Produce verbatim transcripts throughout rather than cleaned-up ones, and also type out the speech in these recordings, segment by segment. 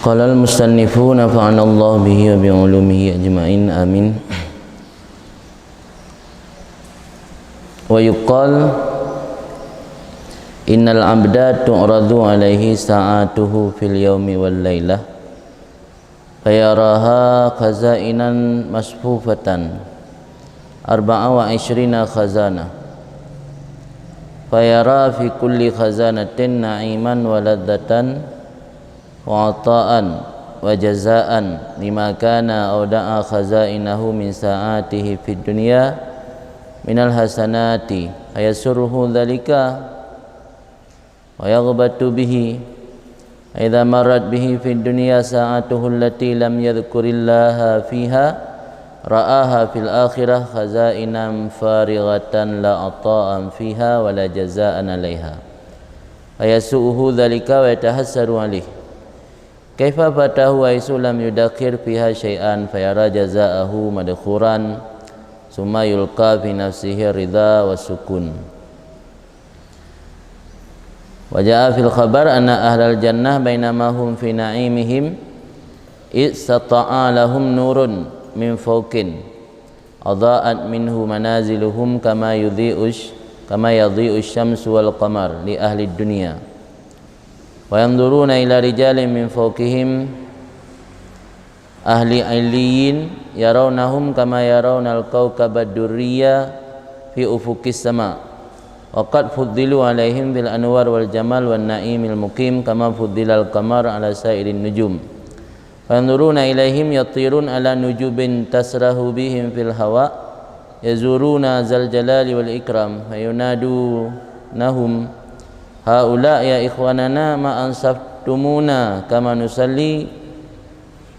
Qala al-musannifu, nafa'anallahu bihi wa bi ulumihi ajma'in. Amin. Wa yuqal, innal abda tu'radu alaihi sa'atuhu fil yaumi wal lailah, fayaraha khazainan masfufatan, arba'a wa ishrina khazanah, fayara fi kulli khazanatin na'iman wa ladzatan wa ata'an wa jazaan lima kana auda'a khazainahu min sa'atihi fid dunya minal hasanati, ayasurruhu dzalika wa yaghbatu bihi. Idza marrat bihi fid dunya sa'atuhu allati lam yadzkurillaha fiha, ra'aha fil akhirah khazainan farighatan la ata'an fiha wa la jazaan 'alaiha. Ayasu'uhu dzalika wa yatahassaru 'alaih. Kaifa fatahu haitsu lam yudakhir fiha syai'an, fayara jazaahu madkhuran, summa yulqa fi nafsihi ridha wa sukun. Wa jaa fil khabar anna ahlal jannah bainama hum fi na'imihim, id sata'a lahum nurun min fawqin, adha'at minhu manaziluhum kama yudhi'u, kama yadhi'u syamsu wal qamar li ahli dunya. Wa yanzuruna ila rijalin min fawqihim, ahli 'illiyyin, yarawnahum kama yarawnal kawkabad durriya fi ufuqis sama. Wa qad fuddilu 'alaihim bil anwar wal jamal wan na'imil muqim kama fuddilal qamar 'ala sa'irin nujum. Fa yanzuruna ilaihim yatirun 'ala nujubin tasrahu bihim fil hawa, yazuruna zal jalali wal ikram, fa yunadunahum, haula ya ikhwanana ma ansaftumuna kama nusalli,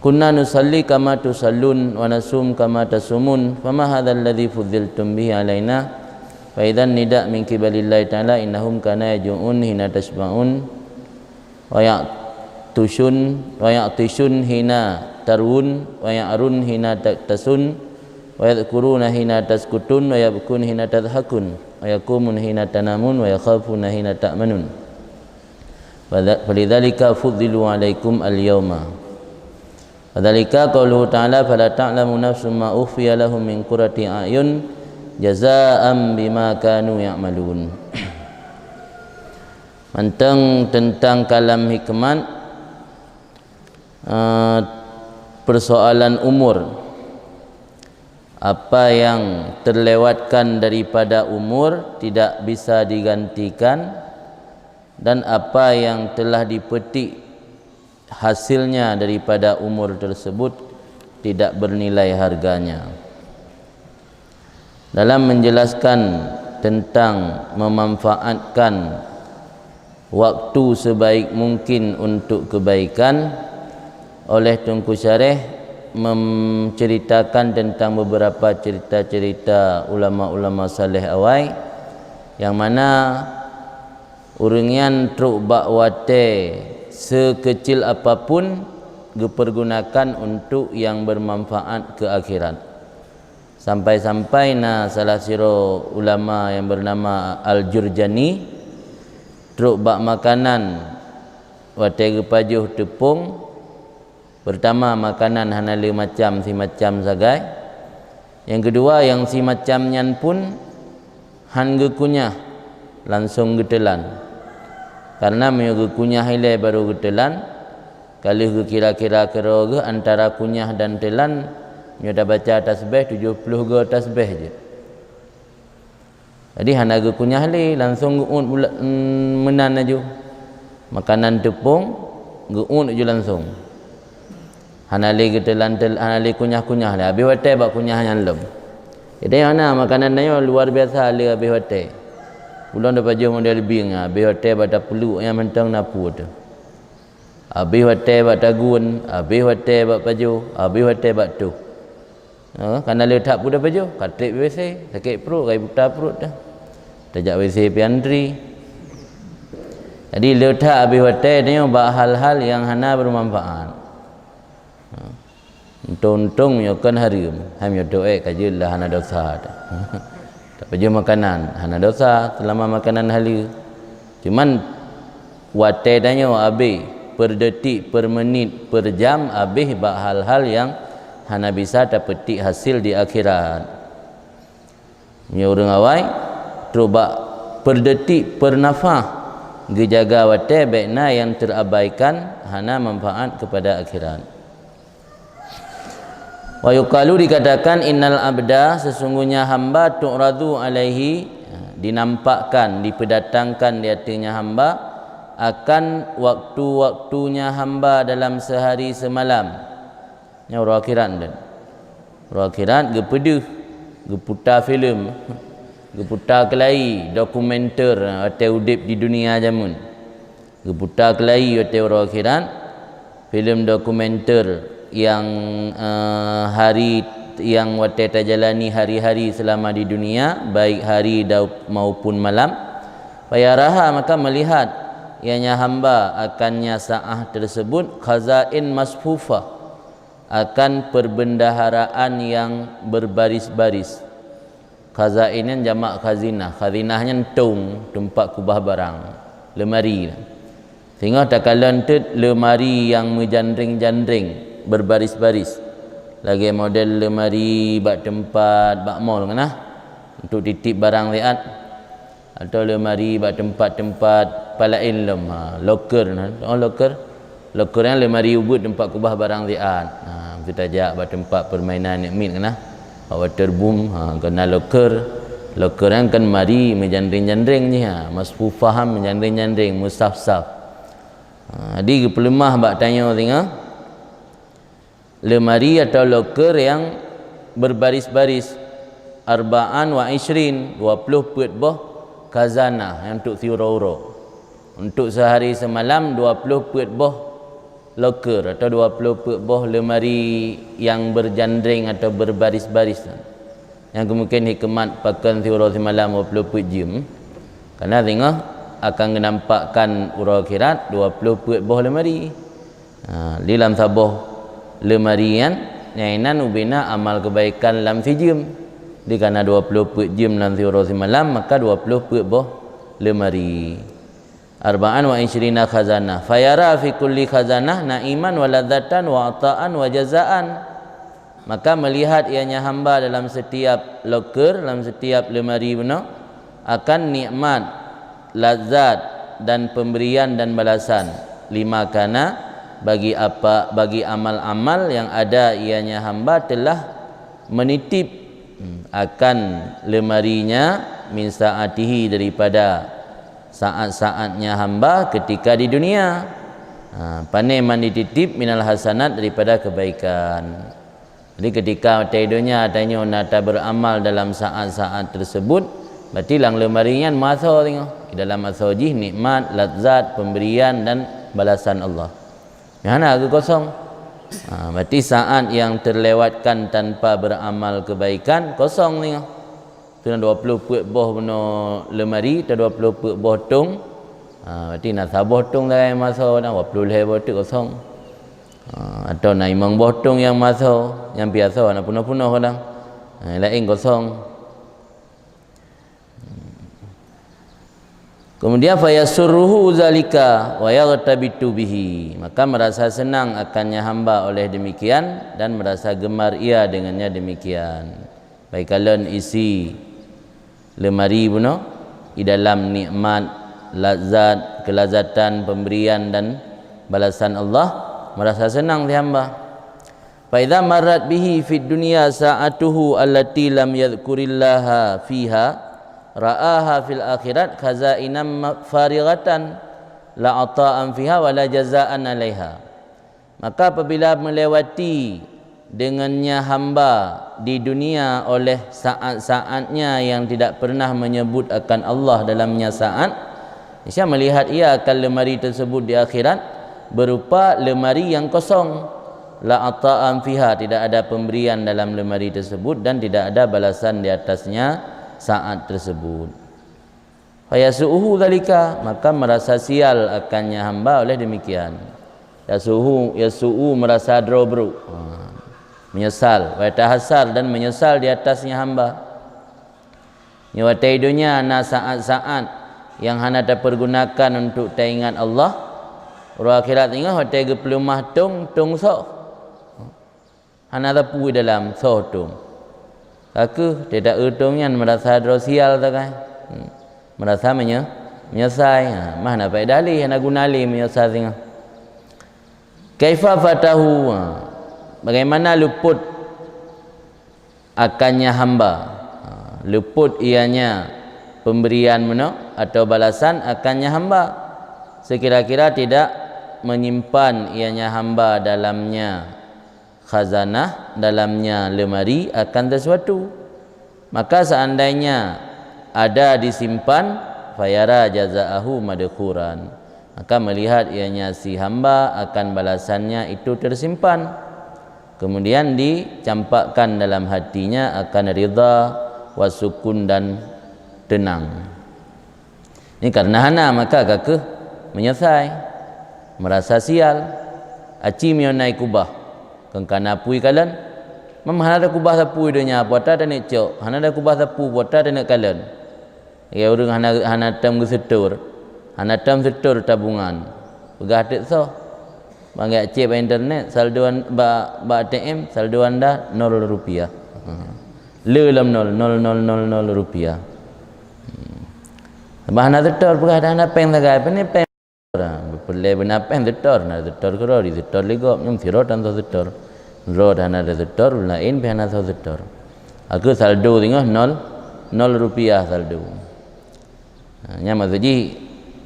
kunna nusalli kama tusallun wa nasum kama tasumun, fama hadzal ladzi fuddiltum bihi 'alaina? Fa idzan nida' min qibalillahi ta'ala, innahum kana yaju'un hina tasyba'un, wa ya'tushun, wa ya'tishun hina tarwun, wa ya'run hina taktasun, wa yadhkuruna hina taskutun, wa yabkun hina tadhakun, wa yaqumun hina tanamun, wa yakhafuna hina ta'manun. Fadza-, falidzalika fuddilu 'alaikum al-yauma. Fadzalika qauluhu ta'ala, fala ta'lamu nafsun ma ukhfiya lahum min qurrati a'yun jazaa'an bima kanu ya'malun. Mantong teuntang kalam hikmat, eh, persoalan umur. Apa yang terlewatkan daripada umur tidak bisa digantikan, dan apa yang telah dipetik hasilnya daripada umur tersebut tidak bernilai harganya. Dalam menjelaskan tentang memanfaatkan waktu sebaik mungkin untuk kebaikan, oleh Teungku Syareh menceritakan tentang beberapa cerita-cerita ulama-ulama saleh awai, yang mana ureuëng nyan trok bak watée sekeucil apapun geupeurgunakan untuk nyang beumanfaat keu akhirat. Sampai-sampai na salah sidroe ulama nyang beunama Al-Jurjani trok bak makanan watée geupajoh teupông. Peurtama, makanan hana le macam simacam sagai. Nyang keudua, nyang simacam nyan pun han geukunyah, langsong geuteulan. Kareuna meunyoe geukunyah ilée barô geuteulan, ka lheueh geukira-kira keudroe geuh antara kunyah dan teulan, meunyoe tabaca tasbeh tujoh ploh goe tasbeh jeuet. Jadi hana geukunyah lé, langsong geuôt bula-, meunan laju. Makanan teupông geuôt laju langsong. Hana lé geuteulan-tel-, hana lé kunyah-kunyah lé. Habéh watée bak kunyah nyan lom. Jadi hana makanan nyoe luar biasa lé habéh watée. Ulôn tapajoh model bieng, habéh watée bak tapeuluk nyang mantong na peue teuh. Habéh watée bak tagun, habéh watée bak pajoh, habéh watée bak toh. Ha, kana le that peue tapajoh, ka treb WC, sakét pruet, ka ibuta pruet dah. Tajak WC pih antri. Jadi le that habéh watée tanyoe bak hal-hal nyang hana beumanfaat. Ha. Untông-untông meunyoe kon hareuem, hai meunyoe teuék ka jeuet lah hana desya. Tapajoh makanan, hana desya seulama makanan haleue. Cuman watée tanyoe abéh, per detik, per menit, per jam habéh bak hal-hal nyang hana bisa tapeutik hasil di akhirat. Meunyoe ureuëng awai, trok bak per detik, per nafah geujaga watée, bék na nyang terabaikan, hana manfaat kepada akhirat. Wa yuqalu, dikatakan, innal abda, sesungguhnya hamba, tu'radu alaihi, dinampakkan, dipeudatangkan di ateueh hamba, akan waktu-waktunya hamba dalam sehari semalam. Nyoe uroe akhirat nyan. Uroe akhirat geupeudeuh, geuputa filem, geuputa keulayi dokumenter watée udeb di dunia jameun. Geuputa keulayi watée uroe akhirat, filem dokumenter nyang, eh, hari, nyang watée tajalani hari-hari selama di dunia, baik hari dau-, maupun malam. Fayaraha, maka melihat ianya hamba akannya saat tersebut, khazain masfufah, akan perbendaharaan yang berbaris-baris. Khazain nyan jamak khazinah. Khazinah nyan tong, teumpat kubah barang, leumari. Singoh takalon teuk leumari nyang meujanreng-janreng, berbaris-baris, lagée model leumari bak teumpat bak mall kan nah, untuk titip barang siat. Atau leumari bak teumpat-teumpat palaén lom, ha, loker na. Oh, loker. Loker nyan leumari ubeut teumpat kubah barang siat. Ha, meusti tajak bak teumpat permainan aneuk miet keunan. Bak waterboom, ha, keunan loker. Loker nyan kan mari meujanreng-janreng jih, ha. Masfufah, meujanreng-janreng, meusaf-saf. Ha, jadi geupeuleumah bak tanyoe singoh. Leumari atau loker nyang berbaris-baris, arba'an wa ishrin, dua ploh peuet boh khazanah nyang untuk siuroe-uroe. Untuk sehari semalam, dua ploh peuet boh loker atau dua ploh peuet boh leumari nyang berjanreng atau berbaris-baris. Nyang keumungken hikeumat pakon siuroe simalam dua ploh peuet jeuem, karena singoh akan geunampakkan uroe akhirat dua ploh peuet boh leumari. Ha, di lam saboh leumari nyan, nyang inan ubena amal keubaikan lam sijeuem. Di kana dua ploh peuet jeuem lam siuroe simalam, maka dua ploh peuet boh leumari. Arba'an wa isyrina khazanah. Fayara fi kulli khazanah na'iman wa ladzatan wa ata'an wa jazaan. Maka melihat ianya hamba dalam setiap loker, dalam setiap leumari bunoe, akan nikmat, lazat, dan pemberian dan balasan. Lima kana, bagi apa, bagi amal-amal yang ada ianya hamba telah menitip, hmm, akan leumarinya, min saatihi, daripada saat-saatnya hamba ketika di dunia. Ha, pane man dititip, minal hasanat, daripada kebaikan. Jadi, ketika watée donya tanyoe na taberamal dalam saat-saat tersebut, berarti lam leumari nyan meuasoe singoh. Di dalam asoe jih nikmat, lazat, pemberian, dan balasan Allah. Nyang hana geukosong. Ha, berarti saat yang terlewatkan tanpa beramal kebaikan, kosong singoh. Tu na dua ploh peuet boh bunoe leumari, atau dua ploh peuet boh tong. Ha, berarti na saboh tong sagai meuasoe, na dua ploh lhée boh teuk kosong. Ha, atau na limong boh tong nyang meuasoe, nyang pih asoe na peunoh-peunoh kadang. Ha, laén kosong. Kemudian, fayasurruhu zalika wa yaghtabitu bihi, maka merasa senang akannya hamba oleh demikian dan merasa gemar ia dengannya demikian. Bak ikalon isi leumari bunoe, di dalam nikmat, lazat, kelazatan, pemberian dan balasan Allah, merasa senang si hamba. Fa idza marrat bihi fid dunya sa'atuhu allati lam yadzkurillaha fiha, ra'aha fil akhirat khazainan ma-, farighatan, la ata'an fiha wa la jazaan 'alaiha. Maka apabila melewati dengannya hamba di dunia oleh saat-saatnya yang tidak pernah menyebut akan Allah dalamnya saat, Isa melihat ia akan leumari tersebut di akhirat berupa leumari yang kosong. La ata'an fiha, tidak ada pemberian dalam leumari tersebut dan tidak ada balasan di atasnya saat tersebut. Fayasu'uhu dzalika, maka merasa sial akannya hamba oleh demikian. Yasu'uhu, yasu'u, merasa droe brok. Ha. Menyesal. Wa yatahasar, dan menyesal di atasnya hamba. Nyoe watée donya na saat-saat nyang hana tapergunakan untuk taingat Allah, Uroe akhirat singoh watée geupeuleumah tông, tông soh. Hana sapeue dalam soh tông. Ka kheueh, teuta eu tông nyan meurasa droe sial sagai. Hmm. Meurasa menye-, meunyeusai. Ha, mah hana faedah lé, hana guna lé meunyeusai singoh. Kaifa fatahu? Ha, bagaimana luput akannya hamba? Ha, luput ianya pemberian meunoe atau balasan akannya hamba, sekira-kira tidak menyimpan ianya hamba dalamnya khazanah, dalamnya lemari, akan sesuatu. Maka seandainya ada disimpan, fayara jazaahu madkhuran, maka melihat ianya si hamba akan balasannya itu tersimpan, kemudian dicampakkan dalam hatinya akan ridha, wasukun, dan tenang. Ni karena hana, maka ka kheueh meunyeusai, meurasa sial. Aci meunyoe na ikubah, kon kana pui kalon. Memang hana ada kubah sapeue donya, puata taneuk cok, hana ada kubah sapeue, puata taneuk kalon. Ya, ureuëng hana, hana tom geusetor, hana tom setor tabungan, peugah teuk soh. Bang jak cek bak internet, saldo an-, bak, bak A T M, saldo anda nol rupiah. Ha. Le lam nol, nol, nol, nol, nol rupiah. Hmm. Bah na setor peugah dah na péng sagai, apa ni péng? Peureulée beuna péng setor, na setor keudroe, di setor lé gob, nyum sidroe tan soe setor. Droe dah na setor, laén pih hana soe setor. Aku saldo singoh nol, nol rupiah saldo. Ha, nyan maksud jih,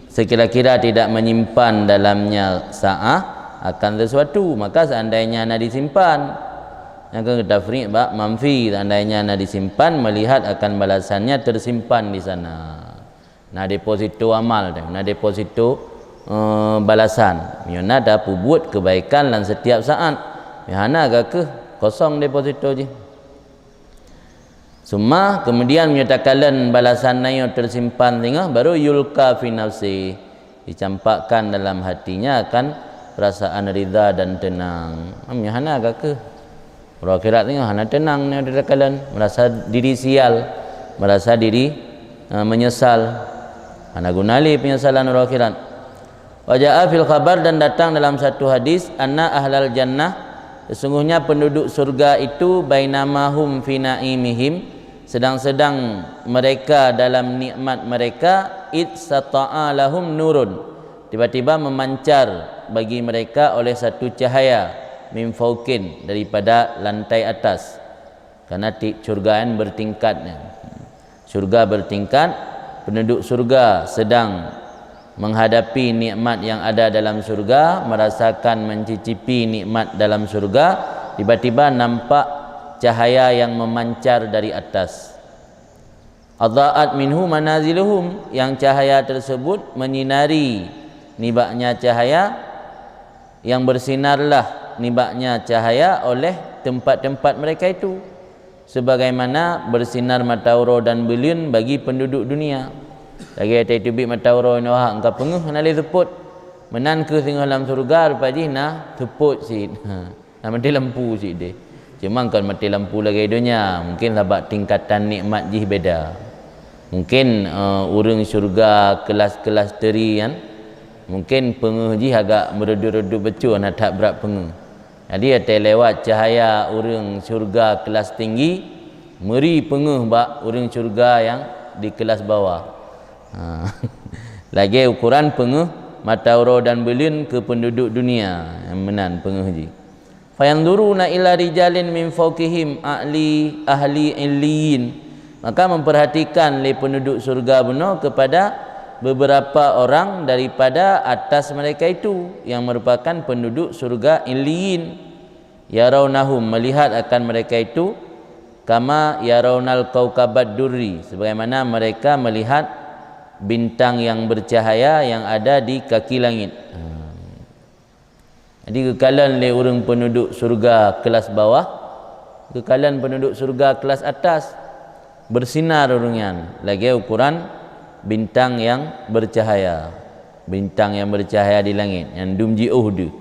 sekira-kira tidak menyimpan dalamnya saah akan sesuatu, maka seandainya na disimpan, nyang keu tafriq bak manfi, seandainya na disimpan, melihat akan balasannya tersimpan di sana. Na deposito amal teuh, na deposito, eh, balasan. Meunyoe na tapeubuet kebaikan lam setiap saat, meunyoe hana ka kheueh kosong deposito jih. Summa, kemudian meunyoe takalon balasan nyan tersimpan singoh, baru yulqa fi nafsi, dicampakkan dalam hatinya akan perasaan ridha dan tenang. Meunyoe hana ka kheueh. Uroe akhirat singoh hana tenang nyoe takalon, merasa diri sial, merasa diri, eh, menyesal. Hana guna lé penyesalan uroe akhirat. Wa jaa fil khabar, dan datang dalam satu hadis, anna ahlal jannah, sesungguhnya penduduk surga itu, bainama hum fi naimihim, sedang-sedang mereka dalam nikmat mereka, id sata'a lahum nurun, tiba-tiba memancar bagi mereka oleh satu cahaya, min fauqin, daripada lantai atas. Karena ti-, syurga kan bertingkat. Syurga bertingkat, penduduk syurga sedang menghadapi nikmat yang ada dalam syurga, merasakan, mencicipi nikmat dalam syurga, tiba-tiba nampak cahaya yang memancar dari atas. Adha'at minhu manaziluhum, yang cahaya tersebut menyinari nibaknya cahaya, yang bersinarlah nibaknya cahaya oleh tempat-tempat mereka itu, sebagaimana bersinar mata uroe dan buleuen bagi penduduk dunia. Lagée watée teubiet mata uroe nyoe hak ka peungeuh hana lé seupôt, meunan kheueh singoh lam syurga rupa jih na seupôt cit. Na maté lampu cit deh. Cuma kon maté lampu lagée donya, mungkin sabab tingkatan nikmat jih beda. Mungkin, eh, ureuëng syurga kelas-kelas teri kan, mungkin peungeuh jih agak meureudot-reudot bacut, hana that brat peungeuh. Jadi, watée lewat cahaya ureuëng syurga kelas tinggi, meuri peungeuh bak ureuëng syurga nyang di kelas bawah. Ha. Lagée ukoran peungeuh mata uroe dan buleuen keu penduduk dunia, nyang meunan peungeuh jih. Fayanzuruna ila rijalin min fauqihim a'li ahli illiyin. Maka memperhatikan lé penduduk syurga bunoe kepada beberapa orang daripada atas mereka itu, yang merupakan penduduk syurga Illiyin. Yarawnahum, melihat akan mereka itu, kama yarawnal kaukabad durri, sebagaimana mereka melihat bintang yang bercahaya yang ada di kaki langit. Jadi, geukalon lé ureuëng penduduk syurga kelas bawah, geukalon penduduk syurga kelas atas, bersinar ureuëng nyan lagée ukuran bintang yang bercahaya, bintang yang bercahaya di langit, nyang dum jiôh deuh.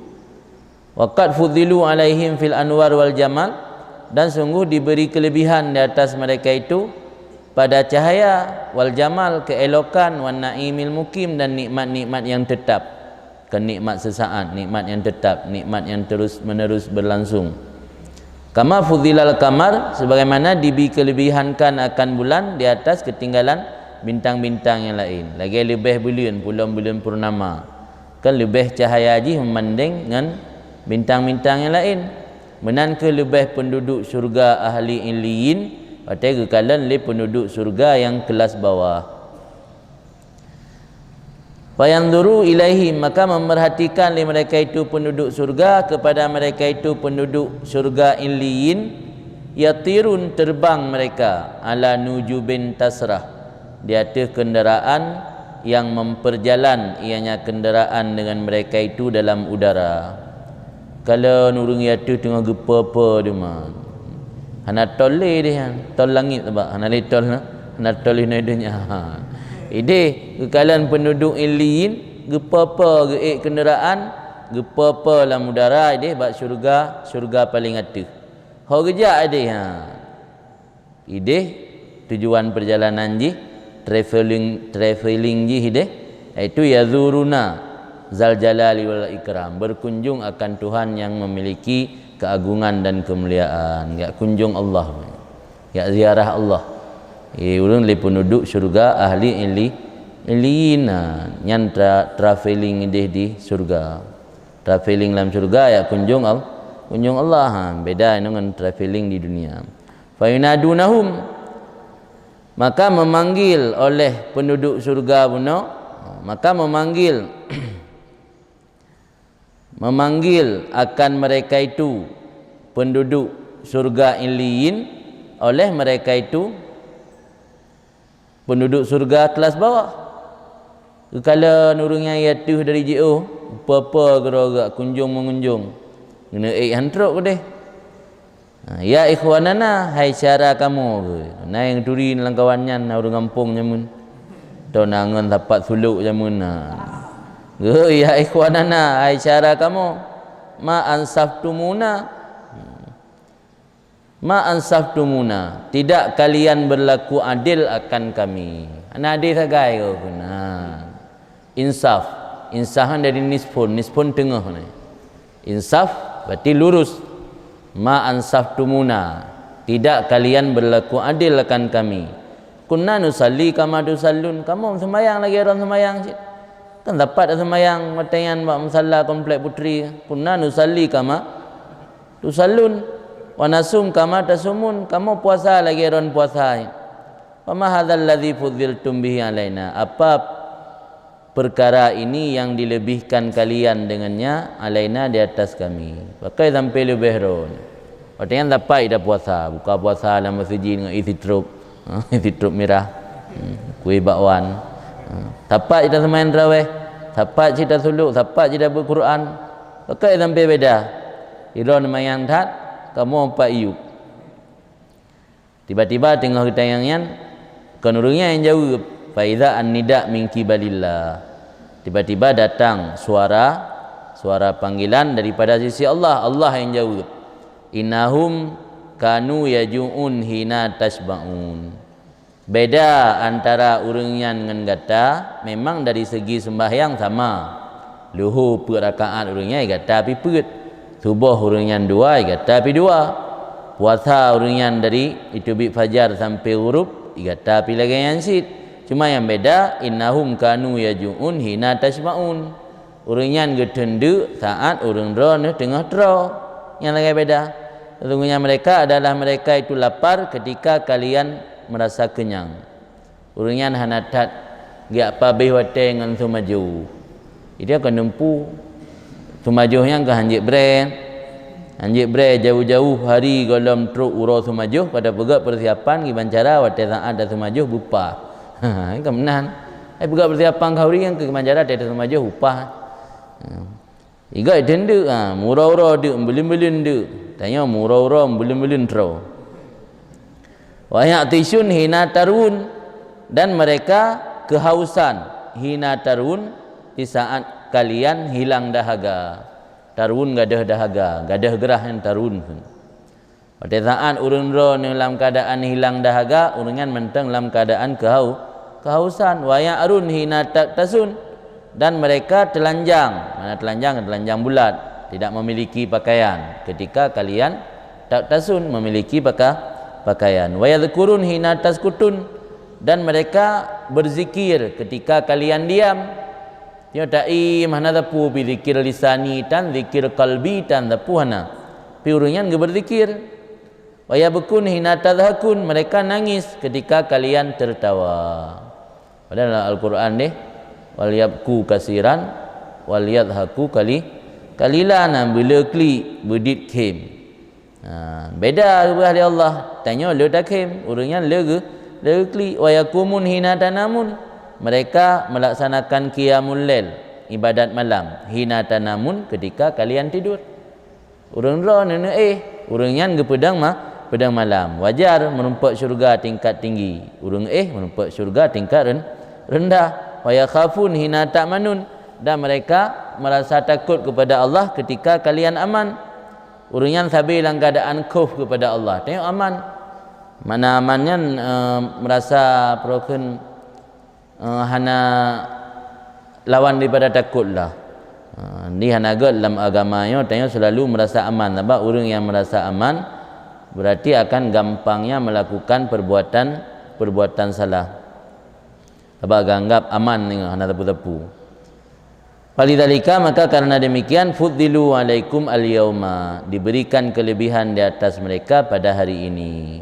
Wa qad fuddilu alaihim fil anwar wal jamal, dan sungguh diberi kelebihan di atas mereka itu pada cahaya, wal jamal, keelokan, wan naimil mukim, dan nikmat-nikmat yang tetap. Bukan nikmat sesaat, nikmat yang tetap, nikmat yang terus-menerus berlangsung. Kama fudhilal qamar, sebagaimana dibi kelebihankan akan bulan di atas ketinggalan bintang-bintang yang lain. Lagèe leubeh buleuen, pulom buleuen purnama. Kan leubeh cahaya jih meubandeng ngon bintang-bintang yang lain. Meunan kheueh leubeh peunduduek syeuruga ahli Illiyin, watèe geukalon lé peunduduek syeuruga nyang kelas bawah. Fayanzuru ilaihim, maka memerhatikan lé mereka itu peunduduek syeuruga kepada mereka itu peunduduek syeuruga Illiyin, yatirun, terbang mereka, ala nujubin tasrah, di ateueh kendaraan yang memperjalan, ianya kendaraan dengan mereka itu dalam udara. Kalon ureueng ateueh teungoh geupeue-peue teuma. Hana tol lé deh nyan, tol langét sabab hana lé tol, hana tol inoe donya. Ideh geukalon peunduduek Illiyin, geupeue-peue geuék kendaraan, geupeue-peue lam udara ideh bak syeuruga, syeuruga paleng ateueh. Ho geujak ideh, ha. Ideh tujuan perjalanan jih, travelling, travelling jih ideh, yaitu yazuruna zal jalali wal ikram, berkunjung akan Tuhan yang memiliki keagungan dan kemuliaan. Jak kunjung Allah, jak ziarah Allah. Eh, ureueng lé peunduduek syeuruga ahli Illi-, Illiyin, ha, nyan tra-, travelling ideh di syeuruga. Travelling lam syeuruga jak kunjung Al-, kunjung Allah, ha, beda ngon travelling di dunia. Fayunadunahum, maka memanggil oleh peunduduek syeuruga bunoe, maka memanggil, memanggil akan mereka itu, peunduduek syeuruga Illiyin, oleh mereka itu, peunduduek syeuruga kelas bawah. Geukalon ureueng nyang ateueh dari jiôh, peue-peue keudroe jak kunjung meungunjung. Geuneuk ék han trok keudeh. Ha, "Ya ikhwanana, hai syedara kamoe," geuh. Na nyang turi lam kawan nyan, na ureueng gampông jameun. Atau na ngon sapat sulok jameun na. Geuh, "Ya ikhwanana, hai syedara kamoe, ma ansaftumuna." "Ma ansaftumuna, tidak kalian berlaku adil akan kami." Hana adil sagai kah keunan. Insaf. Insaf kan dari nisfun, nisfun teungoh ni. Insaf berarti lurus. "Ma ansaftumuna, tidak kalian berlaku adil akan kami. Kunna nusalli kama tusallun." Kamoe seumayang lagèe droen seumayang cit. Kan sapat seumayang watèe nyan bak musalla Komplek Putri. "Kunna nusalli kama tusallun, wa nasum kama tasumun." Kamoe puasa lagèe droen puasa. "Fama hadzal ladzi fudziltum bihi alaina?" Apa perkara ini yang dilebihkan kalian dengannya, alaina, di atas kami? Pakon sampai leubeh droen? Watèe nyan sapat ita puasa, buka puasa lam meuseujid ngon isi trup. Ha, isi trup mirah. Hmm, kueh bakwan. Ha, sapat ita seumayang tarawih, sapat ita sulok, sapat ita beuet Quran. Pakon sampai beda? Droen seumayang that, kamoe pat yub. Tiba-tiba teungoh geutanyong nyan, kon ureueng nyan nyang jaweueb, "Fa idza an-nida min qibalillah." Tiba-tiba datang suara, suara panggilan daripada sisi Allah. Allah nyang jaweueb, "Innahum kanu yaju'un hina tasyba'un." Beda antara ureueng nyan ngon gata, memang dari segi seumbahyang sama. Luho peuet rakaat ureueng nyan, gata pih peuet. Suboh ureueng nyan dua, gata pih dua. Puasa ureueng nyan dari iteubiet fajar sampai gurub, gata pih lagèe nyan cit. Cuma nyang beda, "Innahum kanu yaju'un hina tasyba'un." Ureueng nyan geuteundeuk saat ureueng droeneuh teungoh troe. Nyang lagèe beda. Sesungguhnya mereka adalah mereka itu lapar ketika kalian merasa kenyang. Ureueng nyan hana that geujak pabéh watèe ngon seumajoh. Jadi ka neumpu seumajoh nyan ka hanjeuet brée. Hanjeuet brée jauh-jauh hari gohlom trok uroe seumajoh, ka tapeugöt peusiapan kiban cara watèe saat taseumajoh beupah. Ka meunan. Ai peugöt peusiapan khauri nyang keu kiban cara watèe taseumajoh beupah. Iga deundeuk, ha, meuuroe-uroe deuk, meubuleuen-buleuen deuk. Tanyoe meuuroe-uroe, meubuleuen-buleuen troe. "Wa ya'tishun hina tarwun," dan mereka kehausan, "hina tarwun," di saat kalian hilang dahaga. Tarwun gadôh dahaga, gadôh grah nyan tarwun. Watèe saat ureueng droeneuh lam keuadaan hilang dahaga, ureueng nyan mantong lam keuadaan keuhau-, keuhausan. "Wa ya'run hina ta'tasun," Dan mereka telanjang, mana telanjang, telanjang bulat, tidak memiliki pakaian ketika kalian ta-, tasun memiliki paka-, pakaian. Wa yadhkurun hina taskutun, dan mereka berzikir ketika kalian diam. Nyoe taim hana tapu pi zikir lisani tan zikir kalbi tan tapu hana. Pi ureuëng nyan geuberzikir. Wa yabkun hina tadhakun, mereka nangis ketika kalian tertawa. Padahal dalam Al-Quran deh, wal yabku kasiran, wal yadhaku kali, kalila, na beule klik, beudit khém. Ha, beda geupeugah lé Allah, tanyoe le takhém, ureuëng nyan le geu-, le geuklik. Wa yaqumun hina tanamun, mereka melaksanakan qiyamul lail, ibadat malam, hina tanamun, ketika kalian tidur. Ureuëng droeneuh neuéh, ureuëng nyan geupeudong ma-, peudong malam. Wajar meurumpok syurga tingkat tinggi, ureuëng éh meurumpok syurga tingkat ren-, rendah. Wa yakhafun hina ta'manun, dan mereka merasa takut kepada Allah ketika kalian aman. Ureuëng nyan sabe lam keadaan khof kepada Allah, tanyoe aman. Makna aman nyan, eh, merasa peurokon, eh, hana lawan daripada takut lah. Eh, di hana gét lam agama nyoe, tanyoe selalu merasa aman. Sabab ureuëng yang merasa aman, berarti akan gampangnya melakukan perbuatan-perbuatan salah. Sabab geuanggap aman, hana tapu-tapu. Falidzalika, maka karena demikian, fuddilu alaikum al-yauma, diberikan kelebihan di atas mereka pada hari ini.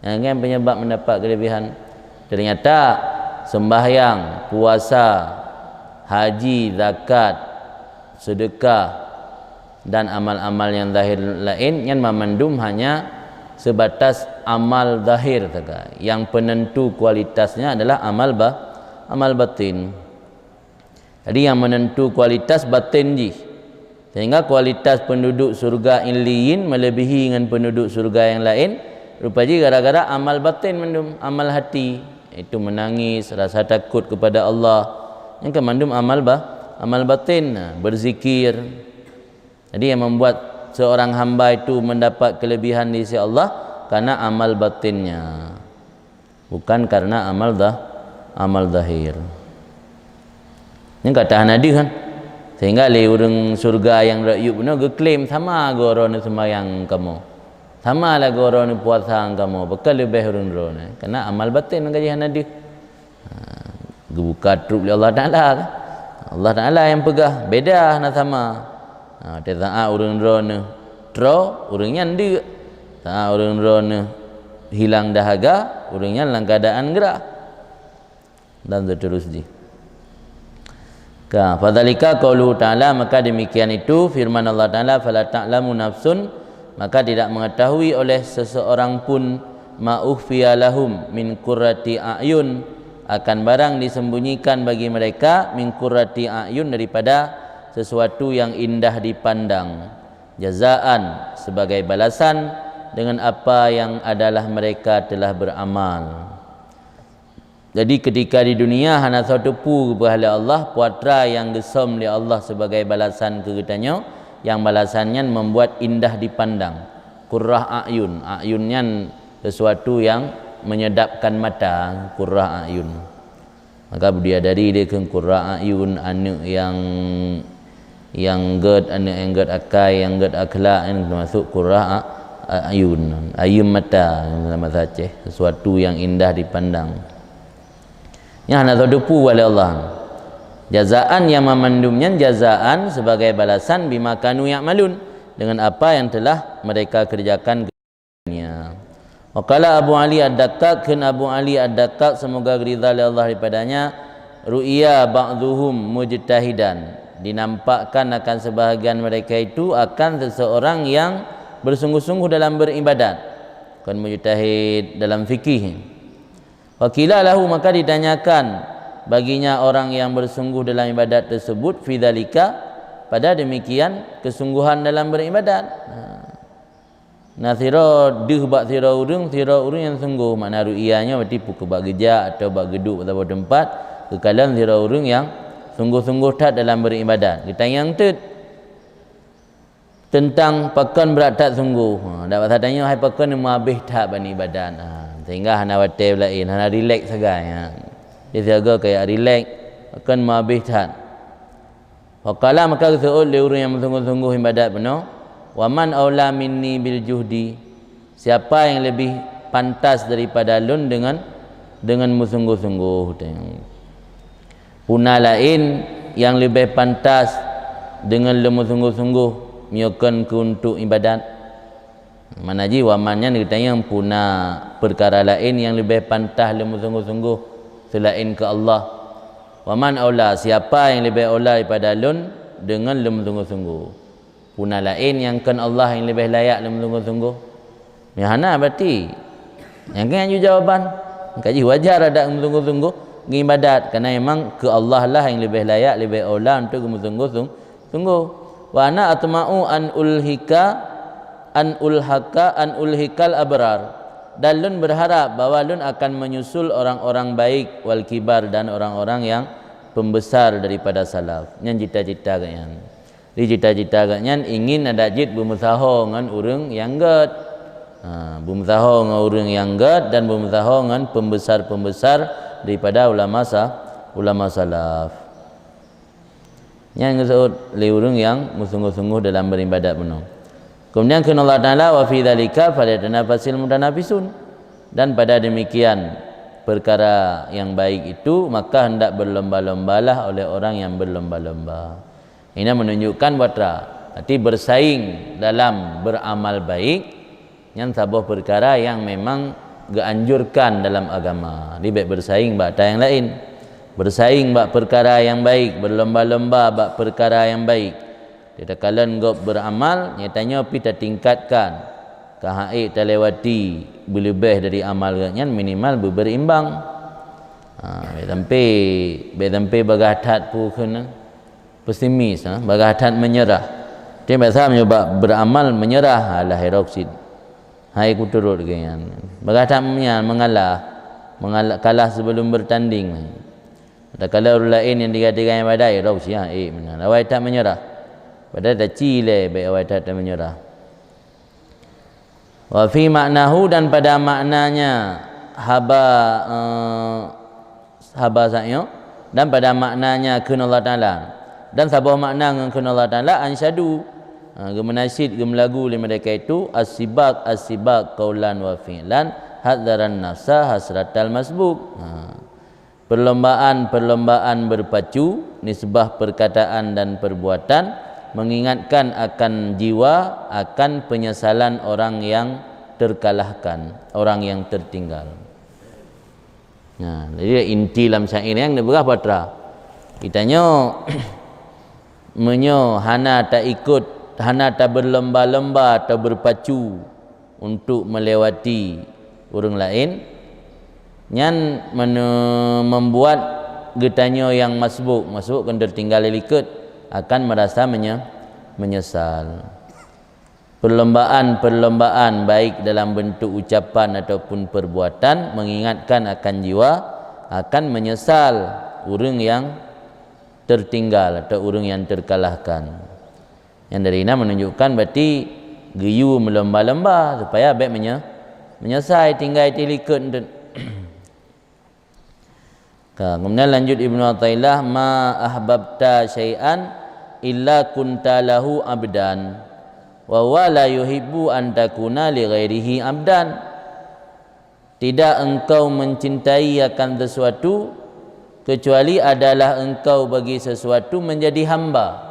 Nyang nyan penyebab mendapat kelebihan. Ternyata sembahyang, puasa, haji, zakat, sedekah, dan amal-amal yang zahir lain, nyan mamandum hanya sebatas amal zahir saja. Yang penentu kualitasnya adalah amal ba-, amal batin. Jadi, yang menentu kualitas batin jih. Sehingga kualitas penduduk surga Illiyin melebihi ngon penduduk surga yang lain, rupa jih gara-gara amal batin mandum, amal hati, yaitu menangis, rasa takut kepada Allah. Nyang ka mandum amal ba-, amal batin, nah, berzikir. Jadi, yang membuat seorang hamba itu mendapat kelebihan di sisi Allah karena amal batinnya. Bukan karena amal zah-, amal zahir. Nyan ka tahan hadih kan. Sehingga lé ureuëng surga nyang rakyueb bunoe geuklaim sama geuh droeneuh seumayang kamoe. Sama lah geuh droeneuh puasa kamoe, pakon leubeh ureuëng droeneuh. Karena amal batin ka jihan hadih. Ha, geubuka trueb lé Allah Taala kan. Allah Taala nyang peugah, beda hana sama. Ha, watée saát ureuëng droeneuh troe, ureuëng nyan deuk. Saát ureuëng droeneuh hilang dahaga, ureuëng nyan lam keadaan geurah. Dan seterus jih. Ka, fadzalika qauluhu ta'ala, maka demikian itu firman Allah Taala, fala ta'lamu nafsun, maka tidak mengetahui oleh seseorang pun ma ukhfiya lahum min qurrati a'yun, akan barang disembunyikan bagi mereka min qurrati a'yun, daripada sesuatu yang indah dipandang, jazaan, sebagai balasan dengan apa yang adalah mereka telah beramal. Jadi, ketika di dunia hana soe teupeu geupeugah lé Allah, peue atra nyang geusöm lé Allah sebagai balasan keu geutanyoe, nyang balasan nyan membuat indah dipandang. Qurrah a'yun, a'yun nyan sesuatu yang menyedapkan mata, qurrah a'yun. Maka bidadari dikheun qurrah a'yun, aneuk nyang, nyang gét, aneuk nyang gét akai, nyang gét akhlak, nyan termasuk qurrah a-, a'yun, ayun mata dalam bahasa Aceh, sesuatu yang indah dipandang. Nyan hana soe teupeu lé Allah. Jazaan, nyang mamandum nyan jazaan sebagai balasan bima kanu ya'malun, dengan apa yang telah mereka kerjakan. Wa qala Abu Ali Ad-Daqqaq, kheun Abu Ali Ad-Daqqaq, semoga ridha lé Allah daripadanya, ru'ya ba'dhuhum mujtahidan, dinampakkan akan sebahagian mereka itu akan seseorang yang bersungguh-sungguh dalam beribadat, kon mujtahid dalam fikih. Wa qila lahu, maka ditanyakan baginya orang yang bersungguh dalam ibadat tersebut, fi dzalika, pada demikian kesungguhan dalam beribadat. Ha. Na sidroe deuh bak sidroe ureuëng, sidroe ureuëng nyang sunggoh, makna ru'ya nyoe berarti peu kheueh bak geujak atawa bak geuduek bak saboh teumpat, geukalon sidroe ureuëng nyang sunggoh-sunggoh that dalam beribadat. Geutanyong teuk teuntang pakon brat that sunggoh. Ha, dak basa tanyoe hai pakon meuhabéh that bak ibadat. Ha, sehingga hana watée laén, hana rilek sagai. Ha. Jadi siaga kaya rilek, pakon meuhabéh that. Faqala, maka geuseuôt lé ureuëng nyang meusunggoh-sunggoh iébadat bunoe, "Wa man aula minni bil juhdi?" Siapa yang lebih pantas daripada lôn dengan, dengan meusunggoh-sunggoh? Puna laén nyang leubeh pantas deungon lôn meusunggoh-sunggoh meunyoe kon keu untuk iébadat? Mana jih, wa man nyan geutanyong puna peukara laén nyang leubeh pantas lôn meusunggoh-sunggoh seulaén keu Allah. Wa man aula, siapa yang lebih aula daripada lôn deungon lôn meusunggoh-sunggoh? Puna laén nyang kon Allah nyang leubeh layak lôn meusunggoh-sunggoh? Nyan hana, berarti nyan kan jih jawaban. Ka jih wajar adak meusunggoh-sunggoh ngiébadat, karena memang keu Allah lah nyang leubeh layak, leubeh aula untuk geumeusunggoh-sunggoh. Sunggoh, "Wa ana atma'u an ulhika, an ulhaka, an ulhikal abrar." Dan lôn berharap bahwa lôn akan menyusul orang-orang baik, wal kibar, dan orang-orang yang pembesar daripada salaf. Nyan cita-cita geuhnyan. Di cita-cita geuhnyan ingin adak jeuet beumeusaho ngon ureuëng nyang gét. Ha, beumeusaho ngon ureuëng nyang gét dan beumeusaho ngon pembesar-pembesar daripada ulama sa-, ulama salaf. Nyan geuseuôt lé ureuëng nyang meusunggoh-sunggoh dalam beribadat bunoe. Kemudian kheun Allah Taala, "Wa fi dzalika falyatanafasil mutanafisun." Dan pada demikian perkara yang baik itu, maka hendak berlomba-lombalah oleh orang yang berlomba-lomba. Ini menunjukkan bahwa berarti bersaing dalam beramal baik, nyan saboh peukara nyang memang geuanjurkan dalam agama. Jadi, bék bersaing bak ata nyang laén. Bersaing bak peukara nyang baik, berlomba-lomba bak peukara nyang baik. Takalon gob beramal, nyata nyoe pih tatingkatkan. Ka han ék talewati beuleubeh dari amal geuhnyan, minimal beuberimbang. Ha, bék sampai, bék sampai bagaih that peue kheun. Pesimis, ha, bagaih that menyerah. Tapi biasa meunyoe bak beramal menyerah, alah, irok cit. Hai kuturot geuhnyan. Bagaih that meunyan mengalah, mengalah, kalah sebelum bertanding. Takalon ureuëng laén nyang tiga-tiga iébadat, irok cit, ha, ék meunan. Awai that menyerah. Padahal taci lé bék awai that menyerah. Wa fi ma'nahu, dan pada maknanya haba, eh, haba sa'yo, dan pada maknanya kheun Allah Taala. Dan saboh makna ngon kheun Allah Taala, ansyadu, eh, geumeunasyid, geumeulagu lé mereka itu, as-sibak, as-sibak, qaulan wa fi'lan, hadzaran nafsa hasratal masbuk. Ha. Perlombaan-perlombaan berpacu, nisbah perkataan dan perbuatan, mengingatkan akan jiwa akan penyesalan orang yang terkalahkan, orang yang tertinggal. Nah, jadi inti lam syair nyang neubeurah patra. Geutanyoe meunyoe hana taikot, hana tabeurlomba-lomba atau berpacu untuk melewati ureuëng laén, nyan mene-, membuat geutanyoe nyang masbuk, masbuk kan tertinggal di likot, akan merasa menye-, menyesal. Perlombaan-perlombaan baik dalam bentuk ucapan ataupun perbuatan mengingatkan akan jiwa akan menyesal ureuëng nyang tertinggal atau ureuëng nyang terkalahkan. Nyang dari na menunjukkan berarti geuyue meulomba-lomba supaya bék menye-, menyesai tinggai di likot. Ka, kemudian lanjut Ibnu Athaillah, "Ma ahbabta syai'an illa kunta lahu abdan, wa huwa la yuhibbu an takuna li ghairihi abdan." Tidak engkau mencintai akan sesuatu, kecuali adalah engkau bagi sesuatu menjadi hamba.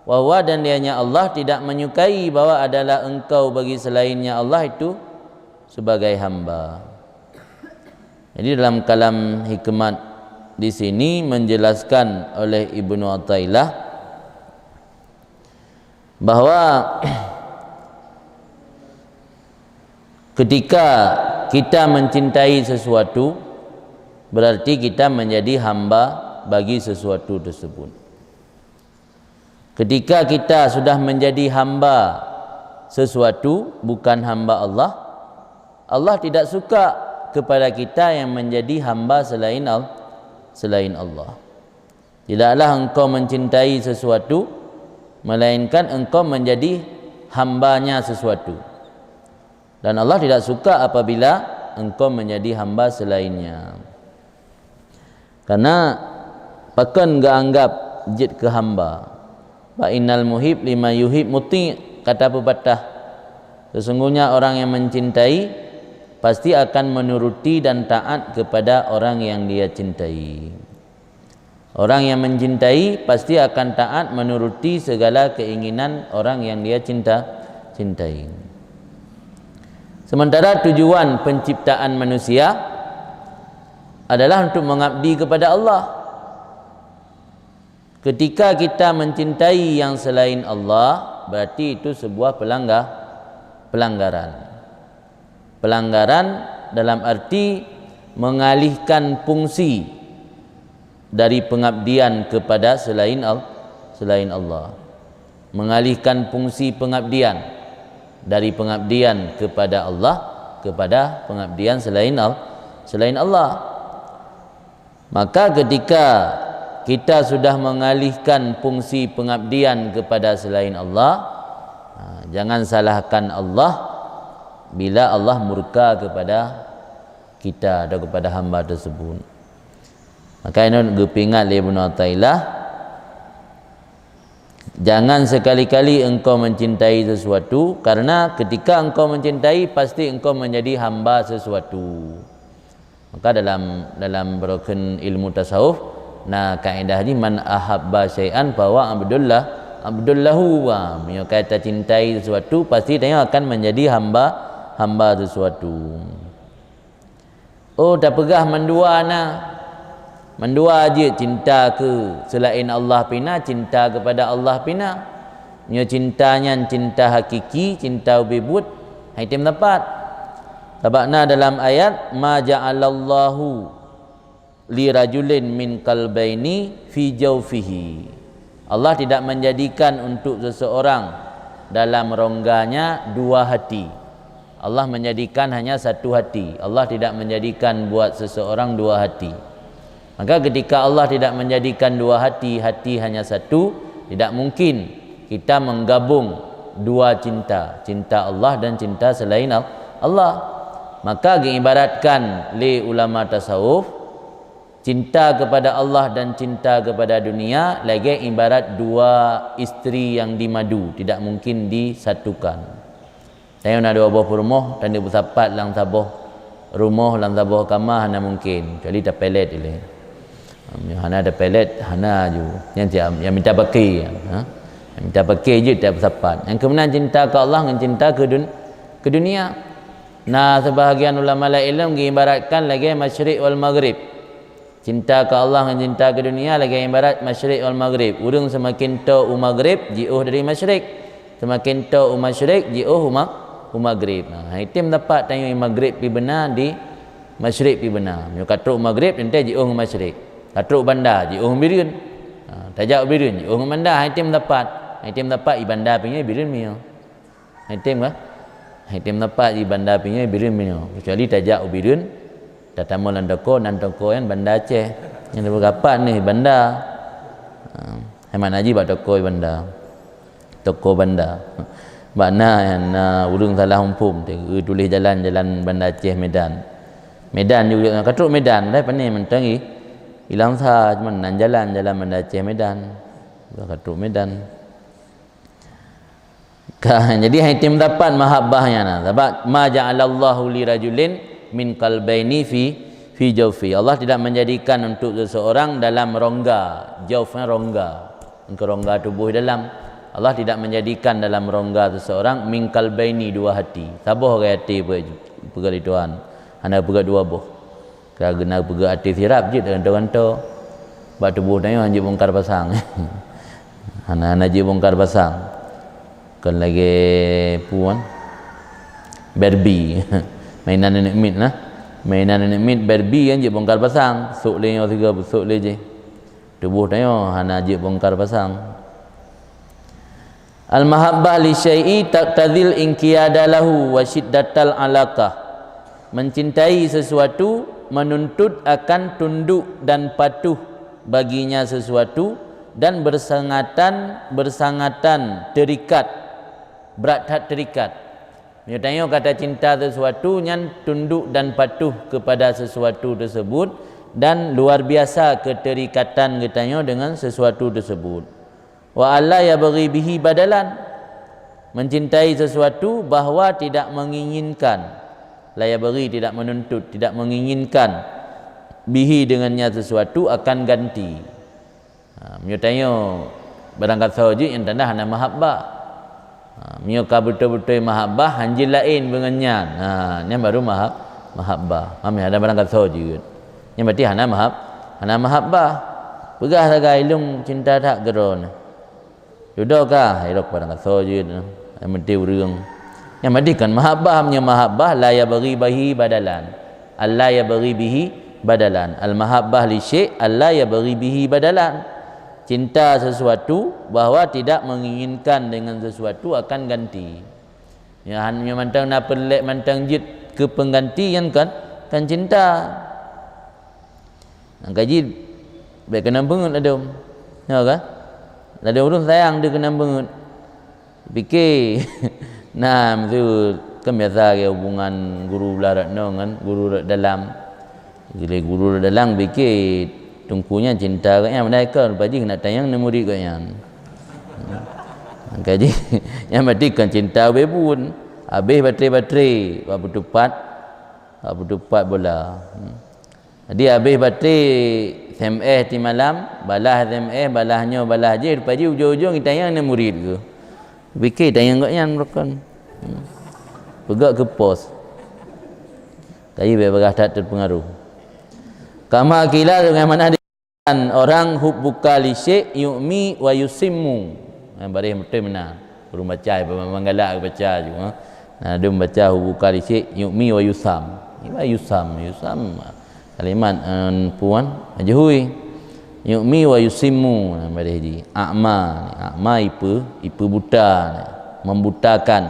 Wa huwa, dan dianya Allah tidak menyukai bahwa adalah engkau bagi selainnya Allah itu sebagai hamba. Jadi, dalam kalam hikmat di sini menjelaskan oleh Ibnu Athaillah bahwa ketika kita mencintai sesuatu, berarti kita menjadi hamba bagi sesuatu tersebut. Ketika kita sudah menjadi hamba sesuatu, bukan hamba Allah, Allah tidak suka kepada kita yang menjadi hamba selain Al-, selain Allah. Tidaklah engkau mencintai sesuatu, melainkan engkau menjadi hambanya sesuatu. Dan Allah tidak suka apabila engkau menjadi hamba selainnya. Karena pakon geuanggap jeuet keu hamba. Fa innal muhib lima yuhib muti', kata pepatah. Sesungguhnya orang yang mencintai pasti akan menuruti dan taat kepada orang yang dia cintai. Orang yang mencintai pasti akan taat menuruti segala keinginan orang yang dia cinta, cintai. Sementara tujuan penciptaan manusia adalah untuk mengabdi kepada Allah. Ketika kita mencintai yang selain Allah, berarti itu sebuah pelangga-, pelanggaran. Pelanggaran dalam arti mengalihkan fungsi dari pengabdian kepada selain Al-, selain Allah. Mengalihkan fungsi pengabdian dari pengabdian kepada Allah kepada pengabdian selain Al-, selain Allah. Maka ketika kita sudah mengalihkan fungsi pengabdian kepada selain Allah, ha, jangan salahkan Allah bila Allah murka kepada kita atau kepada hamba tersebut. Maka ini geupeuingat lé Ibnu Athaillah, jangan sekali-kali engkau mencintai sesuatu, karena ketika engkau mencintai, pasti engkau menjadi hamba sesuatu. Maka dalam, dalam rukun ilmu tasawuf na kaedah jih, "Man ahabba syai'an fahuwa abdullah, abdullahu." Wa, meunyoe ka tacintai sesuatu, pasti tanyoe akan menjadi hamba, hamba sesuatu. Oh, tapeugah mandua na. Mandua jeuet, cinta keu selain Allah pih na, cinta kepada Allah pih na. Nyoe cinta nyan cinta hakiki, cinta ubé buet, hai tem dapat. Sabab na dalam ayat, "Ma ja'alallahu li rajulin min qalbaini fi jaufihi." Allah tidak menjadikan untuk seseorang dalam rongganya dua hati. Allah menjadikan hanya satu hati. Allah tidak menjadikan buat seseorang dua hati. Maka ketika Allah tidak menjadikan dua hati, hati hanya satu, tidak mungkin kita menggabung dua cinta, cinta Allah dan cinta selain Al-, Allah. Maka geuibaratkan lé ulama tasawuf, cinta kepada Allah dan cinta kepada dunia lagèe ibarat dua isteri yang dimadu, tidak mungkin disatukan. Tanyoe na dua boh peurumoh, tanyoe beusapat lam saboh rumoh, lam saboh kama, hana mungkin, kecuali tapelet ilèe. Hana tapelet, hana ju. Nyan siat nyang mita paké, ha? Nyang mita paké jeuet tak beusapat. Nyang keuh meunan cinta keu Allah ngon cinta keu dun-, keu dunia. Na seubahagian ulama laén ilmu geuibaratkan lagèe masyriq wal maghrib. Cinta keu Allah ngon cinta keu dunia lagèe ibarat masyriq wal maghrib. Ureueng seumaken toe u maghrib, jiôh dari masyriq. Seumaken toe u masyriq, jiôh u ma-, u maghrib. Ha, hai tem dapat tanyoe maghrib pih beuna di masyriq pih beuna. Meunyoe ka trok u maghrib, teuntèe jiôh u masyriq. Ka trok u banda, jiôh u Bireuen. Ha, tajak u Bireuen, jiôh u banda. Hai tem dapat. Hai tem dapat i banda pih nyoe, i Bireuen pih nyoe. Hai tem kah? Hai tem dapat i banda pih nyoe, i Bireuen pih nyoe. Kecuali tajak u Bireuen, tatamong lam toko, nan toko nyan Banda Aceh. Nyan leubeh rapat nyoe banda. Ha, hai makna jih bak toko i banda. Toko banda. Bak na nyan, na ureueng salah muphom, teu-, tuléh jalan, jalan Banda Aceh Medan. Medan juga ka trok Medan, dah pané mantong i, i Langsa, cuma nan jalan, jalan Banda Aceh Medan. Ka trok Medan. Ka, jadi hai tem dapat mahabbah nyan na. Sabab, "Ma ja'alallahu li rajulin min qalbaini fi, fi jaufi." Allah tidak menjadikan untuk seseorang dalam rongga, jauf nyan rongga. Engkau rongga tuboh dalam. Allah tidak menjadikan dalam rongga seseorang min qalbaini dua hati. Saboh gaya hati peugah, peugah lé Tuhan. Hana peugah dua boh. Ka geuneuk peugah até sirap jeuet ganto-ganto. Bak tuboh tanyoe hanjeuet bongkar pasang. Hana, hana jeuet bongkar pasang. Kon lagèe puan Barbie. Mainan aneuk miet nah. Mainan aneuk miet Barbie hanjeuet bongkar pasang. Sok lé nyoe sigoe, sok lé jih. Tuboh tanyoe hana jeuet bongkar pasang. Al-mahabbah li syai'i taqtadhil inqiyada lahu wa syiddatal alaqah. Mencintai sesuatu menuntut akan tunduk dan patuh baginya sesuatu dan bersangatan, bersangatan terikat, brat that terikat. Meunyoe tanyoe ka tacinta sesuatu nyan tunduk dan patuh kepada sesuatu tersebut Dan luar biasa keuterikatan geutanyoe dengan sesuatu tersebut. Wa alla yabghi bihi badalan, mencintai sesuatu bahwa tidak menginginkan, la yabghi, tidak menuntut, tidak menginginkan, bihi, dengannya sesuatu, akan ganti. Ha, meunyoe tanyoe barangkasoe jeuet nyang tanda hana mahabbah. Ha, meunyoe ka beutôi-beutôi mahabbah, hanjeuet laén beungon nyan. Ha, nyan baru mahab-, mahabbah. Ha, meunyoe hana barangkasoe jeuet. Nyan berarti hana mahab-, hana mahabbah. Peugah sagai lôn cinta that keu droeneuh. Dudoe ka, hai lôn barangkasoe jeuet. Nyang penting ureueng. Nyang penting kan mahabbah, meunyoe mahabbah la yabghi bihi badalan. Alla yabghi bihi badalan. Al mahabbah li syai' alla yabghi bihi badalan. Cinta sesuatu bahwa tidak menginginkan dengan sesuatu akan ganti. Ya, han-, nyoe mantong na peureulée mantong jeuet keu pengganti nyan kan, kan cinta. Nyang ka jeuet, bék keunong beungeut ladôm. Ya kan? Ladôm ureueng sayang deuh keunong beungeut. Pike, na, meuseu kan biasa ke hubungan guru blah rot nyoe ngon guru rot dalam. Jadi guru rot dalam pike teungku nyan cinta gobnyan, padahai kon, leupah jih nak tanyong ngon murit gobnyan. Nyang ka jih, nyan berarti kon cinta ubé buet. Habéh baterai-baterai, bak peutupat, bak peutupat bola. Hmm. Jadi habéh baterai S M S tiep malam, balah S M S, balah nyoe, balah jéh, leupah jih ujong-ujong gitanyong ngon murit geuh. Pike tanyong gobnyan meurokon. Hmm. Peugah keu pos. Kaji bék bagah that teupeungaruh. Kama qila, sebagaimana di-, orang hubbuka li syai' yu'mi wa yusimmu. Ha, baréh beutôi meunan. Ureueng baca, memang galak baca ju, ha. Nah, dia membaca hubbuka li syai' yu'mi wa yusam. Wa yusam, yusam. Kalimat, eh, puan, majhul. Yu'mi wa yusimmu, nah, baréh ji. A'ma, a'ma ipe, ipe buta, membutakan.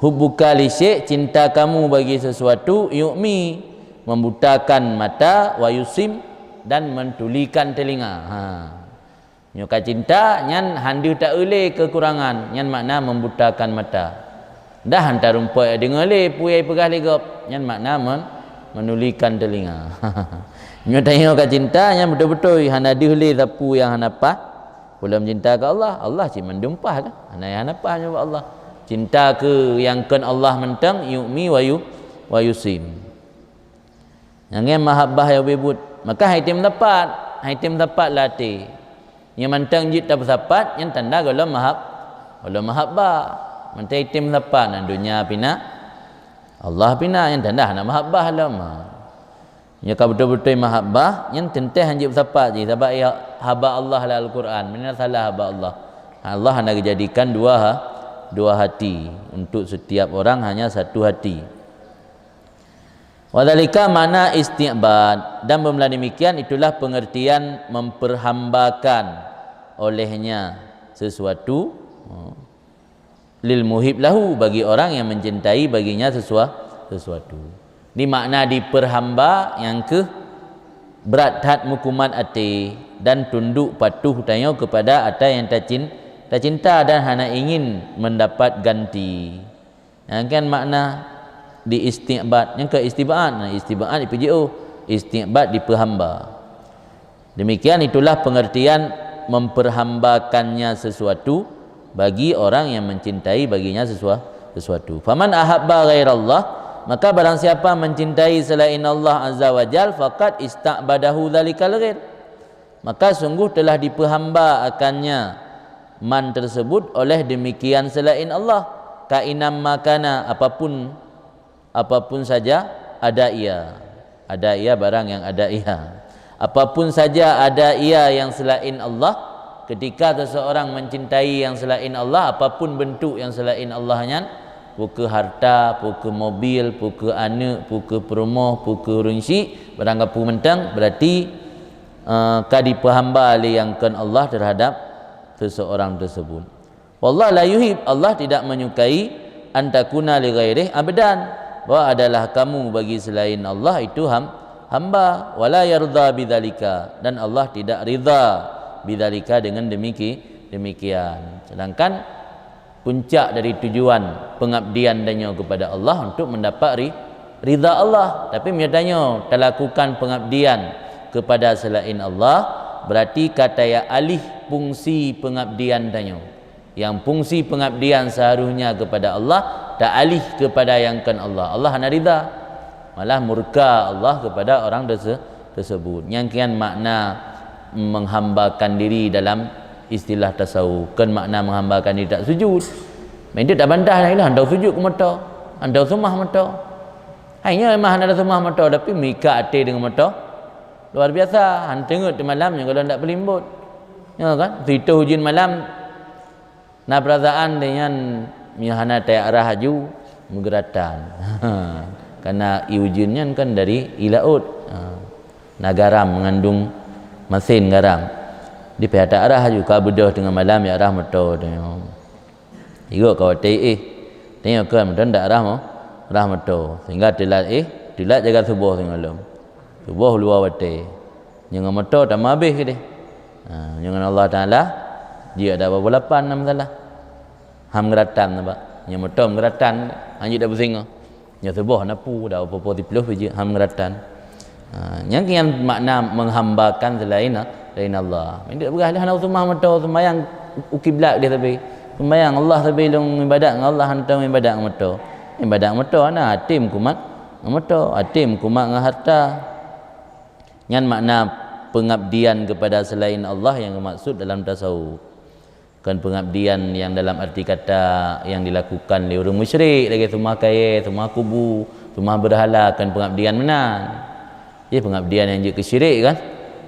Hubbuka li syai', cinta kamu bagi sesuatu, yu'mi, membutakan mata, wa yusim, dan mentulikan telinga. Ha. Nyoe ka cinta, nyan han deuh ta-eu lé kekurangan, nyan makna membutakan mata. Dah han tarumpok deungoe lé peue nyang peugah lé gob, nyan makna men-, menulikan telinga. Nyoe tanyoe ka cinta, nyan beutôi-beutôi hana deuh lé sapeue nyang hana paih. Ulôn cinta keu Allah, Allah cit mandum paih kan? Hana nyang hana paih nyoe bak Allah. Cinta keu nyang kon Allah mantong, yu'mi wa yu-, wa yusim. Nyang nyan mahabbah nyang ubé buet. Maka han item sapat, han item sapat lam até. Nyang mantong jeuet tapeusapat, nyan tanda gohlom mahab-, gohlom mahabbah. Mantong item sapat, na donya pih na, Allah pih na, nyan tanda hana mahabbah lom. Ha. Nyoe ka beutôi-beutôi mahabbah, nyan teuntée hanjeuet peusapat jih, sabab haba Allah lam Al-Quran, meunan salah haba Allah. Allah hana geujadikan dua ha-, dua hati. Untuk setiap orang hanya satu hati. Wa dzalika makna isti'bad, dan bermula demikian itulah pengertian memperhambakan olehnya sesuatu, lil muhib lahu, bagi orang yang mencintai baginya sesua-, sesuatu. Di makna diperhamba nyang keuh brat that meukumat até dan tunduk patuh tanyoe kepada ata nyang tacin-, tacinta dan hana ingin mendapat ganti. Nyang kan makna di isti'bad, nyang ka isti'bad, nah, isti'bad dipeujiôh, isti'bad dipeuhamba. Demikian itulah pengertian memperhambakannya sesuatu bagi orang yang mencintai baginya sesua-, sesuatu. Faman ahabba ghairallah, maka barang siapa mencintai selain Allah Azza wa Jal, faqad ista'badahu dzalikal ghair. Maka sungguh telah dipeuhamba akannya man tersebut oleh demikian selain Allah. Kainam makana, apapun, apapun saja ada ia. Ada ia barang yang ada ia. Apapun saja ada ia yang selain Allah, ketika seseorang mencintai yang selain Allah, apapun bentuk yang selain Allah nyan, peu keuh harta, peu keuh mobil, peu keuh aneuk, peu keuh peurumoh, peu keuh ureueng syik, barang gapu mantong, berarti, eh, ka dipeuhamba lé nyang kon Allah terhadap seseorang tersebut. Wallah la yuhib, Allah tidak menyukai an takuna li ghairih abdan, bahwa adalah kamu bagi selain Allah itu ham-, hamba, wala yarda bidzalika, dan Allah tidak ridha bidzalika dengan demiki-, demikian. Sedangkan puncak dari tujuan pengabdian tanyoe kepada Allah untuk mendapat ri-, Ridha Allah, tapi meunyoe tanyoe talakukan pengabdian kepada selain Allah, berarti ka taya alih fungsi pengabdian tanyoe. Yang fungsi pengabdian seharusnya kepada Allah, ta alih kepada yang kon Allah. Allah hana ridha. Malah murka Allah kepada orang terse-, tersebut. Nyang kian makna menghambakan diri dalam istilah tasawuf. Kon makna menghambakan diri tak sujud. Meunteuek tabantah lah, hantom sujud keu moto, hantom seumah moto. Hai nyoe mah hana seumah moto, tapi meuikat até deungon moto. Luar biasa, han teungeut teumalam nyoe kalau ndak peulimbot. Ya kan? Sitoh ujeuen malam, na peurasaan deh nyan, meunyoe hana tajak rhah aju, meugeuratan. Karena ie ujeuen nyan kan dari ie laôt. Ha. Na garam, mengandung masin garam. Di payah tajak rhah aju, ka beudôh teungoh malam jak rhah moto tu. Igok ka watèe éh. Tanyoe kon meuteun dak rhah mo-, rhah moto. Sehingga teulat éh, teulat jaga suboh singoh lom. Suboh luwa watèe. Nyoe ngon moto tamah abéh keudeh. Ha, nyoe ngon Allah Taala, jeuet ada babah lapan na masalah. Ham geuratan na bak. Nyoe moto geuratan, hanjeuet dak peusingoh. Nyoe suboh na pu, dak po-po siplôh pi jeuet ham geuratan. Ha, nyang kian makna menghambakan selain, selain Allah. Meunteuek peugah lé hana seumah moto, seumbayang u kiblat deh sabe. Seumbayang Allah sabe lôn ibadat ngon Allah, hantom ibadat ngon moto. Ibadat ngon moto hana, até meukumat ngon moto, até meukumat ngon harta. Nyan makna pengabdian kepada selain Allah yang dimaksud dalam tasawuf. Kon pengabdian yang dalam arti kata yang dilakukan lé ureuëng musyrik, lagèe seumah kayèe, seumah kubu, seumah beurhala, kon pengabdian meunan. Jadi pengabdian yang jeuet keu syirik kan?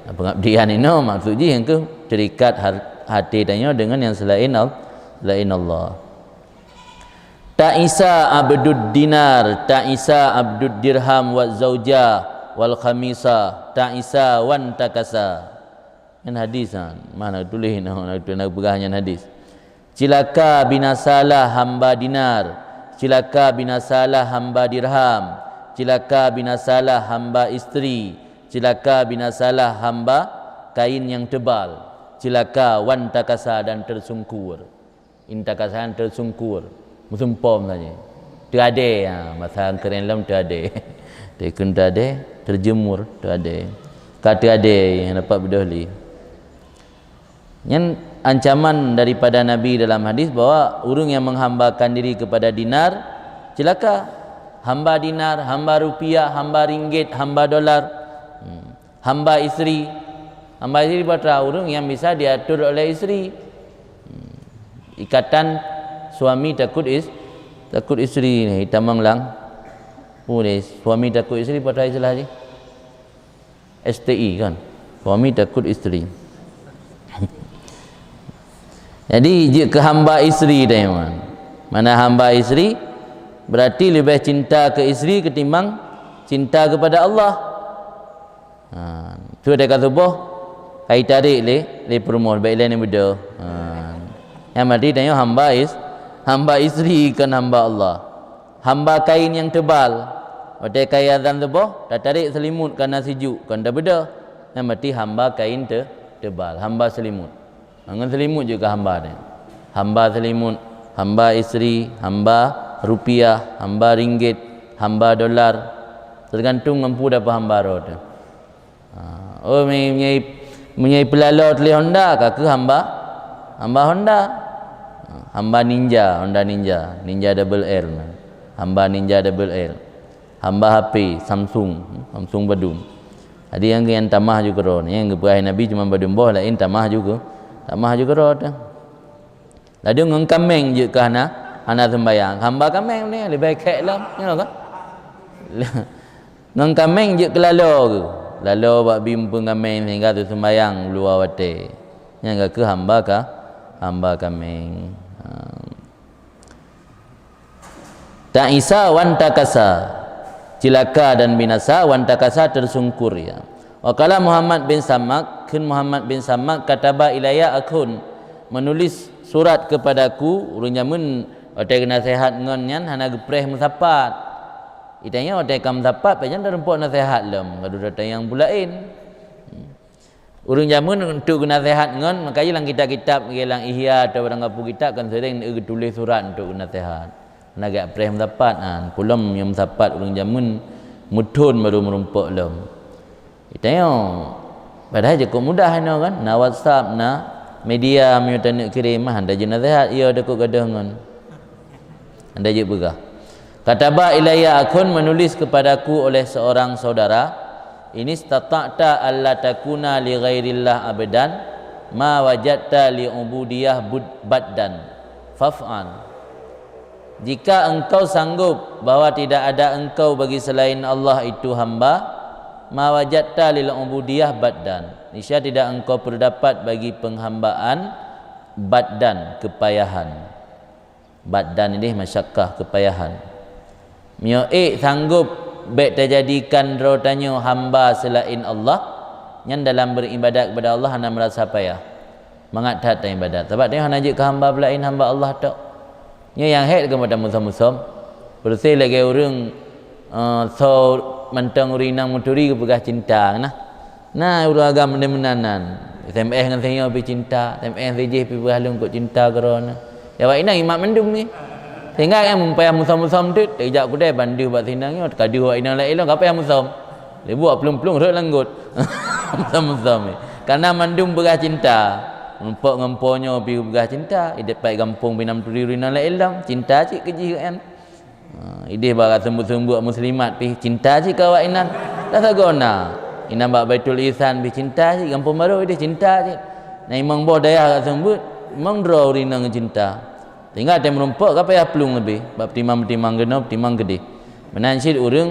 Nah, pengabdian inoe maksud jih nyang keu terikat har-, hati tanyoe dengan yang selain Al-, selain Allah. Ta'isa abdud dinar, ta'isa abdud dirham wa zauja wal khamisa, ta'isa wan takasa. Nyan hadis, ha. Mana tuléh, na, na, na peugah nyan hadis. Cilaka binasalah hamba dinar, cilaka binasalah hamba dirham, cilaka binasalah hamba istri, cilaka binasalah hamba kain yang tebal, cilaka wan takasa dan tersungkur. Intakasa tersungkur, meusumpom saja. Teuadée, ha, masa keuren lom teuadée. Teukheun teuadée, terjemur teuadée. Ka teuadée, dapat beudôh lé. Nyan ancaman daripada Nabi dalam hadis bahwa ureuëng yang menghambakan diri kepada dinar, celaka. Hamba dinar, hamba rupiah, hamba ringgit, hamba dolar. Hmm. Hamba istri. Hamba istri batra ureuëng yang bisa diatur oleh istri. Hmm. Ikatan suami takut is-, takut istri ni, hitam manglang. Boleh, suami takut istri, batra istilah je. S T I kan? Suami takut istri. Jadi, jeuet keu hamba istri teuh, iman. Mana hamba istri, berarti leubeh cinta keu istri ketimbang cinta kepada Allah. Ha, tu deka suboh, kai tarék lé, lé peurumoh, bèk lé neubeudôh. Ha. Nyang mati tanyoe hamba is-, hamba istri kon hamba Allah. Hamba kain nyang tebal. Watèe kai azan suboh, tatarék seulimut kana sijuek, kon tabeudôh. Nyang mati hamba kain te-, tebal, hamba seulimut. Ngon seulimut jeuet keu hamba nyan. Hamba seulimut, hamba istri, hamba rupiah, hamba ringgit, hamba dolar. Teugantung ngon peue dapeuh hamba droe teuh. Ha, oh, meunyoe, meunyoe peulalo tuléh Honda, ka keuh hamba, hamba Honda. Ha, hamba Ninja, Honda Ninja, Ninja double R na. Hamba Ninja double R. Hamba H P Samsung, Samsung padum. Jadi nyang, nyang tamah ju keudroe, nyang geupeugah Nabi cuma padum boh, laén tamah ju keu, tamah ju keudroe teuh. Ladôm ngon kaméng jeuet keu hana, hana seumbayang. Hamba kaméng ni leubeh khek lom, nyoe kan? Ngon kaméng jeuet keu lalo keu. Lalo bak bi muphom kaméng sehingga teuseumbayang luwa watèe. Nyan ka keuh hamba ka, hamba kaméng. Ha. Ta'isa wan takasa, cilaka dan binasa, wan takasa tersungkur ia. Wa qala Muhammad bin Samak, kheun Muhammad bin Samak, kataba ilayya akhun, menulis surat kepadaku, ureuëng jameun watèe geunaseuhat ngon nyan hana geupreh meusapat. Itanyoe watèe ka meusapat, pajan tarumpok naseuhat lom, ka dudoe tanyong peue laén. Ureuëng jameun untuk geunaseuhat ngon, maka lam kitab-kitab, lam Ihya atau barang gapu kitab kan sering geutuléh surat untuk geunaseuhat. Hana geupreh meusapat, ha, peulom nyang meusapat ureuëng jameun meuthon baru meurumpok lom. Geutanyoe, padahai jeuet mudah inoe kan, na WhatsApp, na media, meunyoe taneuk kirém, mah hana jeuet naseuhat, iya takot gadoh ngon. Hana jeuet peugah. Kataba ilayya akhun, menulis kepadaku oleh seorang saudara, "Inistata'ta alla takuna li ghairillah abdan, ma wajadta li ubudiyah bud-, baddan. Faf'al." Jika engkau sanggup bahwa tidak ada engkau bagi selain Allah itu hamba, ma wajadta lil ubudiyah baddan. Niscaya tidak engkau perdapat bagi penghambaan baddan, kepayahan. Baddan ini masyakkah, kepayahan. Meunyoe ék sanggup bék tajadikan droe tanyoe hamba selain Allah, nyan dalam beribadat kepada Allah hana merasa payah. Mangat that taibadat. Sabab tanyoe hana jeuet keu hamba peulaén, hamba Allah tok. Nyoe nyang hék keu mata musom-musom. Peureuséh lagée ureuëng, eh, soe mantong ureuëng inong meuturi geupeugah cinta nah. Nah, ureuëng agam meunan-meunan nan. S M S ngon singoh pi cinta, S M S sijih pi peugah lôn kok cinta keudroe na. Ya awak inong imat mandum ni. Sehingga nyang payah musom-musom teuk, teujak kudai bandeuh bak sinong nyoe, ka deuh awak inong laén lom, ka payah musom. Lé buet plueng-plueng rhot lam got. Musom-musom ni. Karena mandum peugah cinta. Meurumpok ngon po nyoe pi peugah cinta, idéh pai gampông pi na meuturi ureuëng inong laén lom, cinta cit keu jih kan. Ha, idéh bak seumbut-seumbut muslimat pih cinta cit keu awak inan. Dah sagoe na. Inan bak Baitul Ihsan pih cinta cit, Gampông Barô idéh cinta cit. Na imong boh dayah ka seumbut, imong droe ureuëng inong cinta. Sehingga watée meurumpok ka payah plueng leubeh, bak peutimang-peutimang keunoe, peutimang keudéh. Meunan cit ureuëng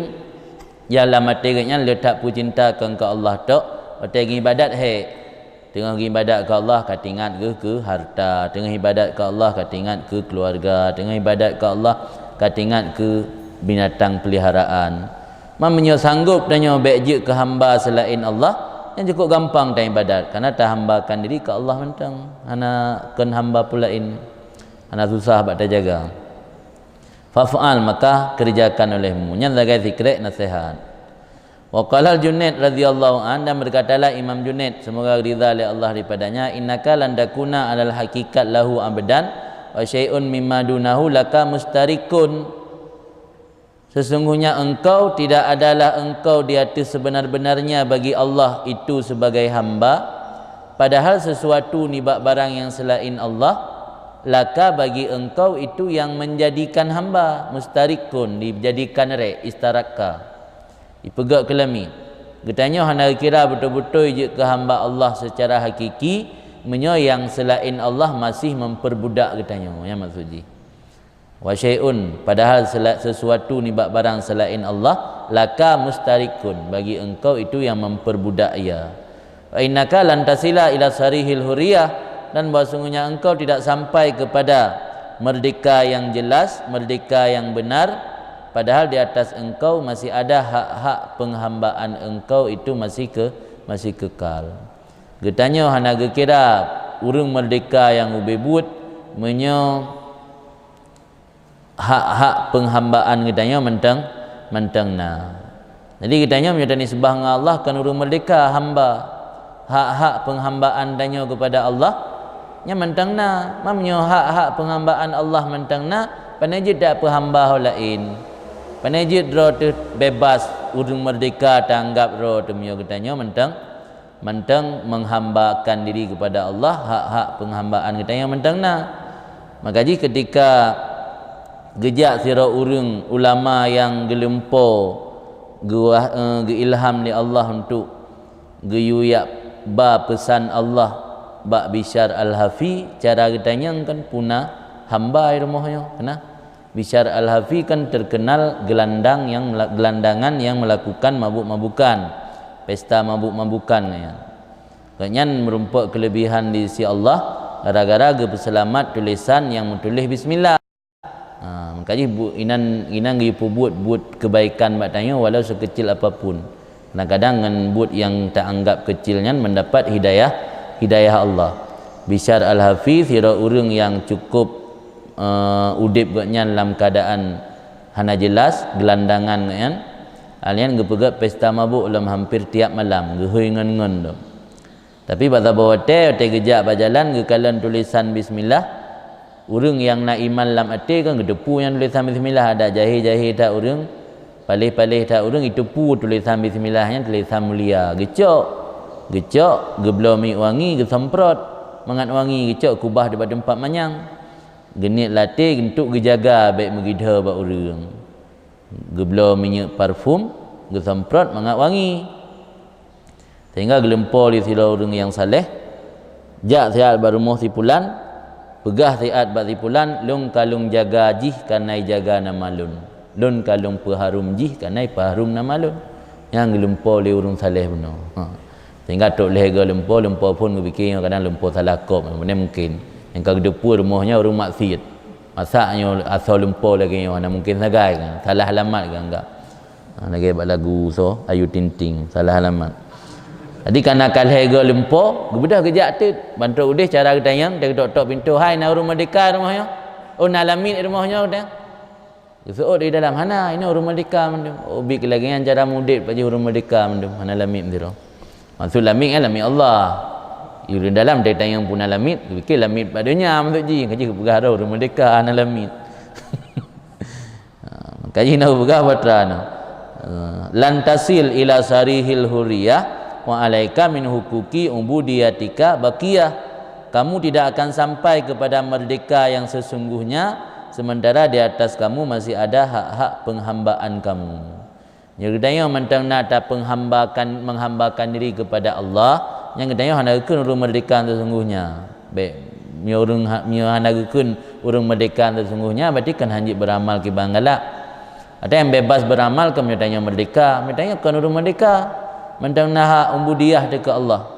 nyang lam até geuhnyan le that peucinta keu, keu Allah tok, watée geuibadat hék. Teungoh geuibadat keu Allah ka teuingat geuh keu hareuta, teungoh ibadat keu Allah ka teuingat keu keuluwarga, teungoh ibadat keu Allah ka teuingat keu binatang peliharaan. Ma meunyoe sanggob tanyoe bék jeuet keu hamba seulaén Allah, nyan cukôp gampang taibadat, kareuna tahambakan diri keu Allah mantong, hana kon hamba peulaén, hana susah bak tajaga. Faf'al, maka kerjakan olehmu. Nyan sagai sikrék naseuhat. Wa qala Junaid radhiyallahu an, dan berkatalah Imam Junaid, semoga ridha lé Allah daripadanya, "Innaka lan takuna alal haqiqat lahu abdan, wa syai'un mimma dunahu laka mustarikun." Sesungguhnya engkau tidak adalah engkau di atas sebenar-benarnya bagi Allah itu sebagai hamba, padahal sesuatu nibak barang yang selain Allah, laka bagi engkau itu yang menjadikan hamba, mustarikun, dijadikan rék, istaraka. Ipeugét keulami, geutanyoe hana geukira beutôi-beutôi jeuet keu hamba Allah seucara hakiki, meunyoe nyang seulaén Allah masih memperbudak geutanyoe. Nyan maksud jih. Wa syai'un, padahal sela-, sesuatu nibak barang seulaén Allah, laka mustarikun, bagi engkau itu yang memperbudak ia. Wa innaka lan tasila ila sarihil huriyah, dan bahwa sungguhnya engkau tidak sampai kepada merdeka yang jelas, merdeka yang benar, padahal di atas engkau masih ada hak-hak penghambaan engkau itu masih ke-, masih kekal. Geutanyoe hana geukira ureuëng merdeka nyang ubé buet, meunyoe hak-hak penghambaan geutanyoe mantong, mantong na. Jadi geutanyoe meunyoe tanisbah ngon Allah kon ureuëng merdeka, hamba. Hak-hak penghambaan tanyoe kepada Allah nyan mantong na. Ma meunyoe hak-hak penghambaan Allah mantong na, pane jeuet tapeuhamba ho laén? Pane jeuet droe teuh bebas, ureuëng merdeka taanggab droe teuh meunyoe geutanyoe mantong mantong menghambakan diri kepada Allah, hak-hak penghambaan geutanyoe mantong na. Maka jih ketika geujak sidroe ureuëng ulama nyang geulumpo geuwah-, eh, geuilham lé Allah untuk geuyue jak ba peusan Allah bak Bishar Al-Hafi, cara geutanyoe kan puna hamba di rumoh nyoe, keunan. Bishar Al-Hafi kan terkenal gelandang yang mela-, gelandangan yang melakukan mabuk-mabukan, pesta mabuk-mabukan nyan. Gobnyan meurumpok keulebihan di sisi Allah gara-gara geupeuseulamat tulésan nyang meutuléh bismillah. Ha, maka jih bu-, inan, inan geupeubuet buet keubaikan bak tanyoe walau sekecil apapun. Kadang-kadang ngon buet nyang taanggab kecil nyan mendapat hidayah, hidayah Allah. Bishar Al-Hafi, sidroe ureuëng nyang cukup, eh, udeb gobnyan lam keuadaan hana jelas, geulandangan gobnyan. Hal nyan geupeugét pesta mabök lom hampir tiap malam, geuhôi ngon-ngon lom. Tapi bak saboh watée, watée geujak bak jalan, geukalon tulésan bismillah, Ureuëng nyang na iman lam até kan geuteupeue nyang tulésan bismillah, adak jahé-jahé that ureuëng, paléh-paléh that ureuëng iteupeue tulésan bismillah nyan tulésan mulia. Geucok, geucok, geubloe minyeuk wangi, geusemprot mangat wangi, geucok keubah di bak teumpat manyang. Geuniet lam até untuk geujaga bék meugidho bak ureuëng. Geubloe minyeuk parfum, geusemprot mangat wangi. Sehingga geulumpo lé sidroe ureuëng nyang saleh, jak siat bak rumoh si pulan, peugah siat bak si pulan, "Lôn ka lôn jaga jih keureuna jaga nama lôn. Lôn ka lôn peuharom jih keureuna peuharom nama lôn." Nyang geulumpo lé ureuëng saleh bunoe. Ha. Sehingga trok lhée goe lumpo, lumpo phon geupike nyoe kadang lumpo salah kop, mungkin. Nyang ka geuteupeue rumoh nyoe ureuëng maksiet. Masa nyoe asoe lumpo lagée nyoe, hana mungkin sagai kan, salah alamat kan, enggak. Ha, lagée bak lagu soe, Ayu Ting Ting, salah alamat. Jadi, kareuna ka lhée goe lumpo, geubeudôh geujak teuk. Ban trok udeh cara geutanyong, teutok-tok pintoe, "Hai, na ureuëng meurdeka rumoh nyoe? Oh, na lamiet rumoh nyoe," geutanyong. Geuseuôt di dalam, "Hana, inoe ureuëng meurdeka mandum." Oh, bit lagée nyan cara mudeb bak jih ureuëng meurdeka mandum, hana lamiet sidroe. Maksud lamiet kan lamiet Allah. Ureuëng dalam tanyong peue na lamiet, geupike lamiet bak donya maksud jih, ka jih geupeugah droe ureuëng meurdeka hana lamiet. Ha, ka jih na geupeugah batra na. "Lan tasil ila sarihil hurriyah wa alaika min huquqi ubudiyatika baqiyah." Kamu tidak akan sampai kepada merdeka yang sesungguhnya, sementara di atas kamu masih ada hak-hak penghambaan kamu. Nyoe geutanyoe mantong na tapeuhambakan, menghambakan diri kepada Allah, nyang geutanyoe hana geukheun ureuëng meurdeka sesungguhnya. Bék, meunyoe ureuëng ha-, meunyoe hana geukheun ureuëng meurdeka sesungguhnya, berarti kan hanjeuet beuramal kiban galak. Ada nyang bebas beuramal keu meunyoe tanyoe meurdeka, meunyoe tanyoe kon ureuëng meurdeka, mantong na hak ubudiyah teuh keu Allah.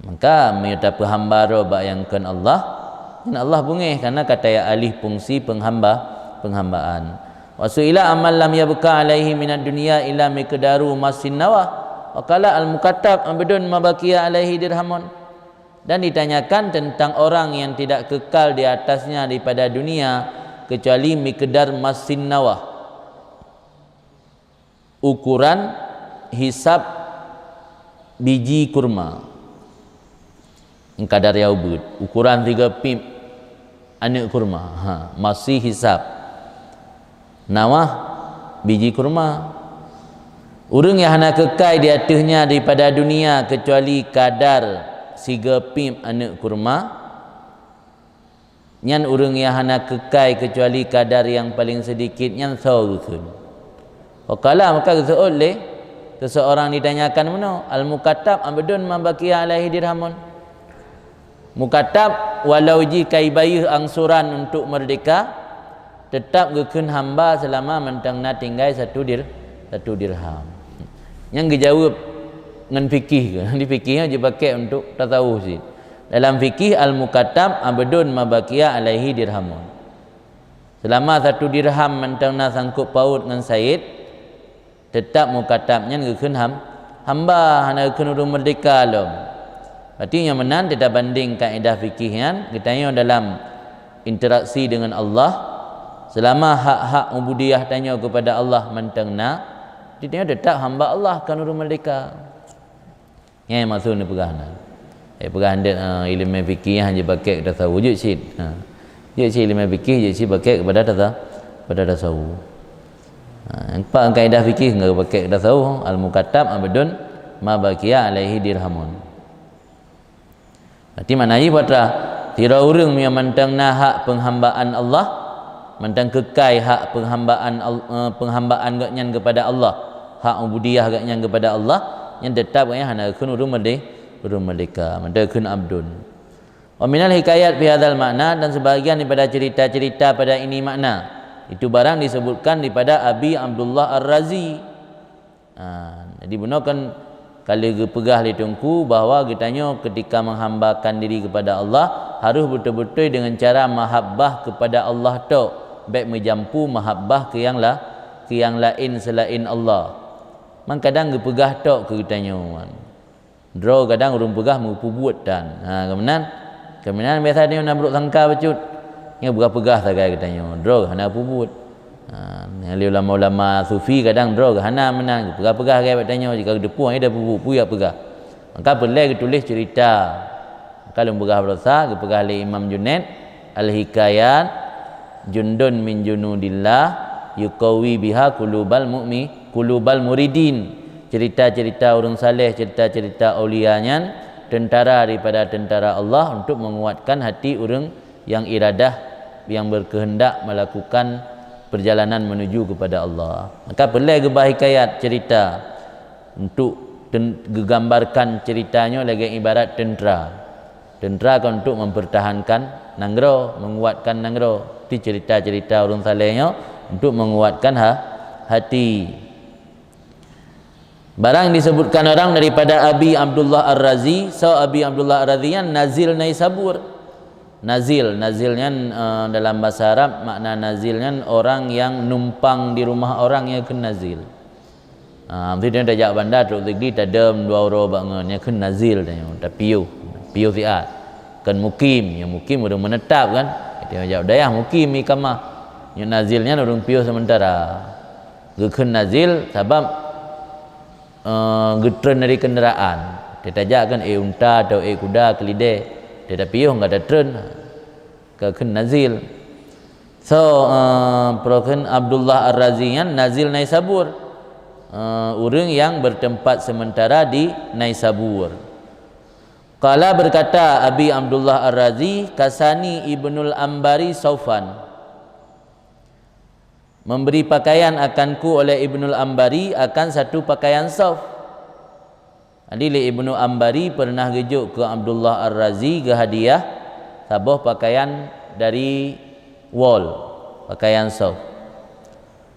Maka, meunyoe tapeuhamba droe bak nyang kon Allah, nyan Allah beungéh, kareuna ka tajak alih fungsi peuhamba, peuhambaan. "Wa su'ila amman lam yabqa alaihi minad dunya illa miqdaru massin nawah, wa qala al-mukatab abdun ma baqiya alaihi dirhamun." Dan ditanyakan tentang orang yang tidak kekal di atasnya daripada dunia kecuali miqdar massin nawah. Ukuran hisab biji kurma. Kadar nyang ubit, ukuran tiga pip aneuëk kurma. Ha, masih hisab. Nawah biji kurma. Ureuëng nyang hana keukai di ateueh nyan daripada dunia keucuali kadar siga pip aneuëk kurma, nyan ureuëng nyang hana keukai keucuali kadar nyang paleng seudikit nyan soe geukheun. Wa qala, maka geuseuôt lé seuseurang ditanyakan meunoe, "Al-mukatab abdun ma baqiya alaihi dirhamun." Mukatab, walau jih ka ibayeue angsuran untuk meurdeka, teutab geukheun hamba seulama mantong na tinggai satu dir-, satu dirham. Nyan geujaweueb ngon fikih keu, di fikih nyan jipakée untuk tasawuf cit. Dalam fikih, al-mukatab abdun ma baqiya alaihi dirhamun. Seulama satu dirham mantong na sangkot paut ngon saét, teutab mukatab nyan geukheun ham-, hamba, hana geukheun ureuëng meurdeka lom. Berarti nyoe meunan teutabandeng kaedah fikih nyan, geutanyoe dalam interaksi dengan Allah, seulama hak-hak ubudiyah tanyoe keupada Allah mantong na, geutanyoe teutab hamba Allah, kon ureuëng meurdeka. Nyan maksud neupeugah na. Eh, peugah handeuet, ah, ileumé fikih hana jipakée keu tasawuf, jeuet cit. Ha. Jeuet cit ileumé fikih, jeuet cit pakée keupada tasa-, keupada tasawuf. Ha, nyang pat kaedah fikih enggak pakée keu tasawuf, al-mukatab abdun ma baqiya alaihi dirhamun. Berarti makna jih batra, sidroe ureuëng nyang mantong na hak peuhambaan Allah, mantong keukai hak peuhambaan Al-, eh, peuhambaan gobnyan keupada Allah, hak ubudiyah gobnyan keupada Allah, nyan teutab gobnyan hana geukheun ureuëng meurde-, ureuëng meurdeka, mantong geukheun abdun. Wa minal hikayat fi hadzal ma'na, dan sebahagian daripada cerita-cerita pada ini makna, itu barang disebutkan daripada Abi Abdullah Ar-Razi. Ha, jadi bunoe kan ka lheueh geupeugah lé Teungku bahwa geutanyoe keutika meuhambakan diri keupada Allah harôh beutôi-beutôi deungon cara mahabbah keupada Allah tok, bék meujampu mahabbah keu nyang la-, keu nyang laén seulaén Allah. Man kadang geupeugah tok keu geutanyoe. Droe kadang ureuëng peugah meupeubuet tan. Ha, keumeunang, keumeunang biasa tanyoe na brok sangka bacut. Nyang peugah-peugah sagai geutanyoe, droe hana peubuet. Ha, nyang lé ulama-ulama sufi kadang droe hana meunan, geupeugah-peugah sagai bak tanyoe, jika geuteupeue, "Ai, dah peubuet, peue jak peugah." Maka peureulée geutuléh cerita. Ka lôn peugah baroesa, geupeugah lé Imam Junaid, "Al-hikayat jundun min junudillah yuqawi biha qulubal mu'mi-, qulubal muridin." Cerita-cerita ureuëng saleh, cerita-cerita aulia nyan tentara daripada tentara Allah untuk menguatkan hati ureuëng yang iradah, yang berkehendak melakukan perjalanan menuju kepada Allah. Maka peureulée geuba hikayat cerita untuk ten-, geugambarkan cerita nyoe lagée ibarat tentara. Tentara kan untuk mempertahankan nanggroe, menguatkan nanggroe. Ti cerita-cerita ureuëng saleh nyoe untuk menguatkan ha-, hati. Barang disebutkan orang daripada Abi Abdullah Ar-Razi, so Abi Abdullah Ar-Razi nyan Nazil Naisabur. Nazil, Nazil nyan, eh, dalam bahasa Arab, makna Nazil nyan orang yang numpang di rumah orang, nyan kheun Nazil. Ha, meusti tajak banda trok sigli tadom dua uroe bak ngon, nyan kheun Nazil tanyoe, tapiôh, piôh siat. Kon mukim, nyan mukim ureuëng menetap kan. Tajak dayah mukim ikamah. Nyan Nazil nyan ureuëng piôh sementara. Geukheun Nazil sabab, eh, geutreun dari kendaraan. Tajak kan ék unta atau ék kuda, keulidé. Tetapi yoh ka tatreun, ka kheun Nazil. So, eh, peue kheun Abdullah Ar-Razi nyan Nazil Naisabur. Eh, ureuëng yang bertempat sementara di Naisabur. Qala, berkata Abi Abdullah Ar-Razi, "Kasani Ibnul Ambari saufan." Memberi pakaian akanku oleh Ibnul Ambari akan satu pakaian sauf. Jadi lé Ibnu Ambari pernah geujok keu Abdullah Ar-Razi geuhadiah saboh pakaian dari wol, pakaian sauf.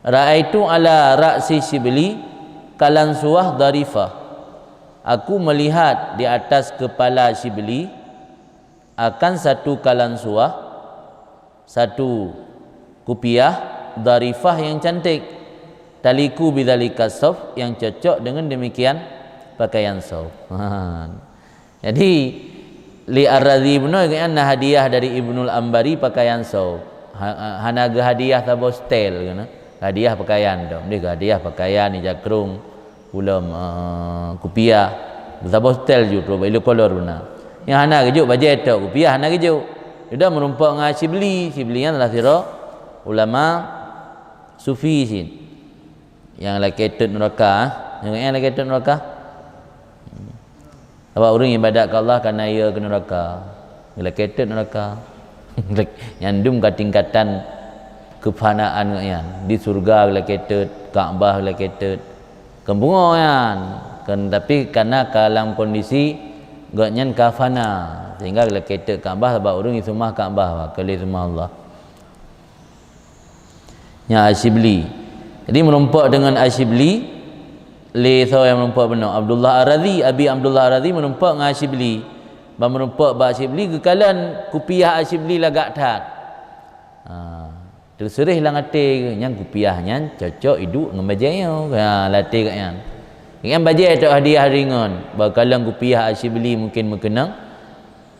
Ra'aitu ala ra'si Syibli kalansuwah dharifah. Aku melihat di atas kepala Syibli akan satu kalansuwah, satu kupiah dharifah yang cantik, taliku bidzalika sauf, yang cocok dengan demikian pakaian sauf. Ha. Jadi, li Ar-Razi bunoe geuhnyan na hadiah dari Ibnul Ambari pakaian sauf. Ha, hana geuhadiah saboh setel keunoe. Hadiah pakaian tu. Dia hadiah pakaian, ija krung, ulom, eh, kupiah. Saboh setel ju, ilu kolor buna. Nyang hana geujok bajée tok, kupiah hana geujok. Udah meurumpok ngon Syibli. Syibli nyan adalah sidroe ulama sufi cit. Nyang lakée teut nuraka, eh. Nyang, nyang lakée teut nuraka. Sabab ureuëng ibadat keu Allah kana yue keu nuraka. Lakée teut nuraka. Nyan dum ka tingkatan keufanaan gobnyan. Di syeuruga lakée teut, Ka'bah lakée teut. Kon pungo nyan. Kon, tapi kana ka lam kondisi gobnyan ka fana. Sehingga lakée teut Ka'bah sabab ureuëng iseumah Ka'bah, kon lé seumah Allah. Nyan Asyibli. Jadi meurumpok deungon Asyibli, lé soe nyang meurumpok bunoe, Abdullah Ar-Razi, Abi Abdullah Ar-Razi meurumpok ngon Asyibli. Ban meurumpok bak Asyibli geukalon kupiah Asyibli lagak that. Ha, teuseureh lam até geuh, nyan kupiah nyan cocok iduek ngon bajée nyoe. Ha, lam até gobnyan. Nyan bajée tok hadiah ringon, bak kalon kupiah Asyibli mungken meukeunong.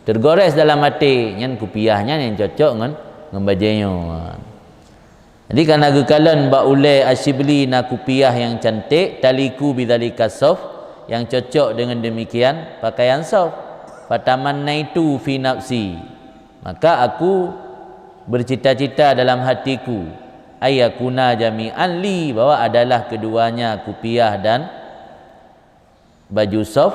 Teugores dalam até, nyan kupiah nyan nyang cocok ngon, ngon bajée nyoe. Jadi kana geukalon bak ulée Asyibli na kupiah nyang canték, taliku bidzalika sauf, nyang cocok deungon demikian pakaian sauf. Fatamannaitu fi nafsi. Maka aku bercita-cita dalam hatiku, ayyakuna jami'an li, bahwa adalah keduanya kupiah dan baju sauf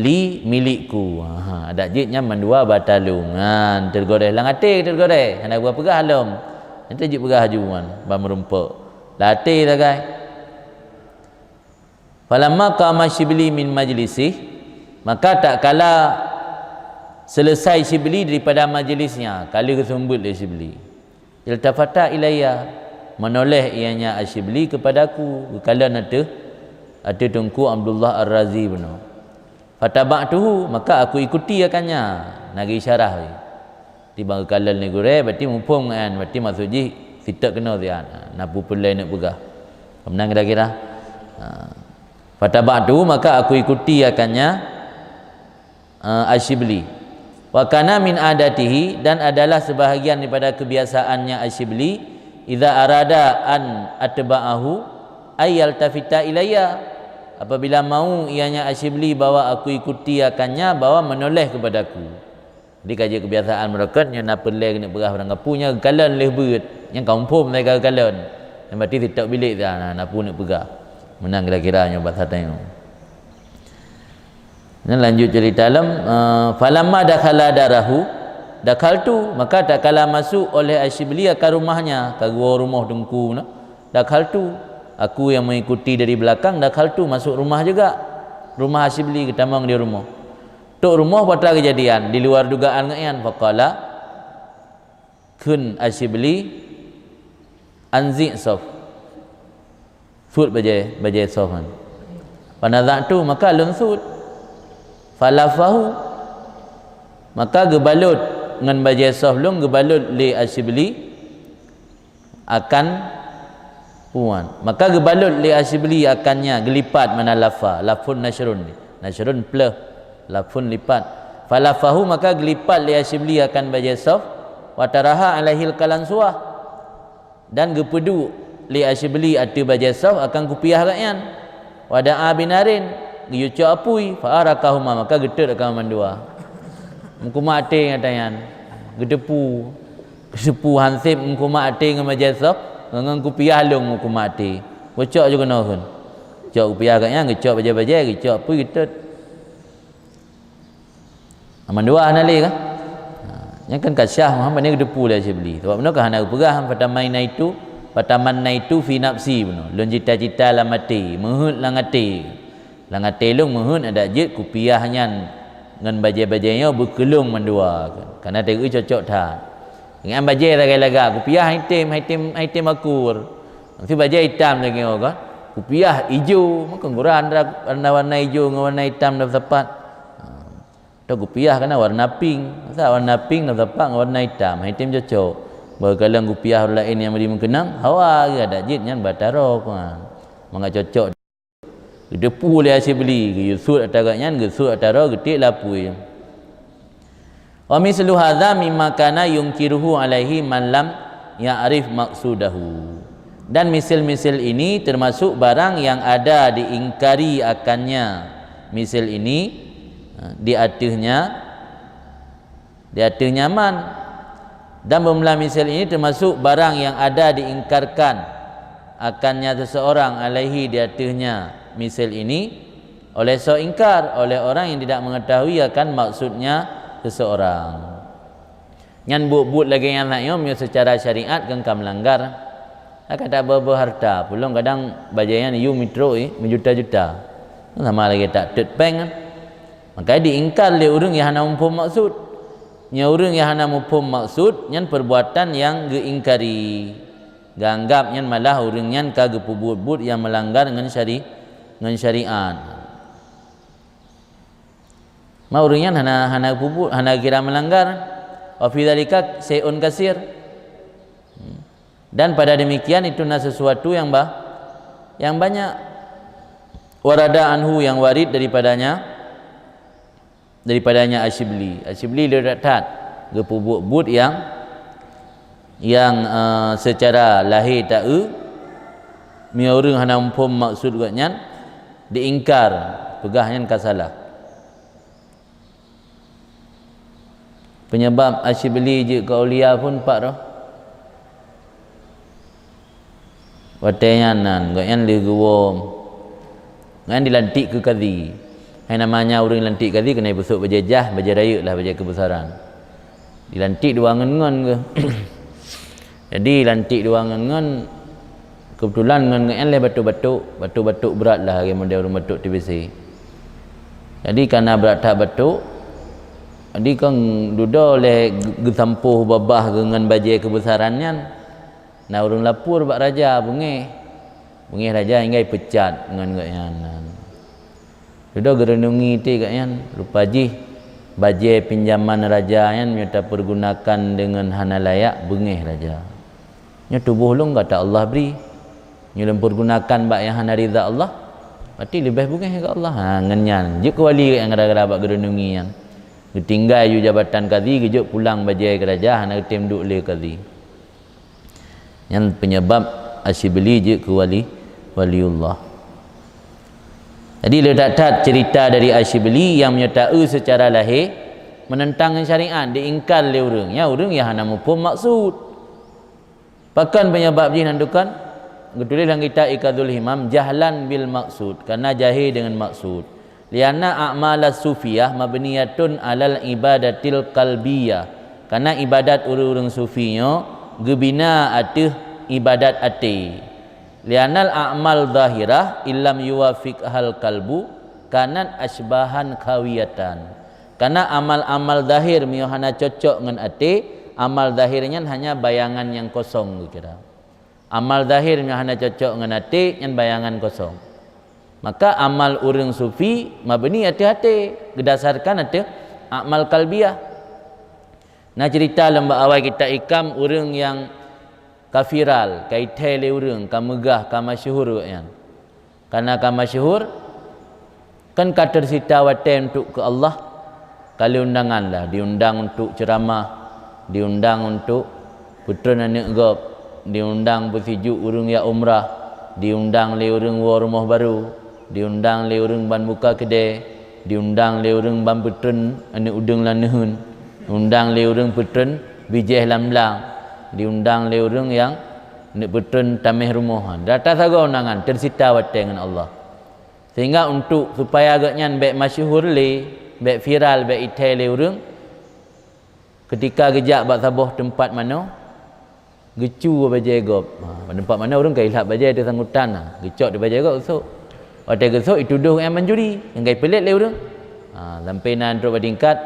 li milikku. Ha, adak jeuet nyan mandua batalong. Ha, teugores lam até, teugores. Hana geupeugah lom. Nanti jeuet peugah aju nyan, ban meurumpok. Lam até sagai. Falamma qama Syibli min majlisih, maka tatkala selesai Syibli daripada majlisnya, ka lheueh geuseumeubeuet lé Syibli. Iltafata ilayya, menoleh ianya Asyibli kepadaku, geukalon ateueh, ateueh Teungku Abdullah Ar-Razi bunoe. Fataba'tuhu, maka aku ikuti akannya, na geuisyarah. Tiba geukalon lé gurée, berarti muphom nyan, berarti maksud jih sitek keunoe siat. Na peue-peue lé neuk peugah. Meunan kira-kira. Ha. Fataba'tuhu, maka aku ikuti akannya, eh, Asyibli. Wa kana min adatihi, dan adalah sebahagian daripada kebiasaannya Asyibli, idza arada an atba'ahu, ay yaltafita ilayya. Apabila mau ianya Asyibli bahwa aku ikuti akannya, bahwa menoleh kepadaku. Jadi ka jeuet kebiasaan meurokot, nyoe na peureulée keuneuk peugah barang kapeue, nyan geukalon lheueh beuet, nyang ka muphom sai ka geukalon. Nyang berarti sitok bilék dah, na, na peue neuk peugah. Meunan kira-kira nyoe bahasa tanyoe. Nyan lanjut cerita lom, eh, falamma dakhala darahu, dakhaltu, maka tatkala masuk oleh Asyibli akan rumahnya, ka geuwoe rumoh teungku na, dakhaltu, aku yang mengikuti dari belakang, dakhaltu, masuk rumah juga. Rumah Asyibli, geutamong di rumoh. Trok rumoh, peue teuma keujadian, di luar dugaan geuh nyan, faqala, kheun Asyibli, "Anzi' sauf." Suet bajée, bajée sauf nyan. Fanaza'tu, maka lôn suet. Falafahu, maka geubalot ngon bajée sauf lôn, geubalot lé Asyibli akan puan. Maka geubalot lé Asyibli akannya, geulipat makna lafa, lafun nasyrun. Nasyrun pleuh, lafun lipat. Falafahu, maka geulipat lé Asyibli akan bajée sauf, wa taraha alaihil kalansuwah. Dan geupeuduek lé Asyibli ateueh bajée sauf akan kupiah geuh nyan. Wa da'a binarin, geuyue cok apui, fa ahraqahuma, maka geutot akan mandua. Meukumat até nyang tanyan. Geuteupu. Geuteupu hanseb meukumat até ngon bajée sauf, ngon, ngon kupiah lôn meukumat até. Geucok ju keunoe kheun. Cok kupiah geuh nyan, geucok bajée-bajée, geucok apui, geutot. Mandua hana lé kan? Ha, nyan kan ka syah, Muhammad ni geuteupu lé Asyibli. Sabab meunoe ka hana geupeugah, "Fatamannaitu, fatamannaitu fi nafsi," bunoe. Lôn cita-cita lam até, meuheuet lam até. Lam até lôn meuheuet adak jeuet kupiah nyan ngon bajée-bajée nyoe beukeulong mandua kan. Kana teueu cocok that. Nyan bajée lagée-lagée, kupiah hai tem, hai tem, hai tem akur. Meusti bajée itam lagée nyoe kan. Kupiah ijo, meukeureubeuen warna-warna ijo ngon warna itam lam sapat. Ha. Atau kupiah kana warna pink. Masa warna pink lam sapat ngon warna itam, hai tem cocok. Beukalon kupiah ureueng laén nyang meuri meukeunong, hawa geuh adak jeuet nyan bataro kuan. Mangat cocok. Geuteupu lé Asyibli, geuyue suet atra geuh nyan, geusuet atra droe, geutiek lapui. Wa mislu hadza mimma kana yungkiruhu alaihi man lam ya'rif maqsudahu. Dan misil-misil ini termasuk barang yang ada diingkari akannya. Misil ini, eh, di ateuehnya, di ateuehnya man. Dan beumeulah misil ini termasuk barang yang ada diingkarkan akannya seseorang alaihi di ateuehnya misil ini oleh soe ingkar, oleh orang yang tidak mengetahui akan maksudnya seseorang. Nyan buet-buet lagée nyan nyoe meunyoe seucara syariat kan ka meulanggar. Ka tabeubaih hareuta, peulom kadang bajée nyan yue meutrok, eh, meujuta-juta. Sama lagée tak teut péng kan. Maka diingkar lé ureuëng nyang hana muphom maksud. Nyoe ureuëng nyang hana muphom maksud, nyan perbuatan nyang geuingkari. Geuanggab nyan malah ureuëng nyan ka geupeubuet-buet nyang meulanggar ngon syari-, ngon syariat. Ma ureuëng nyan hana, hana geupeubuet, hana kira meulanggar. Wa fi dzalika syai'un katsir. Hmm. Dan pada demikian itu na sesuatu yang ba-, yang banyak. Warada anhu, yang warid daripadanya, daripadanya Asyibli. Asyibli le that-that geupeubuet-buet nyang, nyang, eh, seucara lahé taeu, meunyoe ureuëng hana muphom maksud gobnyan, diingkar, peugah nyan ka salah. Penyebab Asyibli jeuet keu aulia phon pat roh. Watée nyan nan, gobnyan lheueh geuwoe, gobnyan dilantik keu kadhi. Hai namanya ureuëng lantik kadhi keuneuk peusok bajée jah, bajée rayeuk lah, bajée keubeusaran. Dilantik dua ngon-ngon geuh. Jadi lantik dua ngon-ngon, keubeutulan ngon gobnyan lé batuk-batuk, batuk-batuk brat lah lagée model ureuëng batuk T B C. Jadi kana brat that batuk, jadi kan dudoe lé geusampôh babah geuh ngon bajée keubeusaran nyan. Na ureuëng lapor bak raja, beungéh. Beungéh raja hingga ipeucat ngon gobnyan nan. Dudoe geureunungi teuh gobnyan, rupa jih bajée pinjaman raja nyan meunyoe tapeurgunakan deungon hana layak, beungéh raja. Nyoe tuboh lôn gata Allah bri. Nyoe lôn peurgunakan bak nyang hana ridha Allah, berarti leubeh beungéh keu Allah. Ha, ngon nyan, jeuet keu wali gobnyan gara-gara bak geureunungi nyan. Geutinggai ju jabatan kadhi, geujok pulang bajée keu raja, hana geutem duek lé kadhi. Nyan penyebab Asyibli jeuet keu wali, waliullah. Jadi, le that-that cerita dari Asyibli nyang meunyoe taeu seucara lahé meunentang ngon syariat, diingkar lé ureuëng. Nyan ureuëng nyang hana muphom maksud. Pakon penyebab jih nan tukon? Geutuléh lam kitab Iqazul Himam, jahlan bil maksud, karena jahé deungon maksud. Lianna a'malas sufiyah mabniyatun alal ibadatil qalbiyah. Karena ibadat ureuëng-ureuëng sufi nyoe geubina ateueh ibadat até. Lianal a'mal zahirah illam yuwafiqhal qalbu kanat asbahan khawiyatan. Karena amal-amal zahir meunyoe hana cocok ngon até, amal zahir nyan hanya bayangan nyang kosong geukira. Amal zahir meunyoe hana cocok ngon até, nyan bayangan kosong. Maka amal ureuëng sufi mabni ateueh até, geudasarkan ateueh amal kalbiyah. Na cerita lom bak awai kitab Hikam, ureuëng nyang ka viral, ka ithée lé ureuëng, ka meugah, ka masyhur awaknyan. Karena ka masyhur, kan ka teusita watée untuk keu Allah, ka lé undangan lah, diundang untuk ceramah, diundang untuk peutreun aneuëk gob, diundang beusijuek ureuëng jak umrah, diundang lé ureuëng woe rumoh barô, diundang lé ureuëng ban buka keudée, diundang lé ureuëng ban peutreun aneuëk udeueng lam neuheun, diundang lé ureuëng peutreun bijéh lam blang, diundang lé ureuëng nyang neuk peutreun taméh rumoh. Data sagoe undangan teusita watée ngon Allah. Sehingga untuk supaya gobnyan bék masyhur lé, bék viral, bék ithée lé ureuëng, ketika geujak bak saboh teumpat manoe, geucue bajée gob. Ha, teumpat manoe ureuëng ka ilhab bajée teusanggotan, ha, geucok di bajée gob geusok. Watée geusok, itudoh nyang mancuri, nyang ka ipeulet lé ureuëng. Ha, sampai na trok bak tingkat,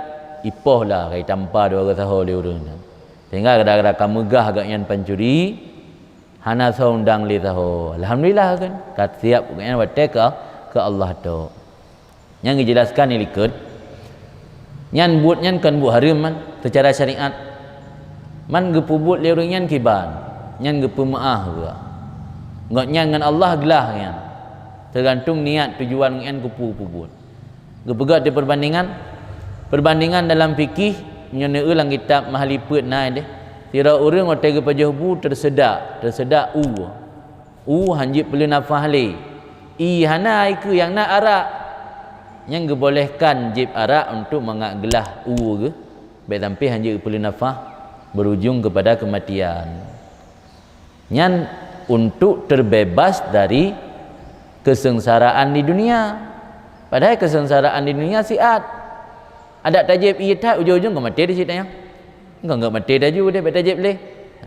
ipoh lah, ka itampa dua gasaho lé ureuëng nyan. Sehingga gara-gara ka meugah gobnyan pancuri, hana soe undang lé sahoe. Alhamdulillah kan, ka siab gobnyan watée keu, keu Allah tok. Nyang geujelaskan di likot, nyan buet nyan kon buet hareuem man seucara syariat. Man geupeubuet lé ureuëng nyan kiban, nyan geupeumeuáh geuh. Gobnyan ngon Allah glah nyan, teugantung niat tujuan nyan keupeue peubuet. Geupeugah di peubandingan, peubandingan dalam fikih, meunyoe neueu lam kitab Mahalipeuet na deh. Sidroe ureuëng watée geupajoh bu teuseudak, teuseudak u. U hanjeuet peuleueh nafah lé. I hana, i keue nyang na arak. Nyang geubolehkan jieb arak untuk mangat glah u geuh, bék sampai hanjeuet peuleueh nafah, berujung kepada kematian. Nyan untuk terbebas dari kesengsaraan di dunia. Padahai kesengsaraan di dunia siat. Adak tajieb ie that, ujong-ujong ka maté di situ nyan. Enggak, enggak maté laju deh, bék tajieb lé.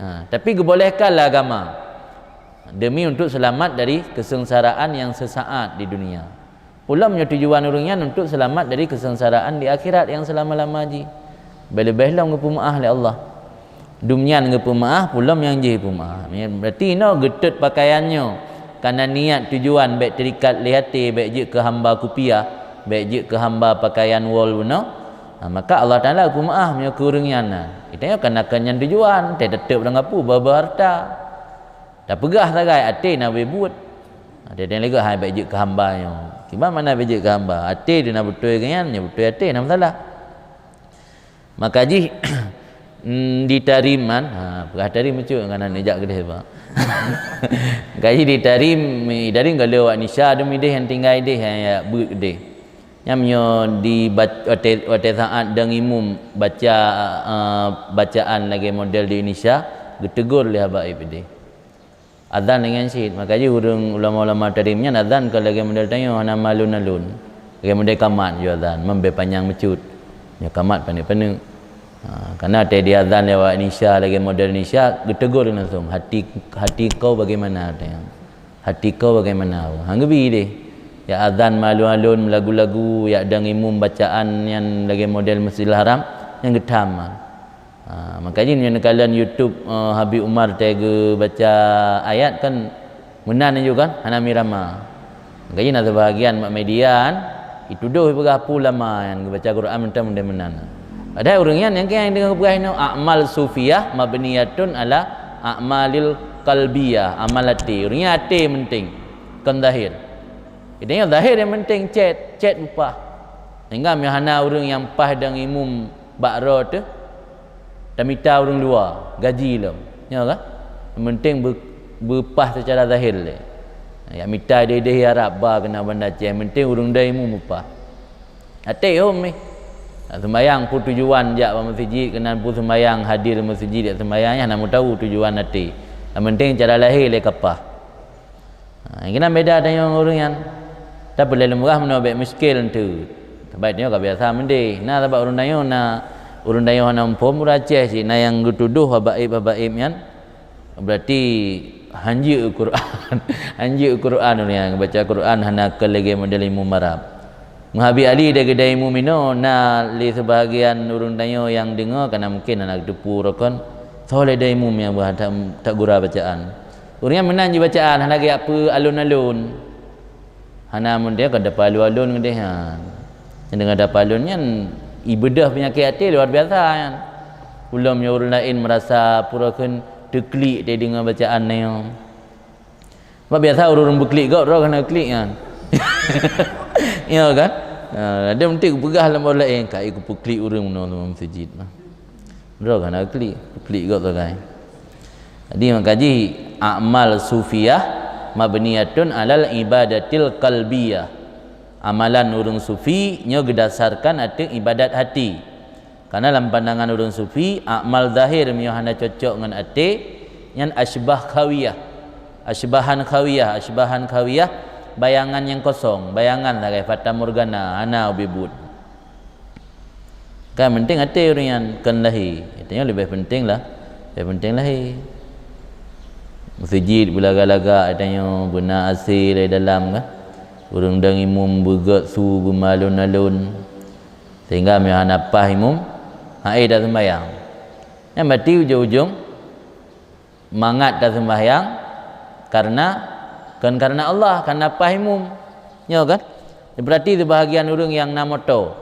Ha, tapi geubolehkanlah agama demi untuk selamat dari kesengsaraan yang sesaat di dunia. Pulom nyoe tujuan ureuëng nyan untuk selamat dari kesengsaraan di akhirat yang selama-lama jih. Leubeh-leubeh lom geupeumeuáh lé Allah. Dum nyan geupeumeuáh, pulom nyang jih peumeuáh. Berarti inoe geutot pakaian nyoe kana niat tujuan bék terikat lé até, bék jeuet keu hamba kupiah, bék jeuet keu hamba pakaian wol bunoe. Ha, maka Allah Taala geupeumeuáh meunyoe keu ureuëng nyan na. Geutanyoe kana kon nyan tujuan, teuh teuteup lam gapu, ba-ba harta. Tapeugah sagai até na wé buet. Até teuh lé geuh hai bék jeuet keu hamba nyoe. Kiban makna bék jeuet keu hamba? Até teuh na beutôi keu nyan, nyoe beutôi até na masalah. Maka jih, mm, di Tarim man, ha, peugah Tarim bacut, kan neujak keudeh ba. Maka jih di Tarim, di Tarim ka lheueh awak Indonesia, dum ideh nyang tinggai ideh, nyang jak beuet keudeh. Nyan meunyoe di bat-, watée, watée saat dang imum baca, eh, bacaan lagée model di Indonesia, geutegur lé haba ib ideh. Azan dengan syit. Maka jih ureuëng ulama-ulama Tarim nyan azan kon lagée model tanyoe hana malon-alon. Lagée model kamat ju azan, membé panyang bacut. Nyoe kamat paneuk-paneuk. Ha, karena watée di azan lé awak Indonesia lagée model Indonesia, geutegur langsung, hati, hati kau bagaimana, katanya. Hati kau bagaimana? Han geubi deh. Jak azan malon-alon, lagu-lagu, jak dang imum bacaan nyan lagée model Masjidil Haram, nyan geutham. Ha, maka jih nyoe neukalon YouTube, eh, Habib Umar teuh geubaca ayat kan meunan ju kan, hana mirama. Maka jih na seubahagian mak media kan, itudoh peugah peue ulama nyan geubaca Quran mantong meunan. Padahai ureuëng nyan nyang keu nyang deungoe peugah inoe, a'mal sufiyah mabniyatun ala a'malil qalbiyah, amal até. Ureuëng nyan até penting, kon zahir. Geutanyoe zahir nyang penting, cét, cét upah. Sehingga meuhana ureuëng nyang paih dang imum bak droe teuh, tamita ureuëng luwa gaji lom. Nyoe kan? Nyang penting beu-, beupah seucara zahir lé. Jak mita idéh-idéh Arab ba keunan Banda Aceh, penting ureuëng dai imeum upah. Até hom mih. Nak seumayang peue tujuan jak bak meuseujid, keunan peue seumayang hadir meuseujid jak seumayang, nyan hana meuteumé tujuan até. Yang penting cara lahé lé ka paih. Ha, keunan beda tanyoe ngon ureuëng nyan. Tapi lé lôn peugah meunoe bék muskil enteuk. Sabab tanyoe ka biasa meudéh. Na sabab ureuëng tanyoe na, ureuëng tanyoe hana muphom, ureuëng Aceh cit na nyang geutudoh habaib-habaib nyan. Berarti hanjeuet Quran. Hanjeuet Quran ureuëng nyan, baca Quran hana keu lagée model imeum Arab. Meuhabib Ali dai keudai imeum inoe, na lé seubahagian ureuëng tanyoe nyang deungoe, kana mungken hana geuteupeue uroe kon, soe lé dai imeum nyang bah that, that gura bacaan. Ureuëng nyan meunan jibacaan, hana geujak peu alon-alon. Hana meudeh kon dapa alon-alon geudeh nyan. Nyang deungoe dapa alon nyan, ibeudôh peunyakét até luar biasa nyan. Ulôn meunyoe ureuëng laén meurasa pura kheun teuklik teudeungoe bacaan nyoe. Sebab biasa ureuëng beuklik gob droe hana klik nyan. Ya kan? Ha, ada meuti kupeugah lam ureuëng laén, "Kai kupeuklik ureuëng meunoe lam meuseujid." Droe hana klik, klik gob sagai. Jadi maka jih amal sufiyah mabniyatun alal ibadatil qalbiyah. Amalan ureuëng sufi nyoe geudasarkan ateueh ibadat hati. Karena lam pandangan ureuëng sufi, amal zahir meunyoe hana cocok ngon até, nyan asybah khawiyah. Asybahan khawiyah, asybahan khawiyah, bayangan nyang kosong, bayangan sagai fatamorgana, hana ubé buet. Kan penting até ureuëng nyan kon lahé. Katanya lebih penting lah, lebih penting lahé. Meuseujid beulagak-lagak, katanya beuna AC lé dalam kan. Ureuëng dang imum beugét su beumalon-alon. Sehingga meunyoe hana paih imum, hai dah sembahyang. Nyan berarti ujong-ujong mangat taseumbahyang karena, kon karena Allah, karena paih imum. Nyoe kan? Berarti seubahagian ureuëng nyang na moto,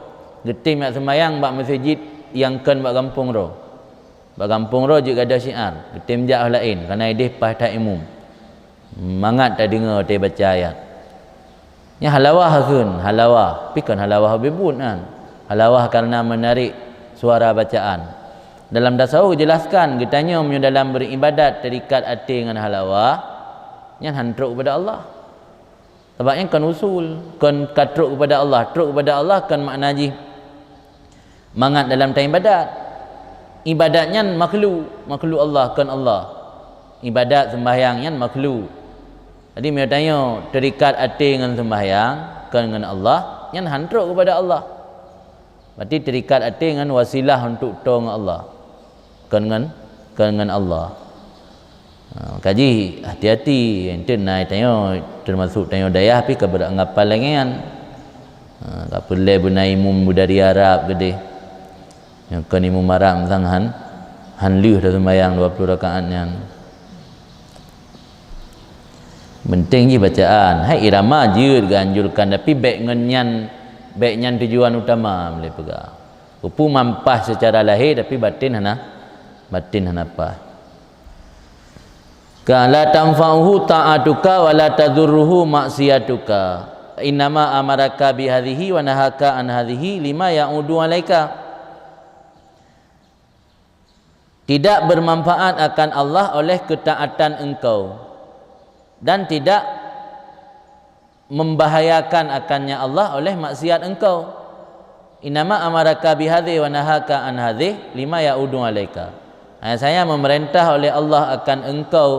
geutem jak seumbahyang bak meuseujid nyang kon bak gampông droe. Bak gampông droe jeuet gadôh syiar, geutem jak laén, karena idéh paih that imum. Mangat tadeungoe teubaca ayat. Nyan halawah kheun, halawah. Pi kon halawah ubé buet nyan. Halawah karena menarik suara bacaan. Dalam tasawuf geujelaskan, geutanyoe meunyoe dalam beribadat terikat até ngon halawah, nyan han trok keupada Allah. Sabab nyan kon usul, kon ka trok keupada Allah. Trok keupada Allah kon makna jih mangat dalam taibadat. Ibadat nyan makhluk, makhluk Allah, kon Allah. Ibadat seumbahyang nyan makhluk. Jadi meunyoe tanyoe terikat até ngon seumbahyang, kon ngon Allah, nyan han trok keupada Allah. Berarti terikat até ngon wasilah untuk toe ngon Allah. Kon ngon, kon ngon Allah. Ha, kaji hati-hati, enteuk na tanyoe, termasuk tanyoe dayah pih ka beuranggapan lagée nyan. Ha, ka peureulée beuna imum dari Arab keudeh. Nyang kon imum Arab sang han, han lheueh dah seumbahyang dua puluh rakaat nyan. Penting jih bacaan. Hai irama jeuet geuanjurkan, tapi bék ngon nyan, bék nyan tujuan utama, boleh peugah. Peue-peue man paih secara lahé, tapi batin hana, batin hana paih. Ka la tanfa'uhu ta'atuka wa la tadurruhu maksiyatuka. Innama amaraka bihadhihi wa nahaka an hadhihi lima ya'udu alaika. Tidak bermanfaat akan Allah oleh ketaatan engkau, dan tidak membahayakan akannya Allah oleh maksiat engkau. Innama amaraka bihadhi wa nahaka an hadhi lima ya'udu alaika. Hanya saja memerintah oleh Allah akan engkau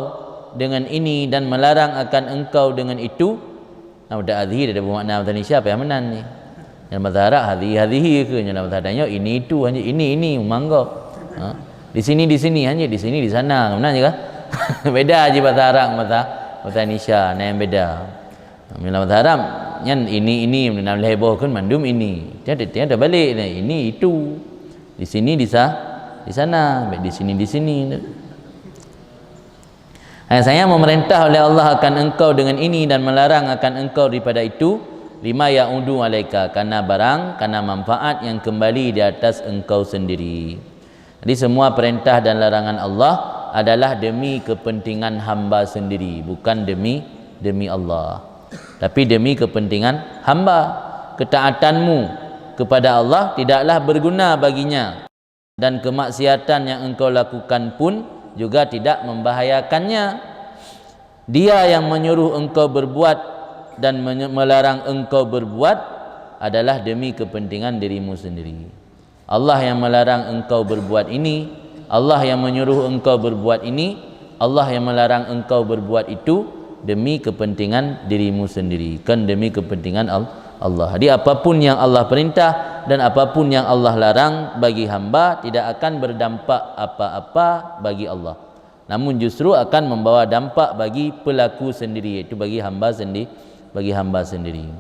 dengan ini dan melarang akan engkau dengan itu. Nah, udah hadhi dah bermakna bahasa Indonesia apa yang menan ni? Dalam bahasa Arab hadhi, hadhihi ke? Dalam bahasa Arab ini itu hanya ini, ini mangga. Ha? Di sini, di sini hanya di sini, di sana. Mana je kah? Beda je bahasa Arab bahasa, bahasa Indonesia. Nah, yang beda. Dalam bahasa Arab nyan ini, ini, dalam lhée boh kan mandum ini. Tiada, tiada balik. Nah, ini itu. Di sini, di sa-, di sana. Baik di sini, di sini. Hanya saja memerintah oleh Allah akan engkau dengan ini dan melarang akan engkau daripada itu, lima ya'udu alaika, karena barang, karena manfaat yang kembali di atas engkau sendiri. Jadi semua perintah dan larangan Allah adalah demi kepentingan hamba sendiri, bukan demi, demi Allah. Tapi demi kepentingan hamba. Ketaatanmu kepada Allah tidaklah berguna baginya, dan kemaksiatan yang engkau lakukan pun juga tidak membahayakannya. Dia yang menyuruh engkau berbuat dan menye-, melarang engkau berbuat adalah demi kepentingan dirimu sendiri. Allah yang melarang engkau berbuat ini, Allah yang menyuruh engkau berbuat ini, Allah yang melarang engkau berbuat itu demi kepentingan dirimu sendiri, kon demi kepentingan Al-, Allah. Jadi, apapun yang Allah perintah dan apapun yang Allah larang bagi hamba tidak akan berdampak apa-apa bagi Allah, namun justru akan membawa dampak bagi pelaku sendiri, iaitu bagi hamba sendi-, bagi hamba sendiri.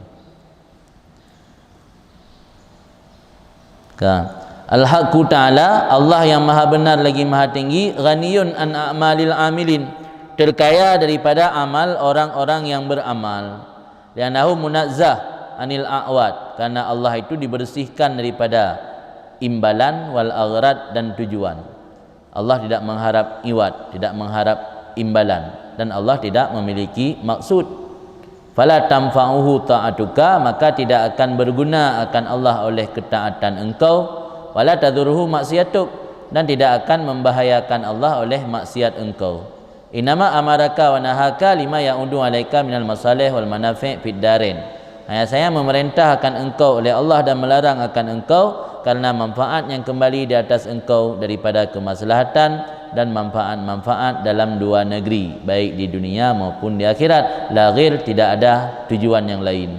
Ka. Al-Haqqu Ta'ala, Allah yang Maha Benar lagi Maha Tinggi, ghaniyun an a'malil amilin, terkaya daripada amal orang-orang yang beramal. Li'annahu munazzah anil a'wad, karena Allah itu dibersihkan daripada imbalan, wal aghrad, dan tujuan. Allah tidak mengharap iwad, tidak mengharap imbalan, dan Allah tidak memiliki maksud. Fala tanfa'uhu ta'atuka, maka tidak akan berguna akan Allah oleh ketaatan engkau, wala tadurruhu maksiatuk, dan tidak akan membahayakan Allah oleh maksiat engkau. Innama amaraka wa nahaka lima ya'udu alaika minal masalih wal manafi' fid darain. Hanya saja memerintah akan engkau oleh Allah dan melarang akan engkau karena manfaat yang kembali di atas engkau daripada kemaslahatan dan manfaat-manfaat dalam dua negeri, baik di dunia maupun di akhirat. La ghair, tidak ada tujuan yang lain.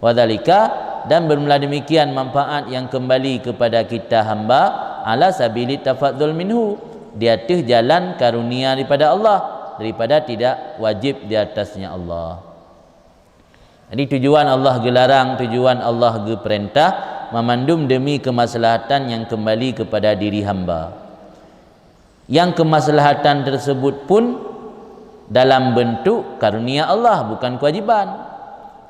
Wadzalika, dan bermula demikian manfaat yang kembali kepada kita hamba, ala sabili tafadzul minhu, di ateueh jalan karunia daripada Allah, daripada tidak wajib di atasnya Allah. Jadi, tujuan Allah geularang, tujuan Allah geupeurintah, mamandum demi kemaslahatan yang kembali kepada diri hamba. Yang kemaslahatan tersebut pun dalam bentuk karunia Allah, bukan kewajiban.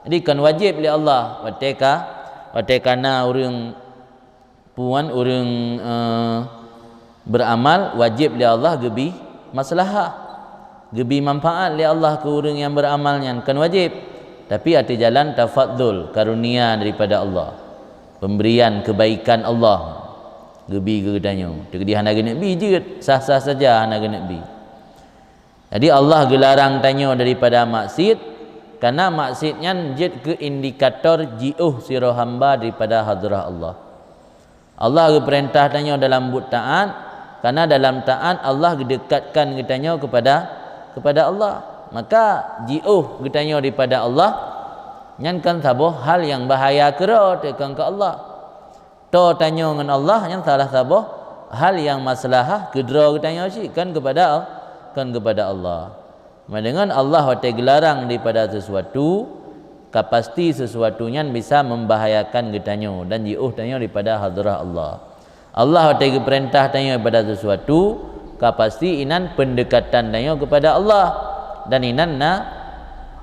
Jadi, kon wajéb lé Allah. Watée ka, watée ka na ureuëng puan, ureuëng, eh, beramal, wajéb lé Allah geubi maslahah, geubi manfaat lé Allah keu ureuëng nyang beramal nyan, kon wajéb. Tapi ateueh jalan tafadzul, karunia daripada Allah, pemberian kebaikan Allah geubi keu geutanyoe. Teuk di hana geuneuk bi jeuet, sah-sah saja hana geuneuk bi. Jadi, Allah geularang tanyoe daripada maksiet, karena maksiet nyan jeuet keu indikator jiôh sidroe hamba daripada hadrah Allah. Allah geupeurintah tanyoe dalam buet taát, karena dalam taát Allah geudekatkan geutanyoe kepada, kepada Allah. Maka, jiôh geutanyoe daripada Allah, nyan kan saboh hal nyang bahaya keudroe teuh kon keu Allah. Toe tanyoe ngon Allah nyan salah saboh hal nyang maslahah keudroe geutanyoe cit, kon keupada Al-, kon keupada Allah. Meudeungon Allah watée geularang daripada sesuatu, ka pasti sesuatu nyan bisa membahayakan geutanyoe dan jiôh tanyoe daripada hadrah Allah. Allah watée geupeurintah tanyoe daripada sesuatu, ka pasti inan pendekatan tanyoe kepada Allah. Dan inan na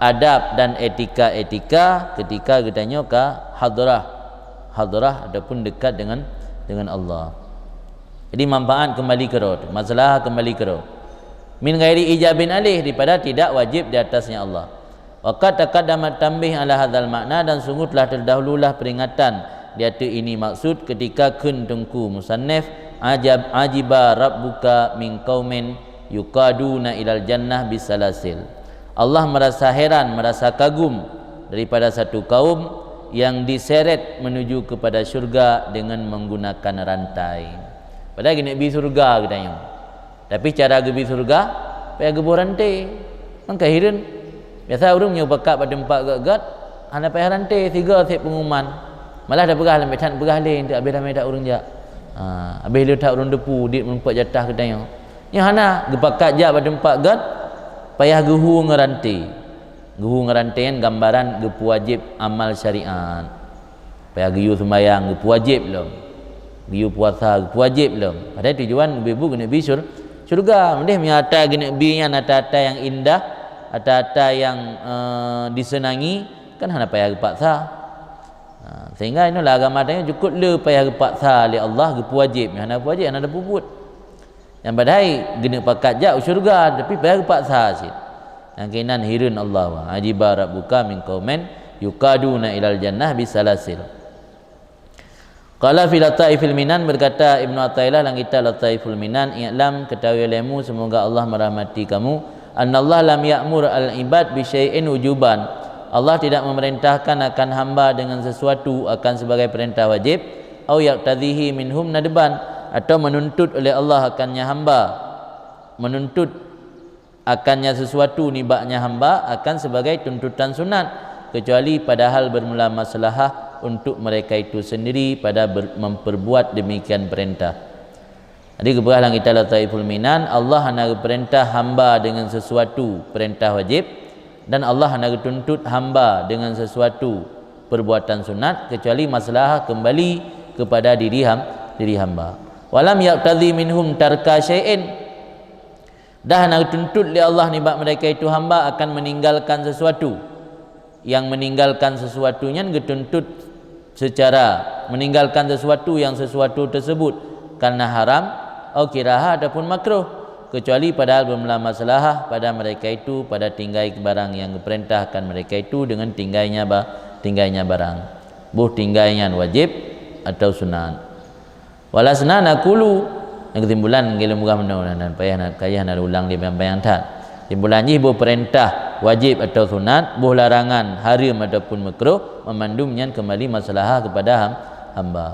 adab dan etika-etika ketika geutanyoe ka hadrah, hadrah ataupun dekat dengan, dengan Allah. Jadi, manfaat kembali keudroe, maslahah kembali keudroe. Min ghairi ijabin alaih, daripada tidak wajib di atasnya Allah. Wa qad taqaddama tanbih ala hadzal ma'na, dan sungguh telah terdahululah peringatan di ateueh ini maksud ketika kheun teungku musannif, ajab, ajiba rabbuka min qaumin yuqaduna ilal jannah bisalasil. Allah merasa heran, merasa kagum daripada satu kaum yang diseret menuju kepada syurga dengan menggunakan rantai. Padahai geuneuk bi syurga geutanyoe. Tapi cara geubi syurga, payah geuboh ranté. Mangka hireuen. Biasa ureuëng meunyoe pakat bak teumpat gét-gét, hana payah ranté, sigoe sép peunguman. Malah tapeugah lambée that peugah lé, enteuk habéh ramé that ureuëng jak. Ha, habéh le that ureuëng depu, dit meureumpok jatah geutanyoe. Nyoe hana, geupakat jak bak teumpat gét, payah geuhu ngon ranté. Geuhu ngon ranté nyan gambaran geupeuwajéb amal syariat. Payah geuyue seumayang geupeuwajéb lom. Geuyue puasa geupeuwajéb lom. Padahai tujuan geubi bu geuneuk bi syur-, syurga. Meudeh meunyoe ata geuneuk bi nyan ata-ata nyang indah, ata-ata nyang, eh, diseunangi, kan hana payah geupaksa. Ha, sehingga inoe lam agama tanyoe cukôp le payah geupaksa lé Allah geupeuwajéb. Hana peuwajéb, hana tapeubuet. Nyang padahai geuneuk pakat jak u syeuruga, tapi payah geupaksa cit. Nyang keunan hireuen Allah, "Ajiba rabbuka min qaumin yuqaduna ilal jannah bisalasil." Qala fi Lataifil Minan, berkata Ibnu Athaillah lam kitab Lataiful Minan, "I'lam, ketahui olehmu, semoga Allah merahmati kamu, Annallaha lam ya'mur al-ibad bi syai'in wujuban. Allah tidak memerintahkan akan hamba dengan sesuatu akan sebagai perintah wajib, au yaqtadhihi minhum nadban, atau menuntut oleh Allah akannya hamba, menuntut akannya sesuatu nibaknya hamba akan sebagai tuntutan sunat, kecuali padahal bermula maslahah untuk mereka itu sendiri pada ber-, memperbuat demikian perintah. Jadi geupeugah lam kitab Lataiful Minan, Allah hana geupeurintah hamba dengan sesuatu peurintah wajib, dan Allah hana geutuntut hamba dengan sesuatu perbuatan sunat, kecuali maslahah kembali kepada diri ham-, diri hamba. Walam yaqtadhi minhum tarka syai'in. Dah hana geutuntut lé Allah nibak mereka itu hamba akan meninggalkan sesuatu. Yang meninggalkan sesuatu nyan geutuntut secara meninggalkan sesuatu yang sesuatu tersebut karena haram, au kiraha ataupun makruh, kecuali padahal bermula maslahah pada mereka itu pada tinggai barang yang geupeurintahkan mereka itu dengan tinggainya ba-, tinggainya barang. Boh tinggai nyan wajib atau sunat. Walasna nakulu. Nyang keusimpulan, nggih lôn peugah meunoe, dan payah na, payah na ulang di bayang-bayang that. Kesimpulan jih, boh peurintah wajib atau sunat, boh larangan haram ataupun makruh, meumandum nyan kembali maslahah kepada ham-, hamba.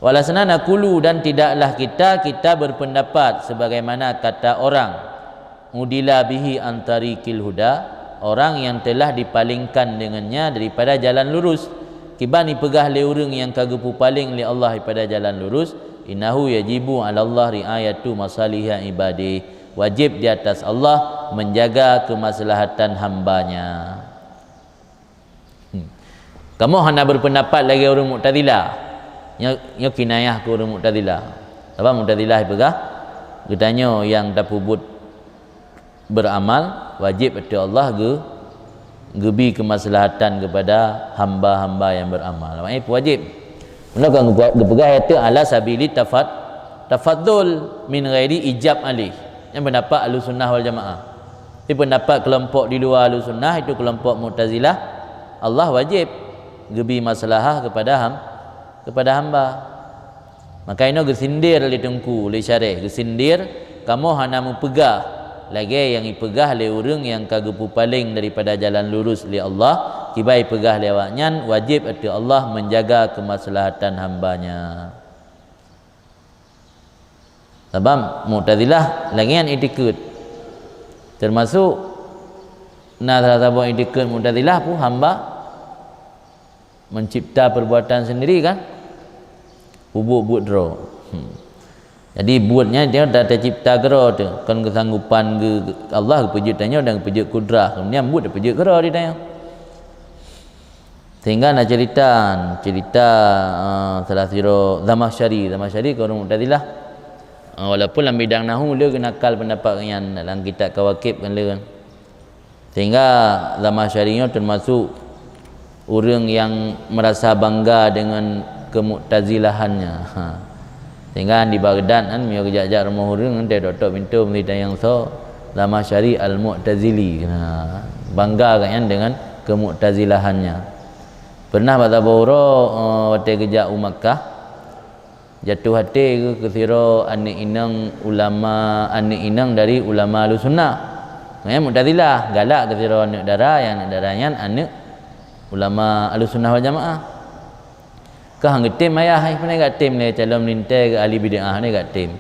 Walasna nakulu, dan tidaklah kita, kita berpendapat sebagaimana kata orang udila bihi an tariqil huda, orang yang telah dipalingkan dengannya daripada jalan lurus. Kiban ipeugah lé ureuëng nyang ka geupeupaléng lé Allah daripada jalan lurus, innahu yajibu 'alallah ri'ayatu masaliha ibadih, wajib di atas Allah menjaga kemaslahatan hamba-Nya. Hmm. Kamoe hana berpendapat lagée ureuëng Mu'tazilah. Nyoe, nyoe kinayah keu ureuëng Mu'tazilah. Sabab Mu'tazilah jipeugah, geutanyoe nyang tapeubuet beramal, wajib ateueh Allah geu-, geubi kemaslahatan kepada hamba-hamba nyang beramal. Maknanya wajib. Meunoe kan geupeugah, geupeugah itu ala sabili tafad-, tafadzul min ghairi ijab alih. Nyan pendapat Ahlussunnah wal Jamaah. Tapi pendapat kelompok di luar Ahlussunnah, itu kelompok Mu'tazilah, Allah wajib geubi maslahah kepada ham-, kepada hamba. Maka inoe geusindir lé Teungku, lé syareh, geusindir, kamoe hana meupeugah lagée nyang ipeugah lé ureuëng nyang ka geupeupaléng daripada jalan lurus lé Allah, kiban ipeugah lé awaknyan, wajib ateueh Allah menjaga kemaslahatan hamba-Nya. Sabab Mu'tazilah lagée nyan itikeuet. Teumasuk na salah saboh itikeuet Mu'tazilah pun hamba mencipta perbuatan sendiri kan? Peubuet buet droe. Hmm. Jadi buet nyan dia dah tercipta keudroe tu, kon keusanggupan geu-, Allah geupeujeuet tanyoe dan geupeujeuet kudrah. Kemudian buet geupeujeuet keudroe di tanyoe. Sehingga na cerita, cerita, eh, salah sidroe Zamakhsyari. Zamakhsyari keu ureuëng Mu'tazilah. Eh, walaupun lam bidang nahwu le geunakal pendapat nyan dalam kitab Kawakib kan le kan. Sehingga Zamakhsyari nyoe termasuk ureuëng yang merasa bangga dengan kemu'tazilahannya. Ha. Sehingga di Baghdad kan, meunyoe geujak-jak rumoh ureuëng, teutok-tok pintoe meusidang nyang soe, Zamakhsyari Al-Mu'tazili. Ha. Bangga gobnyan dengan kemu'tazilahannya. Pernah bak saboh uroe, eh, watée geujak u Makkah, jatuh até geuh keu sidroe aneuëk inong ulama, aneuëk inong dari ulama Ahlussunnah. Nyan Mu'tazilah, galak keu sidroe aneuëk dara, nyang aneuëk dara nyan aneuëk ulama Ahlussunnah wal Jamaah. Kah geutem ayah, eh, pane gak tem lé calon meulintée geu ahli bid'ah, pane gak tem.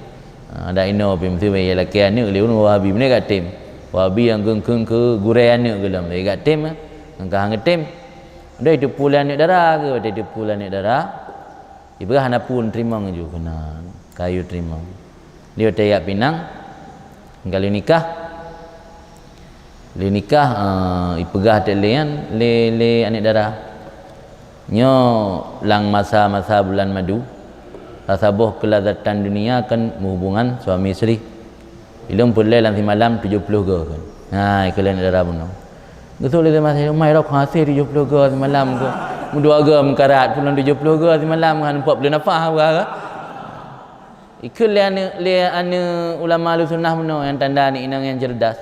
Ha, dak inoe pih meusti bak lakée aneuëk lé ureuëng Wahabi, pane gak tem. Wahabi nyang kheun-kheun keu gurée aneuëk geuh lom, pane gak tem, eh. Kah geutem. Udah itu pula aneuëk dara geuh, udah itu pula aneuëk dara. Ipeugah hana pun teurimong ju keunan, kayu teurimong. Lheueh teuyak pinang, ka lheueh nikah. Lheueh nikah, eh, ipeugah teuk lé nyan, lé, lé aneuëk dara. Nyoe lam masa-masa bulan madu, saboh keulazatan dunia kan hubungan suami isteri. Ilôn peureulée lam simalam tujoh ploh goe kan. Hai, keu lheueh aneuëk dara bunoe. Geusok lé teuma, "Umai rok hase tujoh ploh goe simalam ke? Meudua goe meukarat, pulang tujoh ploh goe simalam, han empat ploh nafah, buka ke?" Ikheun lé aneuëk, lé aneuëk ulama Ahlussunnah bunoe nyang tanda aneuëk inong nyang cerdas.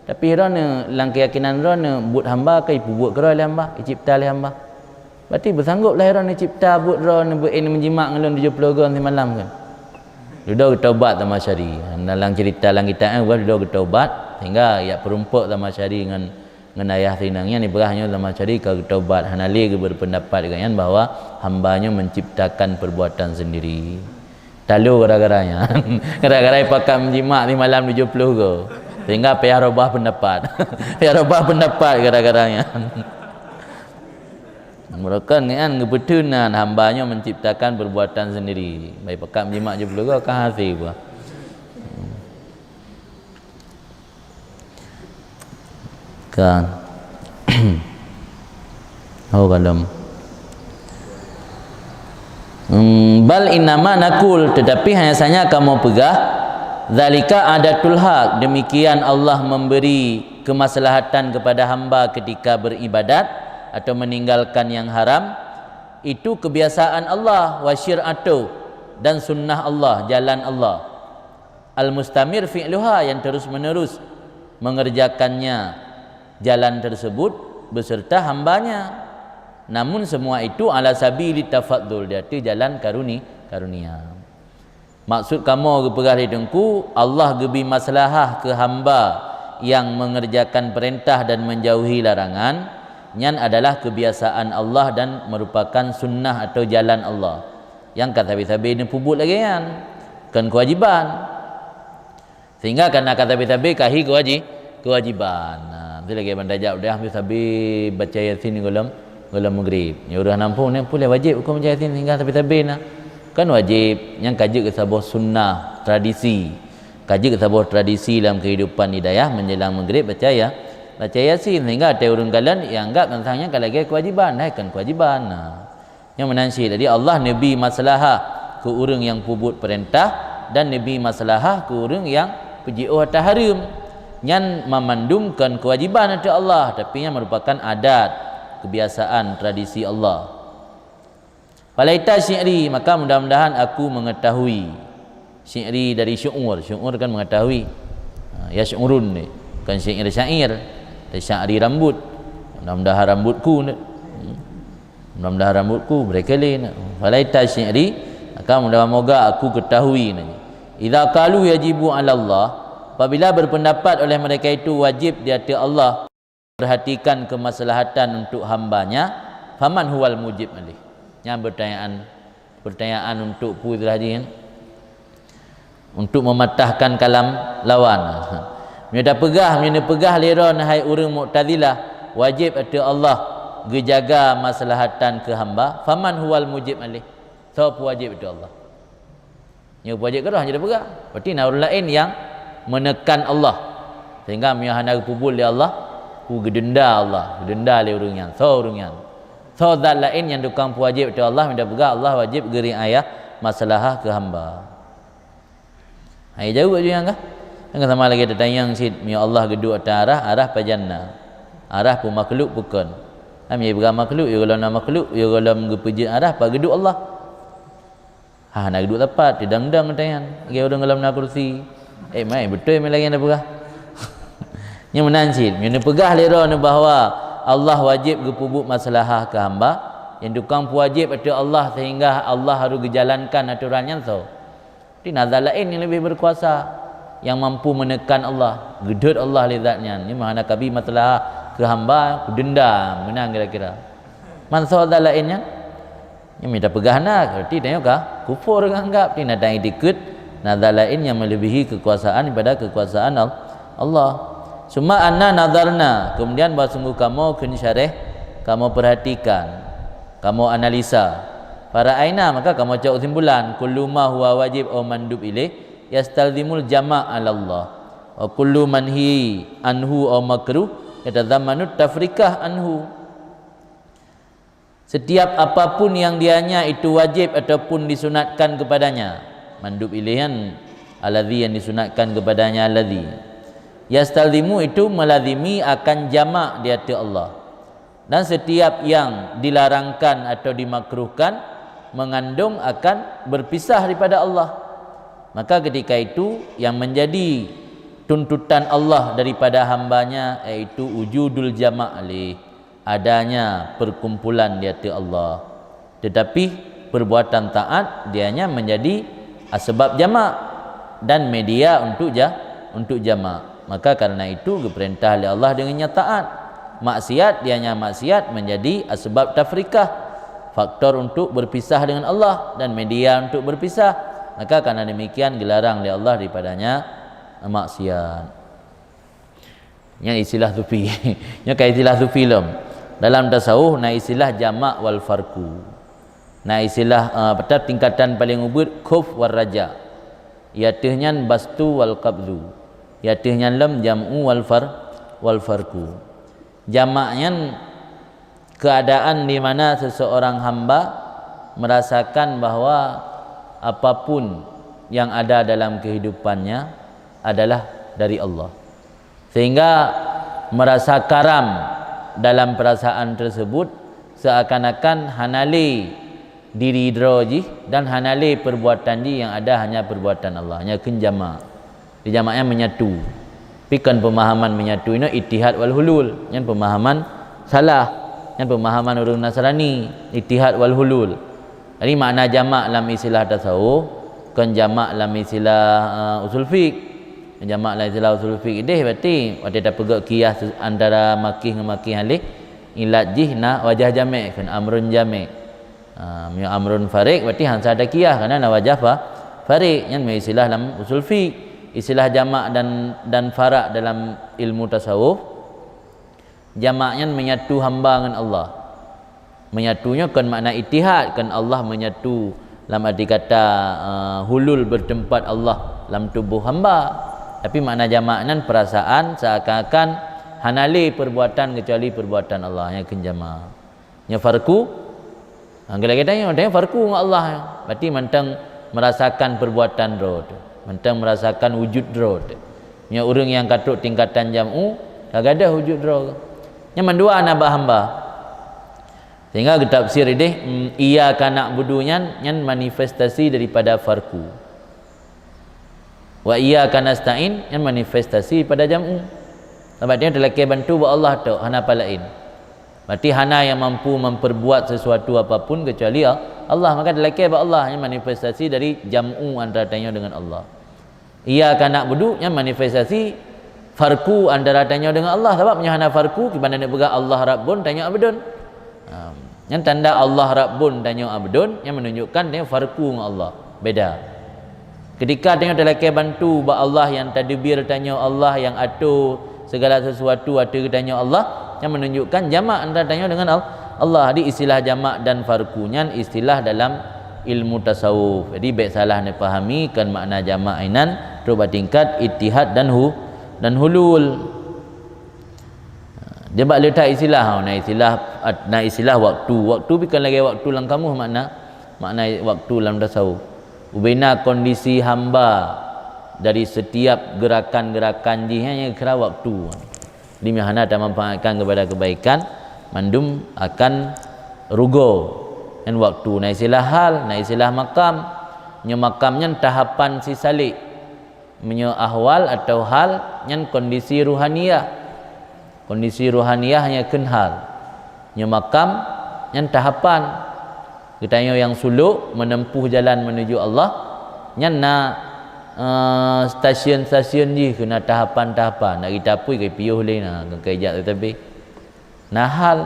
Tapi droeneuh, lam keuyakinan droeneuh, buet hamba ka ipeubuet keudroe lé hamba, icipta lé hamba. Berarti beusanggob lah droeneuh cipta buet droeneuh, beu-, eh, neuh meujimak ngon lôn tujoh ploh goe simalam kan? Dudoe geutobat Zamakhsyari. Dalam cerita lam kitab, eh, dudoe geutobat. Sehingga jak peurumpok Zamakhsyari ngon, ngon ayah si inong nyan, ipeugah nyoe Zamakhsyari ka geutobat, hana lé geupeue peundapat geuh nyan bahwa hamba nyoe menciptakan perbuatan sendiri. Talo gara-gara nyan. Gara-gara ipakat meujimak simalam tujoh ploh go. Sehingga payah robah peundapat. Payah robah peundapat gara-gara nyan. Meureukan nyan geupeutheun nan hamba nyoe menciptakan perbuatan sendiri. Bah ipakat meujimak tujoh ploh go ka hasé peue. Kan. Oh, kalon. Hmm, bal innama nakul, tetapi hanya saja kamu peugah, zalika adatul haq, demikian Allah memberi kemaslahatan kepada hamba ketika beribadat atau meninggalkan yang haram, itu kebiasaan Allah, wa syir'atuh, dan sunnah Allah, jalan Allah. Al-mustamir fi'luha, yang terus-menerus mengerjakannya jalan tersebut beserta hambanya. Namun semua itu ala sabili tafadzul, di atas jalan karuni-, karunia. Maksud kamoe geupeugah lé Teungku, Allah geubi maslahah keu hamba nyang mengerjakan perintah dan menjauhi larangan, nyan adalah kebiasaan Allah dan merupakan sunnah atau jalan Allah. Nyang ka sabe-sabe neupeubuet lagée nyan, kon keuwajiban. Sehingga kana ka sabe-sabe ka hi keuwaji-, keuwajiban. Nah, tu lagée ban tajak udah ambil sabe baca Yasin gohlom, gohlom Maghrib. Nyoe ureuëng nampung ni pulai wajib huköm baca Yasin sehingga sabe-sabe na. Kan wajib, nyang ka jeuet keu saboh sunnah, tradisi. Ka jeuet keu saboh tradisi lam kehidupan hidayah menjelang Maghrib baca ya, baca Yasin sehingga até ureuëng galon nyang anggap teuntang nyan ka lagée keuwajiban, hai kon keuwajiban. Nah. Nyang meunan cit, jadi Allah neubi maslahah keu ureuëng nyang peubuet peurintah dan neubi maslahah keu ureuëng nyang peujiôh ata hareuem. Nyan mamandum kon keuwajiban ateueh Allah, tapi nyan merupakan adat, kebiasaan, tradisi Allah. Falaita syi'ri, maka mudah-mudahan aku mengetahui. Syi'ri dari syu'ur. Syu'ur kan mengetahui. Ha, yas'urun ni. Bukan syair-syair. Dari sya'ri rambut. Mudah-mudahan rambutku ni. Hmm. Mudah-mudahan rambutku berkelin. Falaita syi'ri, maka mudah moga aku ketahui ni. Idza qalu yajibu 'ala Allah, apabila berpendapat oleh mereka itu wajib di atas Allah, perhatikan kemaslahatan untuk hambanya, faman huwal mujib alih. Nyan pertanyaan, pertanyaan untuk peue tadi nyan? Untuk mematahkan kalam lawan. Meunyoe tapeugah, meunyoe neupeugah lé droe hai ureuëng Mu'tazilah, wajib ateueh Allah geujaga maslahatan keu hamba, faman huwal mujib alih. Soe peuwajib ateueh Allah? Nyoe peuwajib keudroe hana tapeugah. Berarti na ureuëng laén nyang menekan Allah. Sehingga meunyoe hana geupeubuet lé Allah, ku geudenda Allah, geudenda lé ureuëng nyan, soe ureuëng nyan. Soe zat laén nyang tukang peuwajib ateueh Allah, meunyoe tapeugah Allah wajib geuriayah maslahah keu hamba. Hai jaweueb laju nyang kah? Nyang sama lagée tatanyong cit, meunyoe Allah geuduek ata arah, arah pajan na? Arah peue makhluk peue kon? Meunyoe peugah makhluk, ya gohlom na makhluk, ya gohlom geupeujeuet arah, pat geuduek Allah? Ha, na geuduek teumpat, teudong-dong geutanyan, lagée ureuëng gohlom na kursi. Eh, mai, beutôi meunan lagée na peugah. Nyang meunan cit, meunyoe neupeugah lé droe nyoe bahwa Allah wajib geupeubuet maslahah keu hamba, nyang tukang peuwajib ateueh Allah sehingga Allah harôh geujalankan atoran nyan soe? Di nazar laén nyang leubeh beukuasa, nyang mampu menekan Allah, geudeuet Allah lé zat nyan. Nyoe meuhana kabi maslahah keu hamba, kudenda, meunan kira-kira. Man soe zat laén nyan? Nyang mita peugah na, berarti tanyoe ka kufur nganggap, di na dan itikeuet nazar laén nyang melebihi kekuasaan daripada kekuasaan Al-, Allah. Summa anna nazarna, kemudian bahwa sungguh kamoe kheun syareh, kamoe perhatikan, kamoe analisa. Fara'aina, maka kamoe cok kesimpulan, kullu ma huwa wajib au mandub ilaih yastalzimul jama' 'ala Allah. Wa kullu manhi anhu au makruh yatadammanut tafrikah anhu. Setiap apapun yang dianya itu wajib ataupun disunatkan kepadanya. Mandub ilaih nyan alladzi, yang disunatkan kepadanya alladzi. Yastalzimu itu melazimi akan jamak di ateueh Allah. Dan setiap yang dilarangkan atau dimakruhkan mengandung akan berpisah daripada Allah. Maka ketika itu yang menjadi tuntutan Allah daripada hambanya yaitu wujudul jama' alaih, adanya perkumpulan di ateueh Allah. Tetapi perbuatan taat dianya menjadi asbab jamak dan media untuk ja-, untuk jamak. Maka karena itu geupeurintah lé Allah deungon nyang taat. Maksiat, dianya maksiat menjadi asbab tafrikah, faktor untuk berpisah dengan Allah dan media untuk berpisah. Maka karena demikian geularang lé Allah daripadanya maksiat. Nyan istilah sufi. Nyan ka istilah sufi lom. Dalam tasawuf na istilah jamak wal farqu. Na istilah, eh, tingkatan paling ubit khuf war raja. Iateuh nyan bastu wal qabdu. Iateuh nyan lom jam'u wal far-, wal farqu. Jamak nyan keadaan di mana seseorang hamba merasakan bahwa apapun yang ada dalam kehidupannya adalah dari Allah. Sehingga merasa karam dalam perasaan tersebut, seakan-akan hana lé diri droe jih dan hana lé perbuatan jih, yang ada hanya perbuatan Allah. Nyan kheun jamak. Di jamak nyan menyatu. Tapi kon pemahaman menyatu inoe ittihad wal hulul. Nyan pemahaman salah. Nyan pemahaman ureuëng Nasrani, ittihad wal hulul. Jadi makna jamak lam istilah tasawuf, kon jamak lam istilah, eh, usul fiqh. Jamak lam istilah usul fiqh ideh berarti watée tapeugah kias antara makih ngon makih alih, ilat jih na wajah jamek, kon amrun jamek. Ha, meunyoe amrun farik berarti hansa ada kias, karena na wajah fa-, farik. Nyan meunyoe istilah lam usul fiqh, istilah jamak dan, dan farak dalam ilmu tasawuf. Jamak nyan menyatu hamba ngon Allah. Menyatu nyoe kon makna ittihad, kon Allah menyatu lam arti kata, eh, hulul bertempat Allah lam tubuh hamba. Tapi makna jamak nyan perasaan seakan-akan hana lé perbuatan kecuali perbuatan Allah, nyan kheun jamak. Nyoe farqu, ha, geulagée tanyoe, tanyoe farqu ngon Allah. Berarti mantong merasakan perbuatan droe teuh, mantong merasakan wujud droe teuh. Nyoe ureuëng nyang ka trok tingkatan jam'u, ka gadôh wujud droe. Nyan mandua na bak hamba. Sehingga geutafsir ideh, mm, iyyaka na'budu nyan, nyan manifestasi daripada farqu. Wa iyyaka nasta'in, nyan manifestasi pada jam'u. Sabab nyan teulakée bantu bak Allah tok, hana apa laén. Berarti hana yang mampu memperbuat sesuatu apapun kecuali Allah. Maka teulakée bak Allah, nyan manifestasi dari jam'u antara tanyoe dengan Allah. Iyyaka na'budu, nyan manifestasi farqu antara tanyoe dengan Allah. Sabab meunyoe hana farqu, kiban na peugah Allah Rabbun, tanyoe Abdun. Ha, nyan tanda Allah Rabbun, tanyoe Abdun, nyan menunjukkan tanyoe farqu ngon Allah. Beda. Ketika tanyoe talakée bantu bak Allah nyang tadbir tanyoe, Allah nyang atur segala sesuatu ateueh tanyoe Allah, nyan menunjukkan jamak antara tanyoe dengan Al-, Allah. Jadi istilah jamak dan farqu nyan istilah dalam ilmu tasawuf. Jadi bék salah neupahami, kon makna jamak inan trok bak tingkat ittihad dan hu-, dan hulul. Dia bak letak istilah, na istilah, na istilah waktu. Waktu bukan lagi waktu lam kamus makna, makna waktu lam tasawuf. Ubena kondisi hamba dari setiap gerakan-gerakan jih, nyan kira waktu. Di mana tamanfaatkan kepada kebaikan, mandum akan rugoe. Nyan waktu, na istilah hal, na istilah makam. Nyoe makam nyan tahapan si salik. Meunyoe ahwal atau hal, nyan kondisi ruhaniyah. Kondisi ruhaniyah nyan kheun hal. Nyoe makam, nyan tahapan. Geutanyoe nyang sulok menempuh jalan menuju Allah, nyan na, eh, stasiun-stasiun jih, keu na tahapan-tahapan. Nak geuta pui ka piôh lé na, ka ijak teutabeh. Na hal.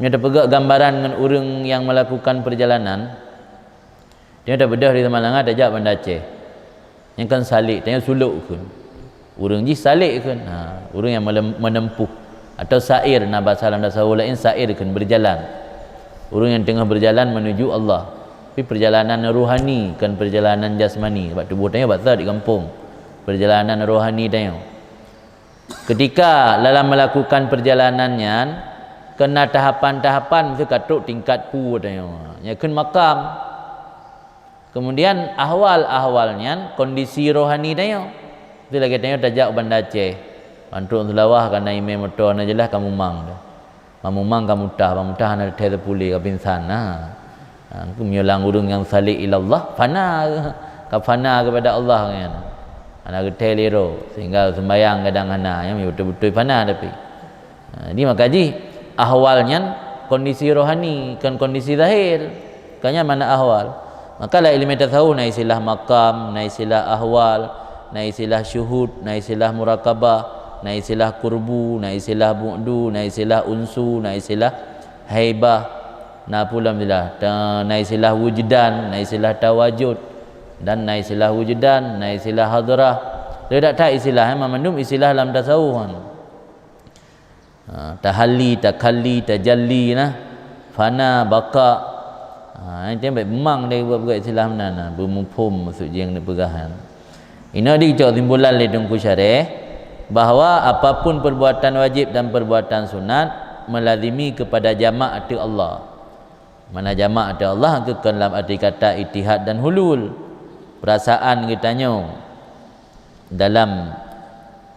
Nyoe tapeugah gambaran ngon ureuëng nyang melakukan perjalanan. Tanyoe tabeudôh di Samalanga tajak Banda Aceh. Nyan kan salik, tanyoe sulok kheun. Ureuëng jih salik kheun. Ha, ureuëng nyang melem-, menempuh. Atau sair, na basa lam tasawuf laén sair kheun, berjalan. Ureuëng nyang teungoh berjalan menuju Allah. Tapi perjalanan rohani, kon perjalanan jasmani. Sebab tuboh tanyoe bak di gampông. Perjalanan rohani tanyoe. Ketika dalam melakukan perjalanan nyan, keu na tahapan-tahapan, meusti ka trok tingkat peue tanyoe. Nyan kheun makam. Kemudian ahwal-ahwal nyan kondisi rohani tanyoe. Itu lagée tanyoe tajak u Banda Aceh. Ban trok Seulawah ka na imé moto na jeulaih ka mumang tu. Ban mumang ka mutah, ban mutah hana teuthée teupuléh, ka pingsan na. Ha, meunyoe lam ureuëng nyang salik ilallah, fana, ka fana kepada Allah nyan. Hana geuthée lé droe, sehingga sembahyang kadang hana, nyan beutôi-beutôi fana tapi. Ha, jadi maka jih ahwal nyan kondisi rohani, kon kondisi zahir. Ka nyan makna ahwal. Maka lam ilmu tasawuf na istilah makam, na istilah ahwal, Na istilah syuhud, na istilah murakabah, na istilah kurbu, na istilah bu'du, na istilah unsu, na istilah haibah, na pulam istilah, ta-, na istilah wujdan, na istilah tawajud, dan na istilah wujdan, na istilah hadrah. Le that-that istilah, eh, mandum istilah lam tasawuf kan. Ha, tahalli, takalli, tajalli nah. Fana, baqa. Ha, itu baik memang dari buat-buat istilah meunan nah, beumuphom maksud jih nyang dipeugah nyan. Inoe dicok simpulan lé Teungku Syareh bahwa apapun perbuatan wajib dan perbuatan sunat melazimi kepada jamak ateueh Allah. Mana jamak ateueh Allah keu kon lam arti kata itihad dan hulul. Perasaan geutanyoe dalam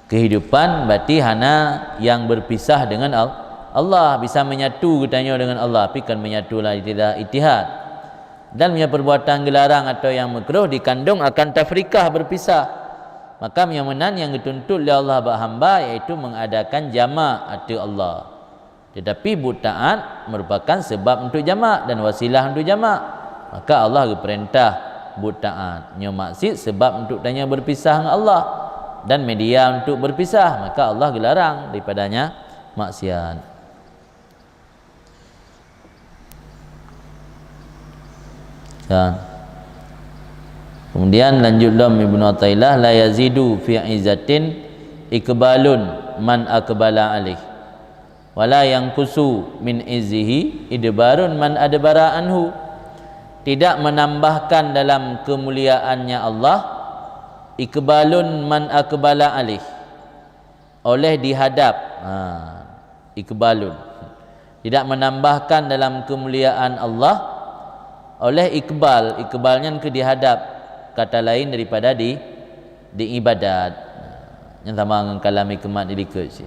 kehidupan berarti hana yang berpisah dengan Al-, Allah, bisa menyatu geutanyoe dengan Allah, tapi kon menyatu lah tidak itihad. Dan meunyoe perbuatan geularang atau yang makruh dikandung akan tafrikah, berpisah. Maka meunyoe meunan yang geutuntut lé Allah bak hamba yaitu mengadakan jamak ateueh Allah. Tetapi buet taat merupakan sebab untuk jamak dan wasilah untuk jamak. Maka Allah geupeurintah buet taat. Nyoe maksiat sebab untuk tanyoe berpisah ngon Allah dan media untuk berpisah. Maka Allah geularang daripadanya maksiat. Ya. Kemudian lanjut lom Ibnu Athaillah, "La yazidu fi izzatin ikbalun man akbala alaih, wala yanqusu min izzihi idbarun man adbara anhu." Tidak menambahkan dalam kemuliaannya Allah ikbalun man akbala alaih, oleh dihadap. Ha, ikbalun. Tidak menambahkan dalam kemuliaan Allah oleh ikbal. Ikbal nyan keu dihadap, kata lain daripada di, diibadat. Nyan sama ngon kalam hikmat di likot cit.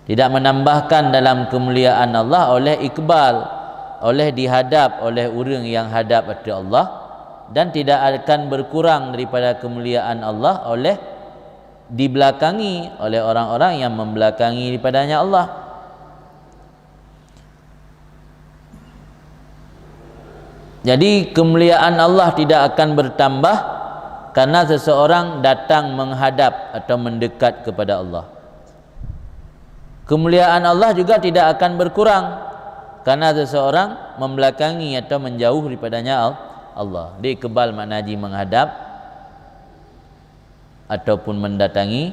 Tidak menambahkan dalam kemuliaan Allah oleh ikbal, oleh dihadap oleh ureuëng yang hadap ateueh Allah, dan tidak akan berkurang daripada kemuliaan Allah oleh dibelakangi oleh orang-orang yang membelakangi daripadanya Allah. Jadi, kemuliaan Allah tidak akan bertambah karena seseorang datang menghadap atau mendekat kepada Allah. Kemuliaan Allah juga tidak akan berkurang karena seseorang membelakangi atau menjauh daripadanya Al-, Allah. Di ikbal makna jih menghadap ataupun mendatangi,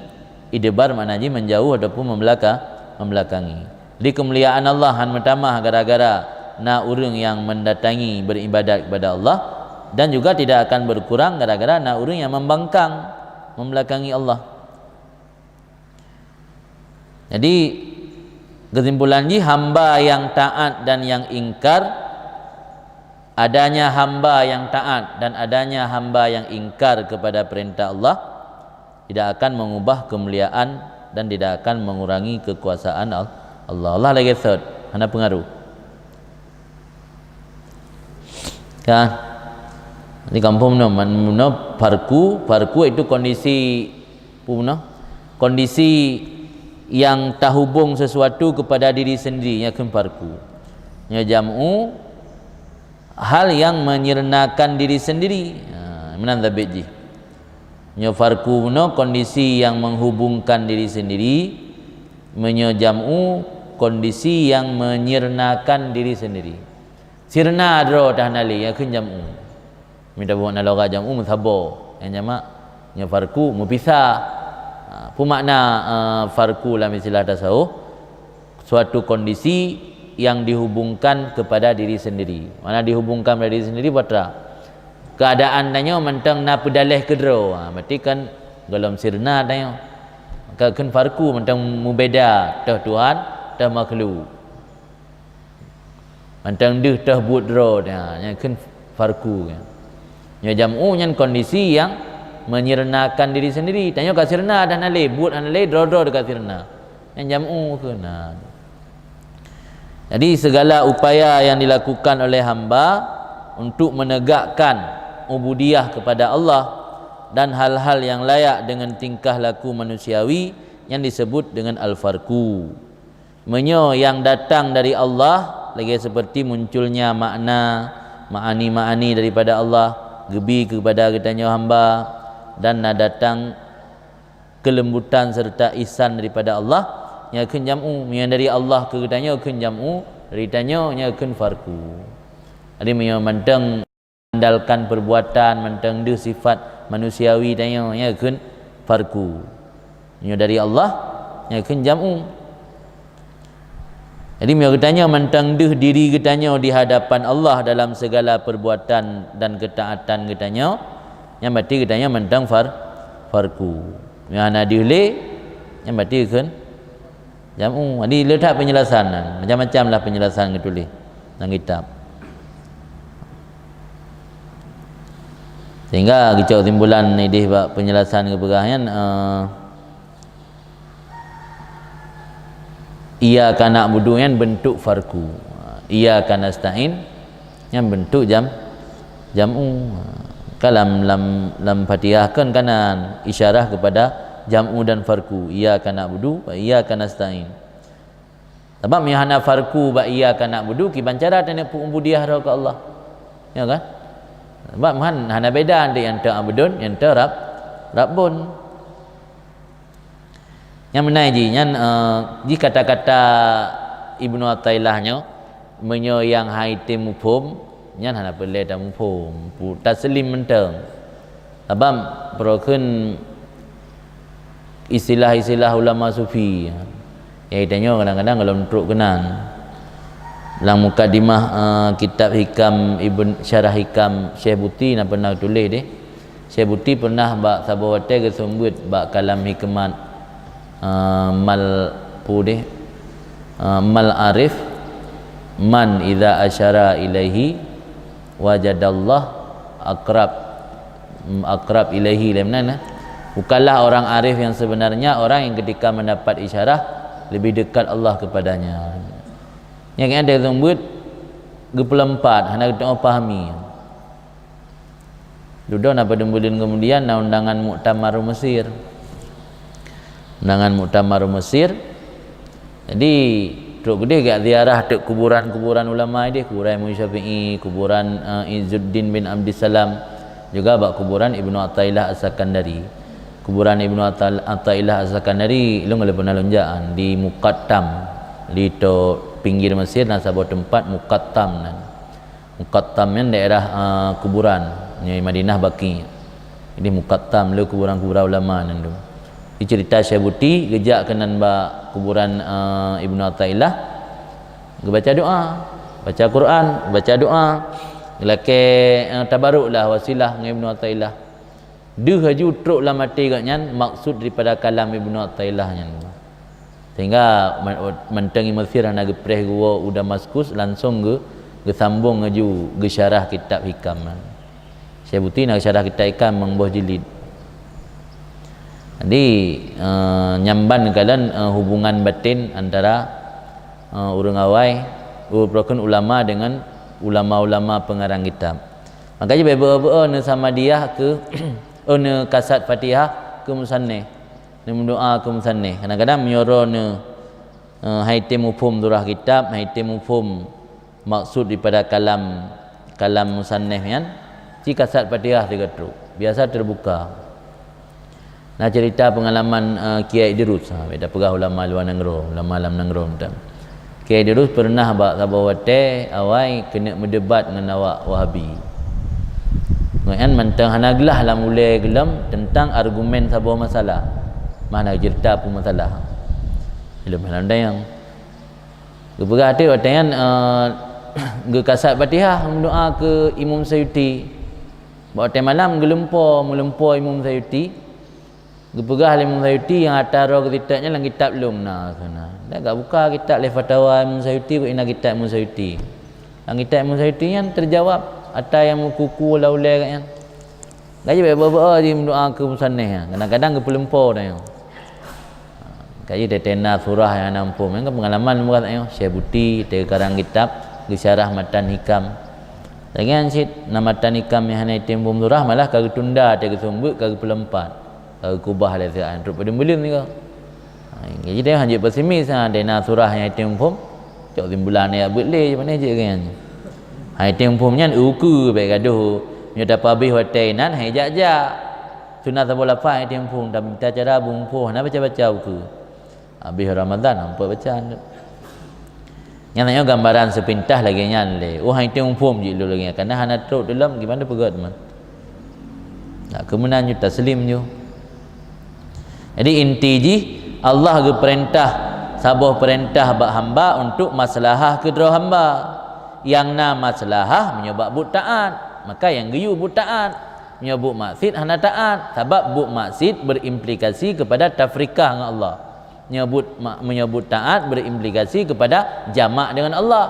idbar makna jih menjauh ataupun membelaka-, membelakangi. Di kemuliaan Allah han meutamah gara-gara na ureuëng yang mendatangi beribadat kepada Allah, dan juga tidak akan berkurang gara-gara na ureuëng yang membangkang membelakangi Allah. Jadi, kesimpulan jih, hamba yang taat dan yang ingkar, adanya hamba yang taat dan adanya hamba yang ingkar kepada perintah Allah tidak akan mengubah kemuliaan dan tidak akan mengurangi kekuasaan Al-, Allah. Allah lagée thot, hana pengaruh. Kan? Di kampung meunoe, man-, meunoe farku, farku itu kondisi, pu meunoe, kondisi yang tahubung sesuatu kepada diri sendiri, nyan kheun farku. Nyoe jam'u, hal yang menyirnakan diri sendiri. Ha, meunan sabit jih. Nyoe farku meunoe kondisi yang menghubungkan diri sendiri, meunyoe jam'u kondisi yang menyirnakan diri sendiri. Sirna droe teuh hana lé, nyan kheun jam'u. Mita buet na lora jam'u meusaboh, nyang jamak nyoe farku meupisah. Ha, peue makna, eh, farku lam istilah tasawuf? Suatu kondisi yang dihubungkan kepada diri sendiri. Mana dihubungkan pada diri sendiri, patra. Keadaan tanyoe mantong na peudaleh keudroe. Ha, berarti kan golom sirna tanyoe. Maka kheun farku mantong mubeda, toh Tuhan, toh makhluk. Mantong deuh toh buet droe, ha, nyan kheun farku. Nyoe jam'u nyan kondisi yang menyirnakan diri sendiri. Tanyoe ka sirna dah na lé, buet hana lé, droe-droe ka sirna. Nyan jam'u kheun. Jadi, segala upaya yang dilakukan oleh hamba untuk menegakkan ubudiyah kepada Allah dan hal-hal yang layak dengan tingkah laku manusiawi yang disebut dengan al-farku. Meunyoe nyang datang dari Allah, lagée seperti munculnya makna, ma'ani-ma'ani daripada Allah, geubi keupada geutanyoe hamba, dan na datang kelembutan serta ihsan daripada Allah, nyan kheun jam'u. Meunyoe dari Allah keu geutanyoe kheun jam'u, dari tanyoe nyan kheun farqu. Jadi meunyoe mantong andalkan perbuatan, mantong deuh sifat manusiawi tanyoe, nyan kheun farqu. Meunyoe dari Allah, nyan kheun jam'u. Jadi meunyoe geutanyoe mantong deuh diri geutanyoe di hadapan Allah dalam segala perbuatan dan ketaatan geutanyoe, nyan berarti geutanyoe mantong far-, farqu. Meunyoe hana deuh lé, nyan berarti kheun jam'u. Jadi le that penjelasan nyan, macam-macam lah penjelasan geutuléh dalam kitab. Sehingga geucok kesimpulan idéh bak penjelasan geupeugah nyan, eh, iyyaka na'budu nyan bentuk farqu. Iyyaka nasta'in nyan bentuk jam-, jam'u. Ka lam, lam, lam Fatihah kan, kan na isyarah kepada jam'u dan farqu. Iyyaka na'budu wa iyyaka nasta'in. Sabab meunyoe hana farqu bak iyyaka na'budu, kiban cara taneuk peu'ubudiyah droe keu Allah. Ya kan? Sabab han-, hana beda antara nyang ta'budun, nyang ta'rab-, rabbun. Nyang meunan jih, nyan, eh, jih kata-kata Ibnu Athaillah nyoe, meunyoe nyang hai tem muphom, nyan hana peureulée tamuphom, pu-, taslim mantong. Sabab peurokheun istilah-istilah ulama sufi, ya, tanyoe kadang-kadang gohlom trok keunan. Lam mukadimah, eh, kitab Hikam Ibn, Syarah Hikam Syekh Buti na pernah tuléh deh. Syekh Buti pernah bak saboh watée geuseumeubeuet bak kalam hikmat, eh, mal pu deh, eh, mal arif, man idza asyara ilaihi wajadallah aqrab, aqrab ilaihi, lé meunan, eh. Bukanlah orang arif yang sebenarnya orang yang ketika mendapat isyarah lebih dekat Allah kepadanya. Nyang ada seumeubeuet geupeulompat, hana geutanyoe pahami. Dudoe na padum buleuen kemudian na undangan muktamar u Mesir. Undangan muktamar u Mesir. Jadi, trok keudeh geujak ziarah teuk kuburan-kuburan ulama ideh, kuburan Imam Syafi'i, kuburan, eh, Izzuddin bin Abdissalam, juga bak kuburan Ibnu Athaillah As-Sakandari. Kuburan Ibnu Athal-, Athaillah As-Sakandari, lôn gohlom pernah lôn jak, di Muqattam, di to pinggir Mesir na saboh teumpat Muqattam nan. Muqattam nyan daerah, eh, kuburan, nyang Madinah Baqi'. Jadi Muqattam le kuburan-kuburan ulama nan tu. Di cerita Syekh Buti, geujak keunan bak kuburan, eh, Ibnu Athaillah, geubaca doa, baca Quran, baca doa, geulakée, eh, tabaruk lah wasilah ngon Ibnu Athaillah. Deuh laju trok lam até gobnyan maksud daripada kalam Ibnu Athaillah nyan. Sehingga man-, mantong i Mesir hana geupreh geuwoe u Damaskus, langsong geu-, geusambong laju geusyarah kitab Hikam nyan. Syekh Buti na geusyarah kitab Hikam limong boh jilid. Jadi, eh, nyan ban kalon, eh, hubungan batin antara, eh, ureuëng awai, ureuëng peurokon ulama dengan ulama-ulama pengarang kitab. Maka jih beu-, beu-, beu-, neusamadiyah keu, oh, neukasad Fatihah keu musannif, neumeudoa keu musannif. Kadang-kadang meunyoe droeneuh, eh, hai tem muphom surah kitab, hai tem muphom maksud daripada kalam, kalam musannif nyan, ci kasad Fatihah sigoe trok. Biasa teubuka. Na cerita peungalaman, eh, Kiai Idrus, ha, beda peugah ulama luwa nanggroe, ulama lam nanggroe mantong. Kiai Idrus peureunah bak saboh watée awai keuneuk meudebat ngon awak Wahabi. Ngon nyan mantong hana glah lam ulée geulom teuntang argumen saboh masalah. Mah na cerita peue masalah. Ilom hana dayang. Geupeugah teuk watée nyan, eh, geukasad Fatihah meudoa keu Imam Sayuti. Bak watée malam geulumpo, meulumpo Imam Sayuti. Geupeugah lé Imam Sayuti nyang ata droe geusitak nyan lam kitab lôn na, kheun na. Dan gak buka kitab lé fatawa Imam Sayuti, bak ina kitab Imam Sayuti. Lam kitab Imam Sayuti nyan teujawab ata nyang meukuku lam ulée gobnyan. Gaji beu-, beu-, beu-, jimeudoa keu musannif nyan. Kadang-kadang geupeulumpo tanyoe. Kaji teuntée na surah nyang hana muphom. Nyan kan peungalaman lôn peugah tanyoe. Syekh Buti teukarang kitab geusyarah matan hikam. Lagée nyan cit na matan hikam nyang hana item muphom surah malah ka geutunda, teugeuseumeubeuet, ka geupeulompat. Ka geukubah lé siat, trok padum buleuen sigoe. Ha, jadi tanyoe hanjeuet pesimis, ha, teuntée na surah nyang item muphom. Cok simbulan ayat beuet lé, mana jeuet geuh nyan. Ha, item muphom nyan ukeue bék gadoh. Nyoe tapeuhabéh watée inan, hai jak-jak. Sunat saboh lafaz han teupeumuphom, tapi mita cara beupeumuphom, hana baca-baca buku. Habéh Ramadan, han peuet baca. Nyan tanyoe gambaran seupintas lagée nyan lé. Oh, han teupeumuphom jih lôn lagée nyan, kareuna hana trok teuh lom, gimana peugét man. Nah, keumeunan ju taslim ju. Jadi inti jih, Allah geupeurintah saboh peurintah bak hamba untuk maslahah keudroe hamba. Nyang na maslahah meunyoe bak buet taát, maka nyang geuyue buet taát. Meunyoe buet maksiet hana taát, sabab buet maksiet berimplikasi kepada tafrikah ngon Allah. Meunyoe buet ma-, meunyoe buet taát berimplikasi kepada jamak dengan Allah.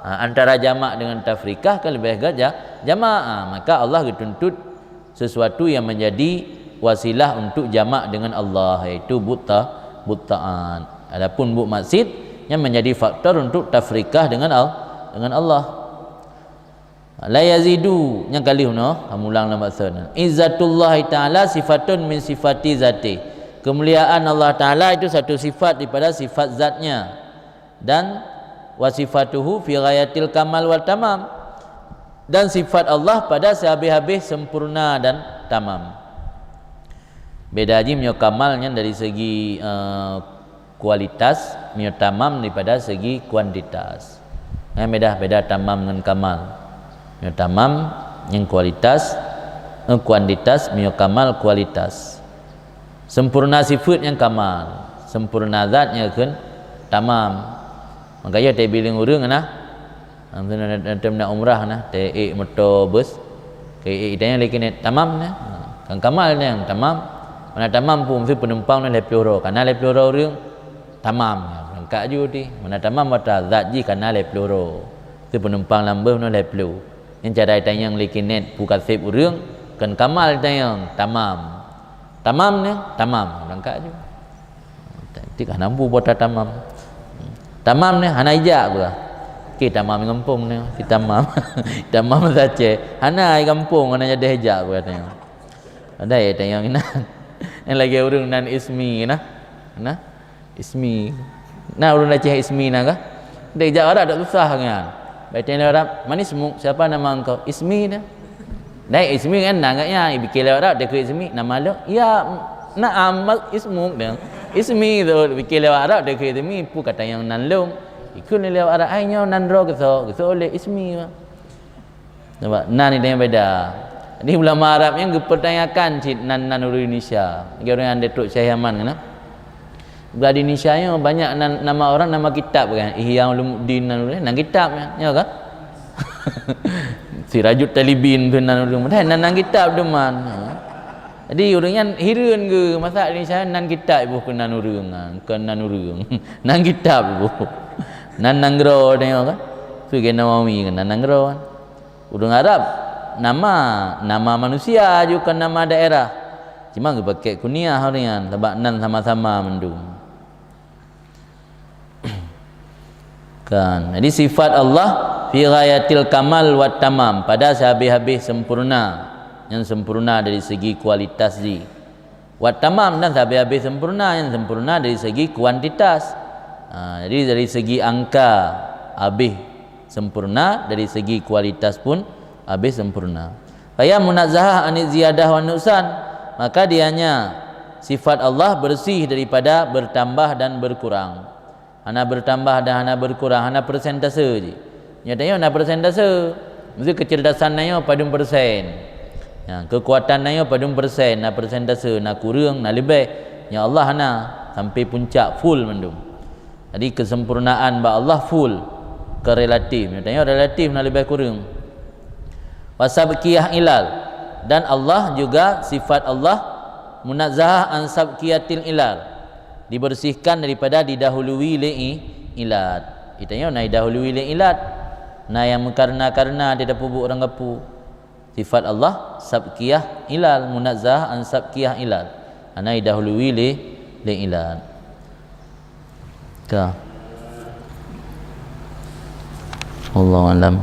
Ha, antara jamak dengan tafrikah kan leubeh gét ja-, jamak. Ha, maka Allah geutuntut sesuatu yang menjadi wasilah untuk jamak dengan Allah, yaitu buet ta-, buet taát. Adapun buet maksiet, nyan menjadi faktor untuk tafrikah dengan Al-, dengan Allah. La yazidu, nyang ka lheueh nyoe, kamulang lam bahasa nyan. Izzatullahi ta'ala sifatun min sifati zatih. Kemuliaan Allah Ta'ala itu satu sifat daripada sifat zatnya. Dan wa sifatuhu fi ghayatil kamal wa tamam. Dan sifat Allah pada sehabis-habis sempurna dan tamam. Beda jih meunyoe kamal nyan dari segi, eh, kualitas, meunyoe tamam daripada segi kuantitas. Nyan beda, beda tamam ngon kamal. Meunyoe tamam nyan kualitas, eh, kuantitas, meunyoe kamal kualitas. Sempurna sifeuet nyan kamal, sempurna zat nyan kheun tamam. Maka ya teubilang ureuëng na, Langsung na, na, na, na umrah na, teuék moto bus. Keu ék tanyoe lé keuneuk tamam na. Ha, kan kamal nyan tamam. Mana tamam pun meusti penumpang na lhée ploh droe. Kana lhée ploh droe ureuëng tamam. Lengkap ju ti. Mana tamam bata zat jih kana lhée ploh droe. Meusti penumpang lam bus na lhée ploh. Nyan cara tanyong lé keuneuk pu kaseb ureuëng kan kamal tanyong tamam. Tamam nyan tamam. Lengkap ju. Tik hana mampu buat tamam. Tamam ni hana ijak gua. Ki tamam gampông ni, ki tamam. Tamam saja. Hana ai gampông hana jadi ijak gua tanya. Ada ya tanya ina. Yang lagi urung nan ismi nah. Nah. Ismi. Nah urung Aceh ismi nah kah? Dia ijak Arab tak susah kan. Baik tanya Arab, "Manis mu, siapa nama engkau?" Ismi dah. Dai ismi kan na agaknya, ipike lewat Arab, dia klik ismi, nama lôn. Ya, na'am, ismuk dia. Ismi tu, ipike lewat Arab, dia klik ismi, pu kata nyang nan lôn. Ikut ni lewat Arab, ai nyoe nan droe geusoe, geusoe lé ismi. Nampak? Nan ni yang beda. Jadi ulama Arab yang geupertanyakan cit nan, nan ureuëng Indonesia. Lagi ureuëng yang Datuk Syekh Yaman kena. Bak di Indonesia nyoe banyak nan, nama orang nama kitab kan. Ihya Ulumuddin nan, nan kitab kan. Ya kan? Sirajut Talibin tu nan, nan, nan, nan kitab tu man. Ha. Jadi ureuëng nyan hireuen ke masa di Indonesia nan kitab iboh ke nan ureuëng, ha, ke nan ureuëng. Nan kitab iboh. Nan nanggroe tengok kan. Tu ke Nawawi ke nan nanggroe kan. Ureuëng Arab nama, nama manusia juga nama daerah. Cuma geupakek kuniah ureuëng nyan sabab nan sama-sama mandum. Kan. Jadi sifat Allah fi ghayatil kamal wa tamam, pada sehabis-habis sempurna. Yang sempurna dari segi kualitas jih. Wa tamam dan sehabis-habis sempurna, yang sempurna dari segi kuantitas. Ha, jadi dari segi angka habis sempurna, dari segi kualitas pun habis sempurna. Faya munazzahah anil ziyadah wan nuqsan, maka dianya sifat Allah bersih daripada bertambah dan berkurang. Hana bertambah dan hana berkurang, hana persentase jih. Nyoe tanyoe na persentase. Mesti kecerdasan tanyoe padum persen. Ya, kekuatan tanyoe padum persen, na persentase, na kureueng, na leubeh. Ya Allah hana, sampai puncak full mandum. Jadi kesempurnaan bak Allah full, ke relatif. Nyoe tanyoe relatif na leubeh kureueng. Wa sabqiyah ilal, dan Allah juga sifat Allah munazzahah an sabqiyatil ilal, dibersihkan daripada didahului lé i-, ilat. Itanyoe na didahului lé ilat, na nyang meukarena-karena di dapur buet urang gapu. Sifat Allah sabqiyah ilal, munazzahah an sabqiyah ilal, hana didahului lé, lé ilat. Ka. Wallahu alam.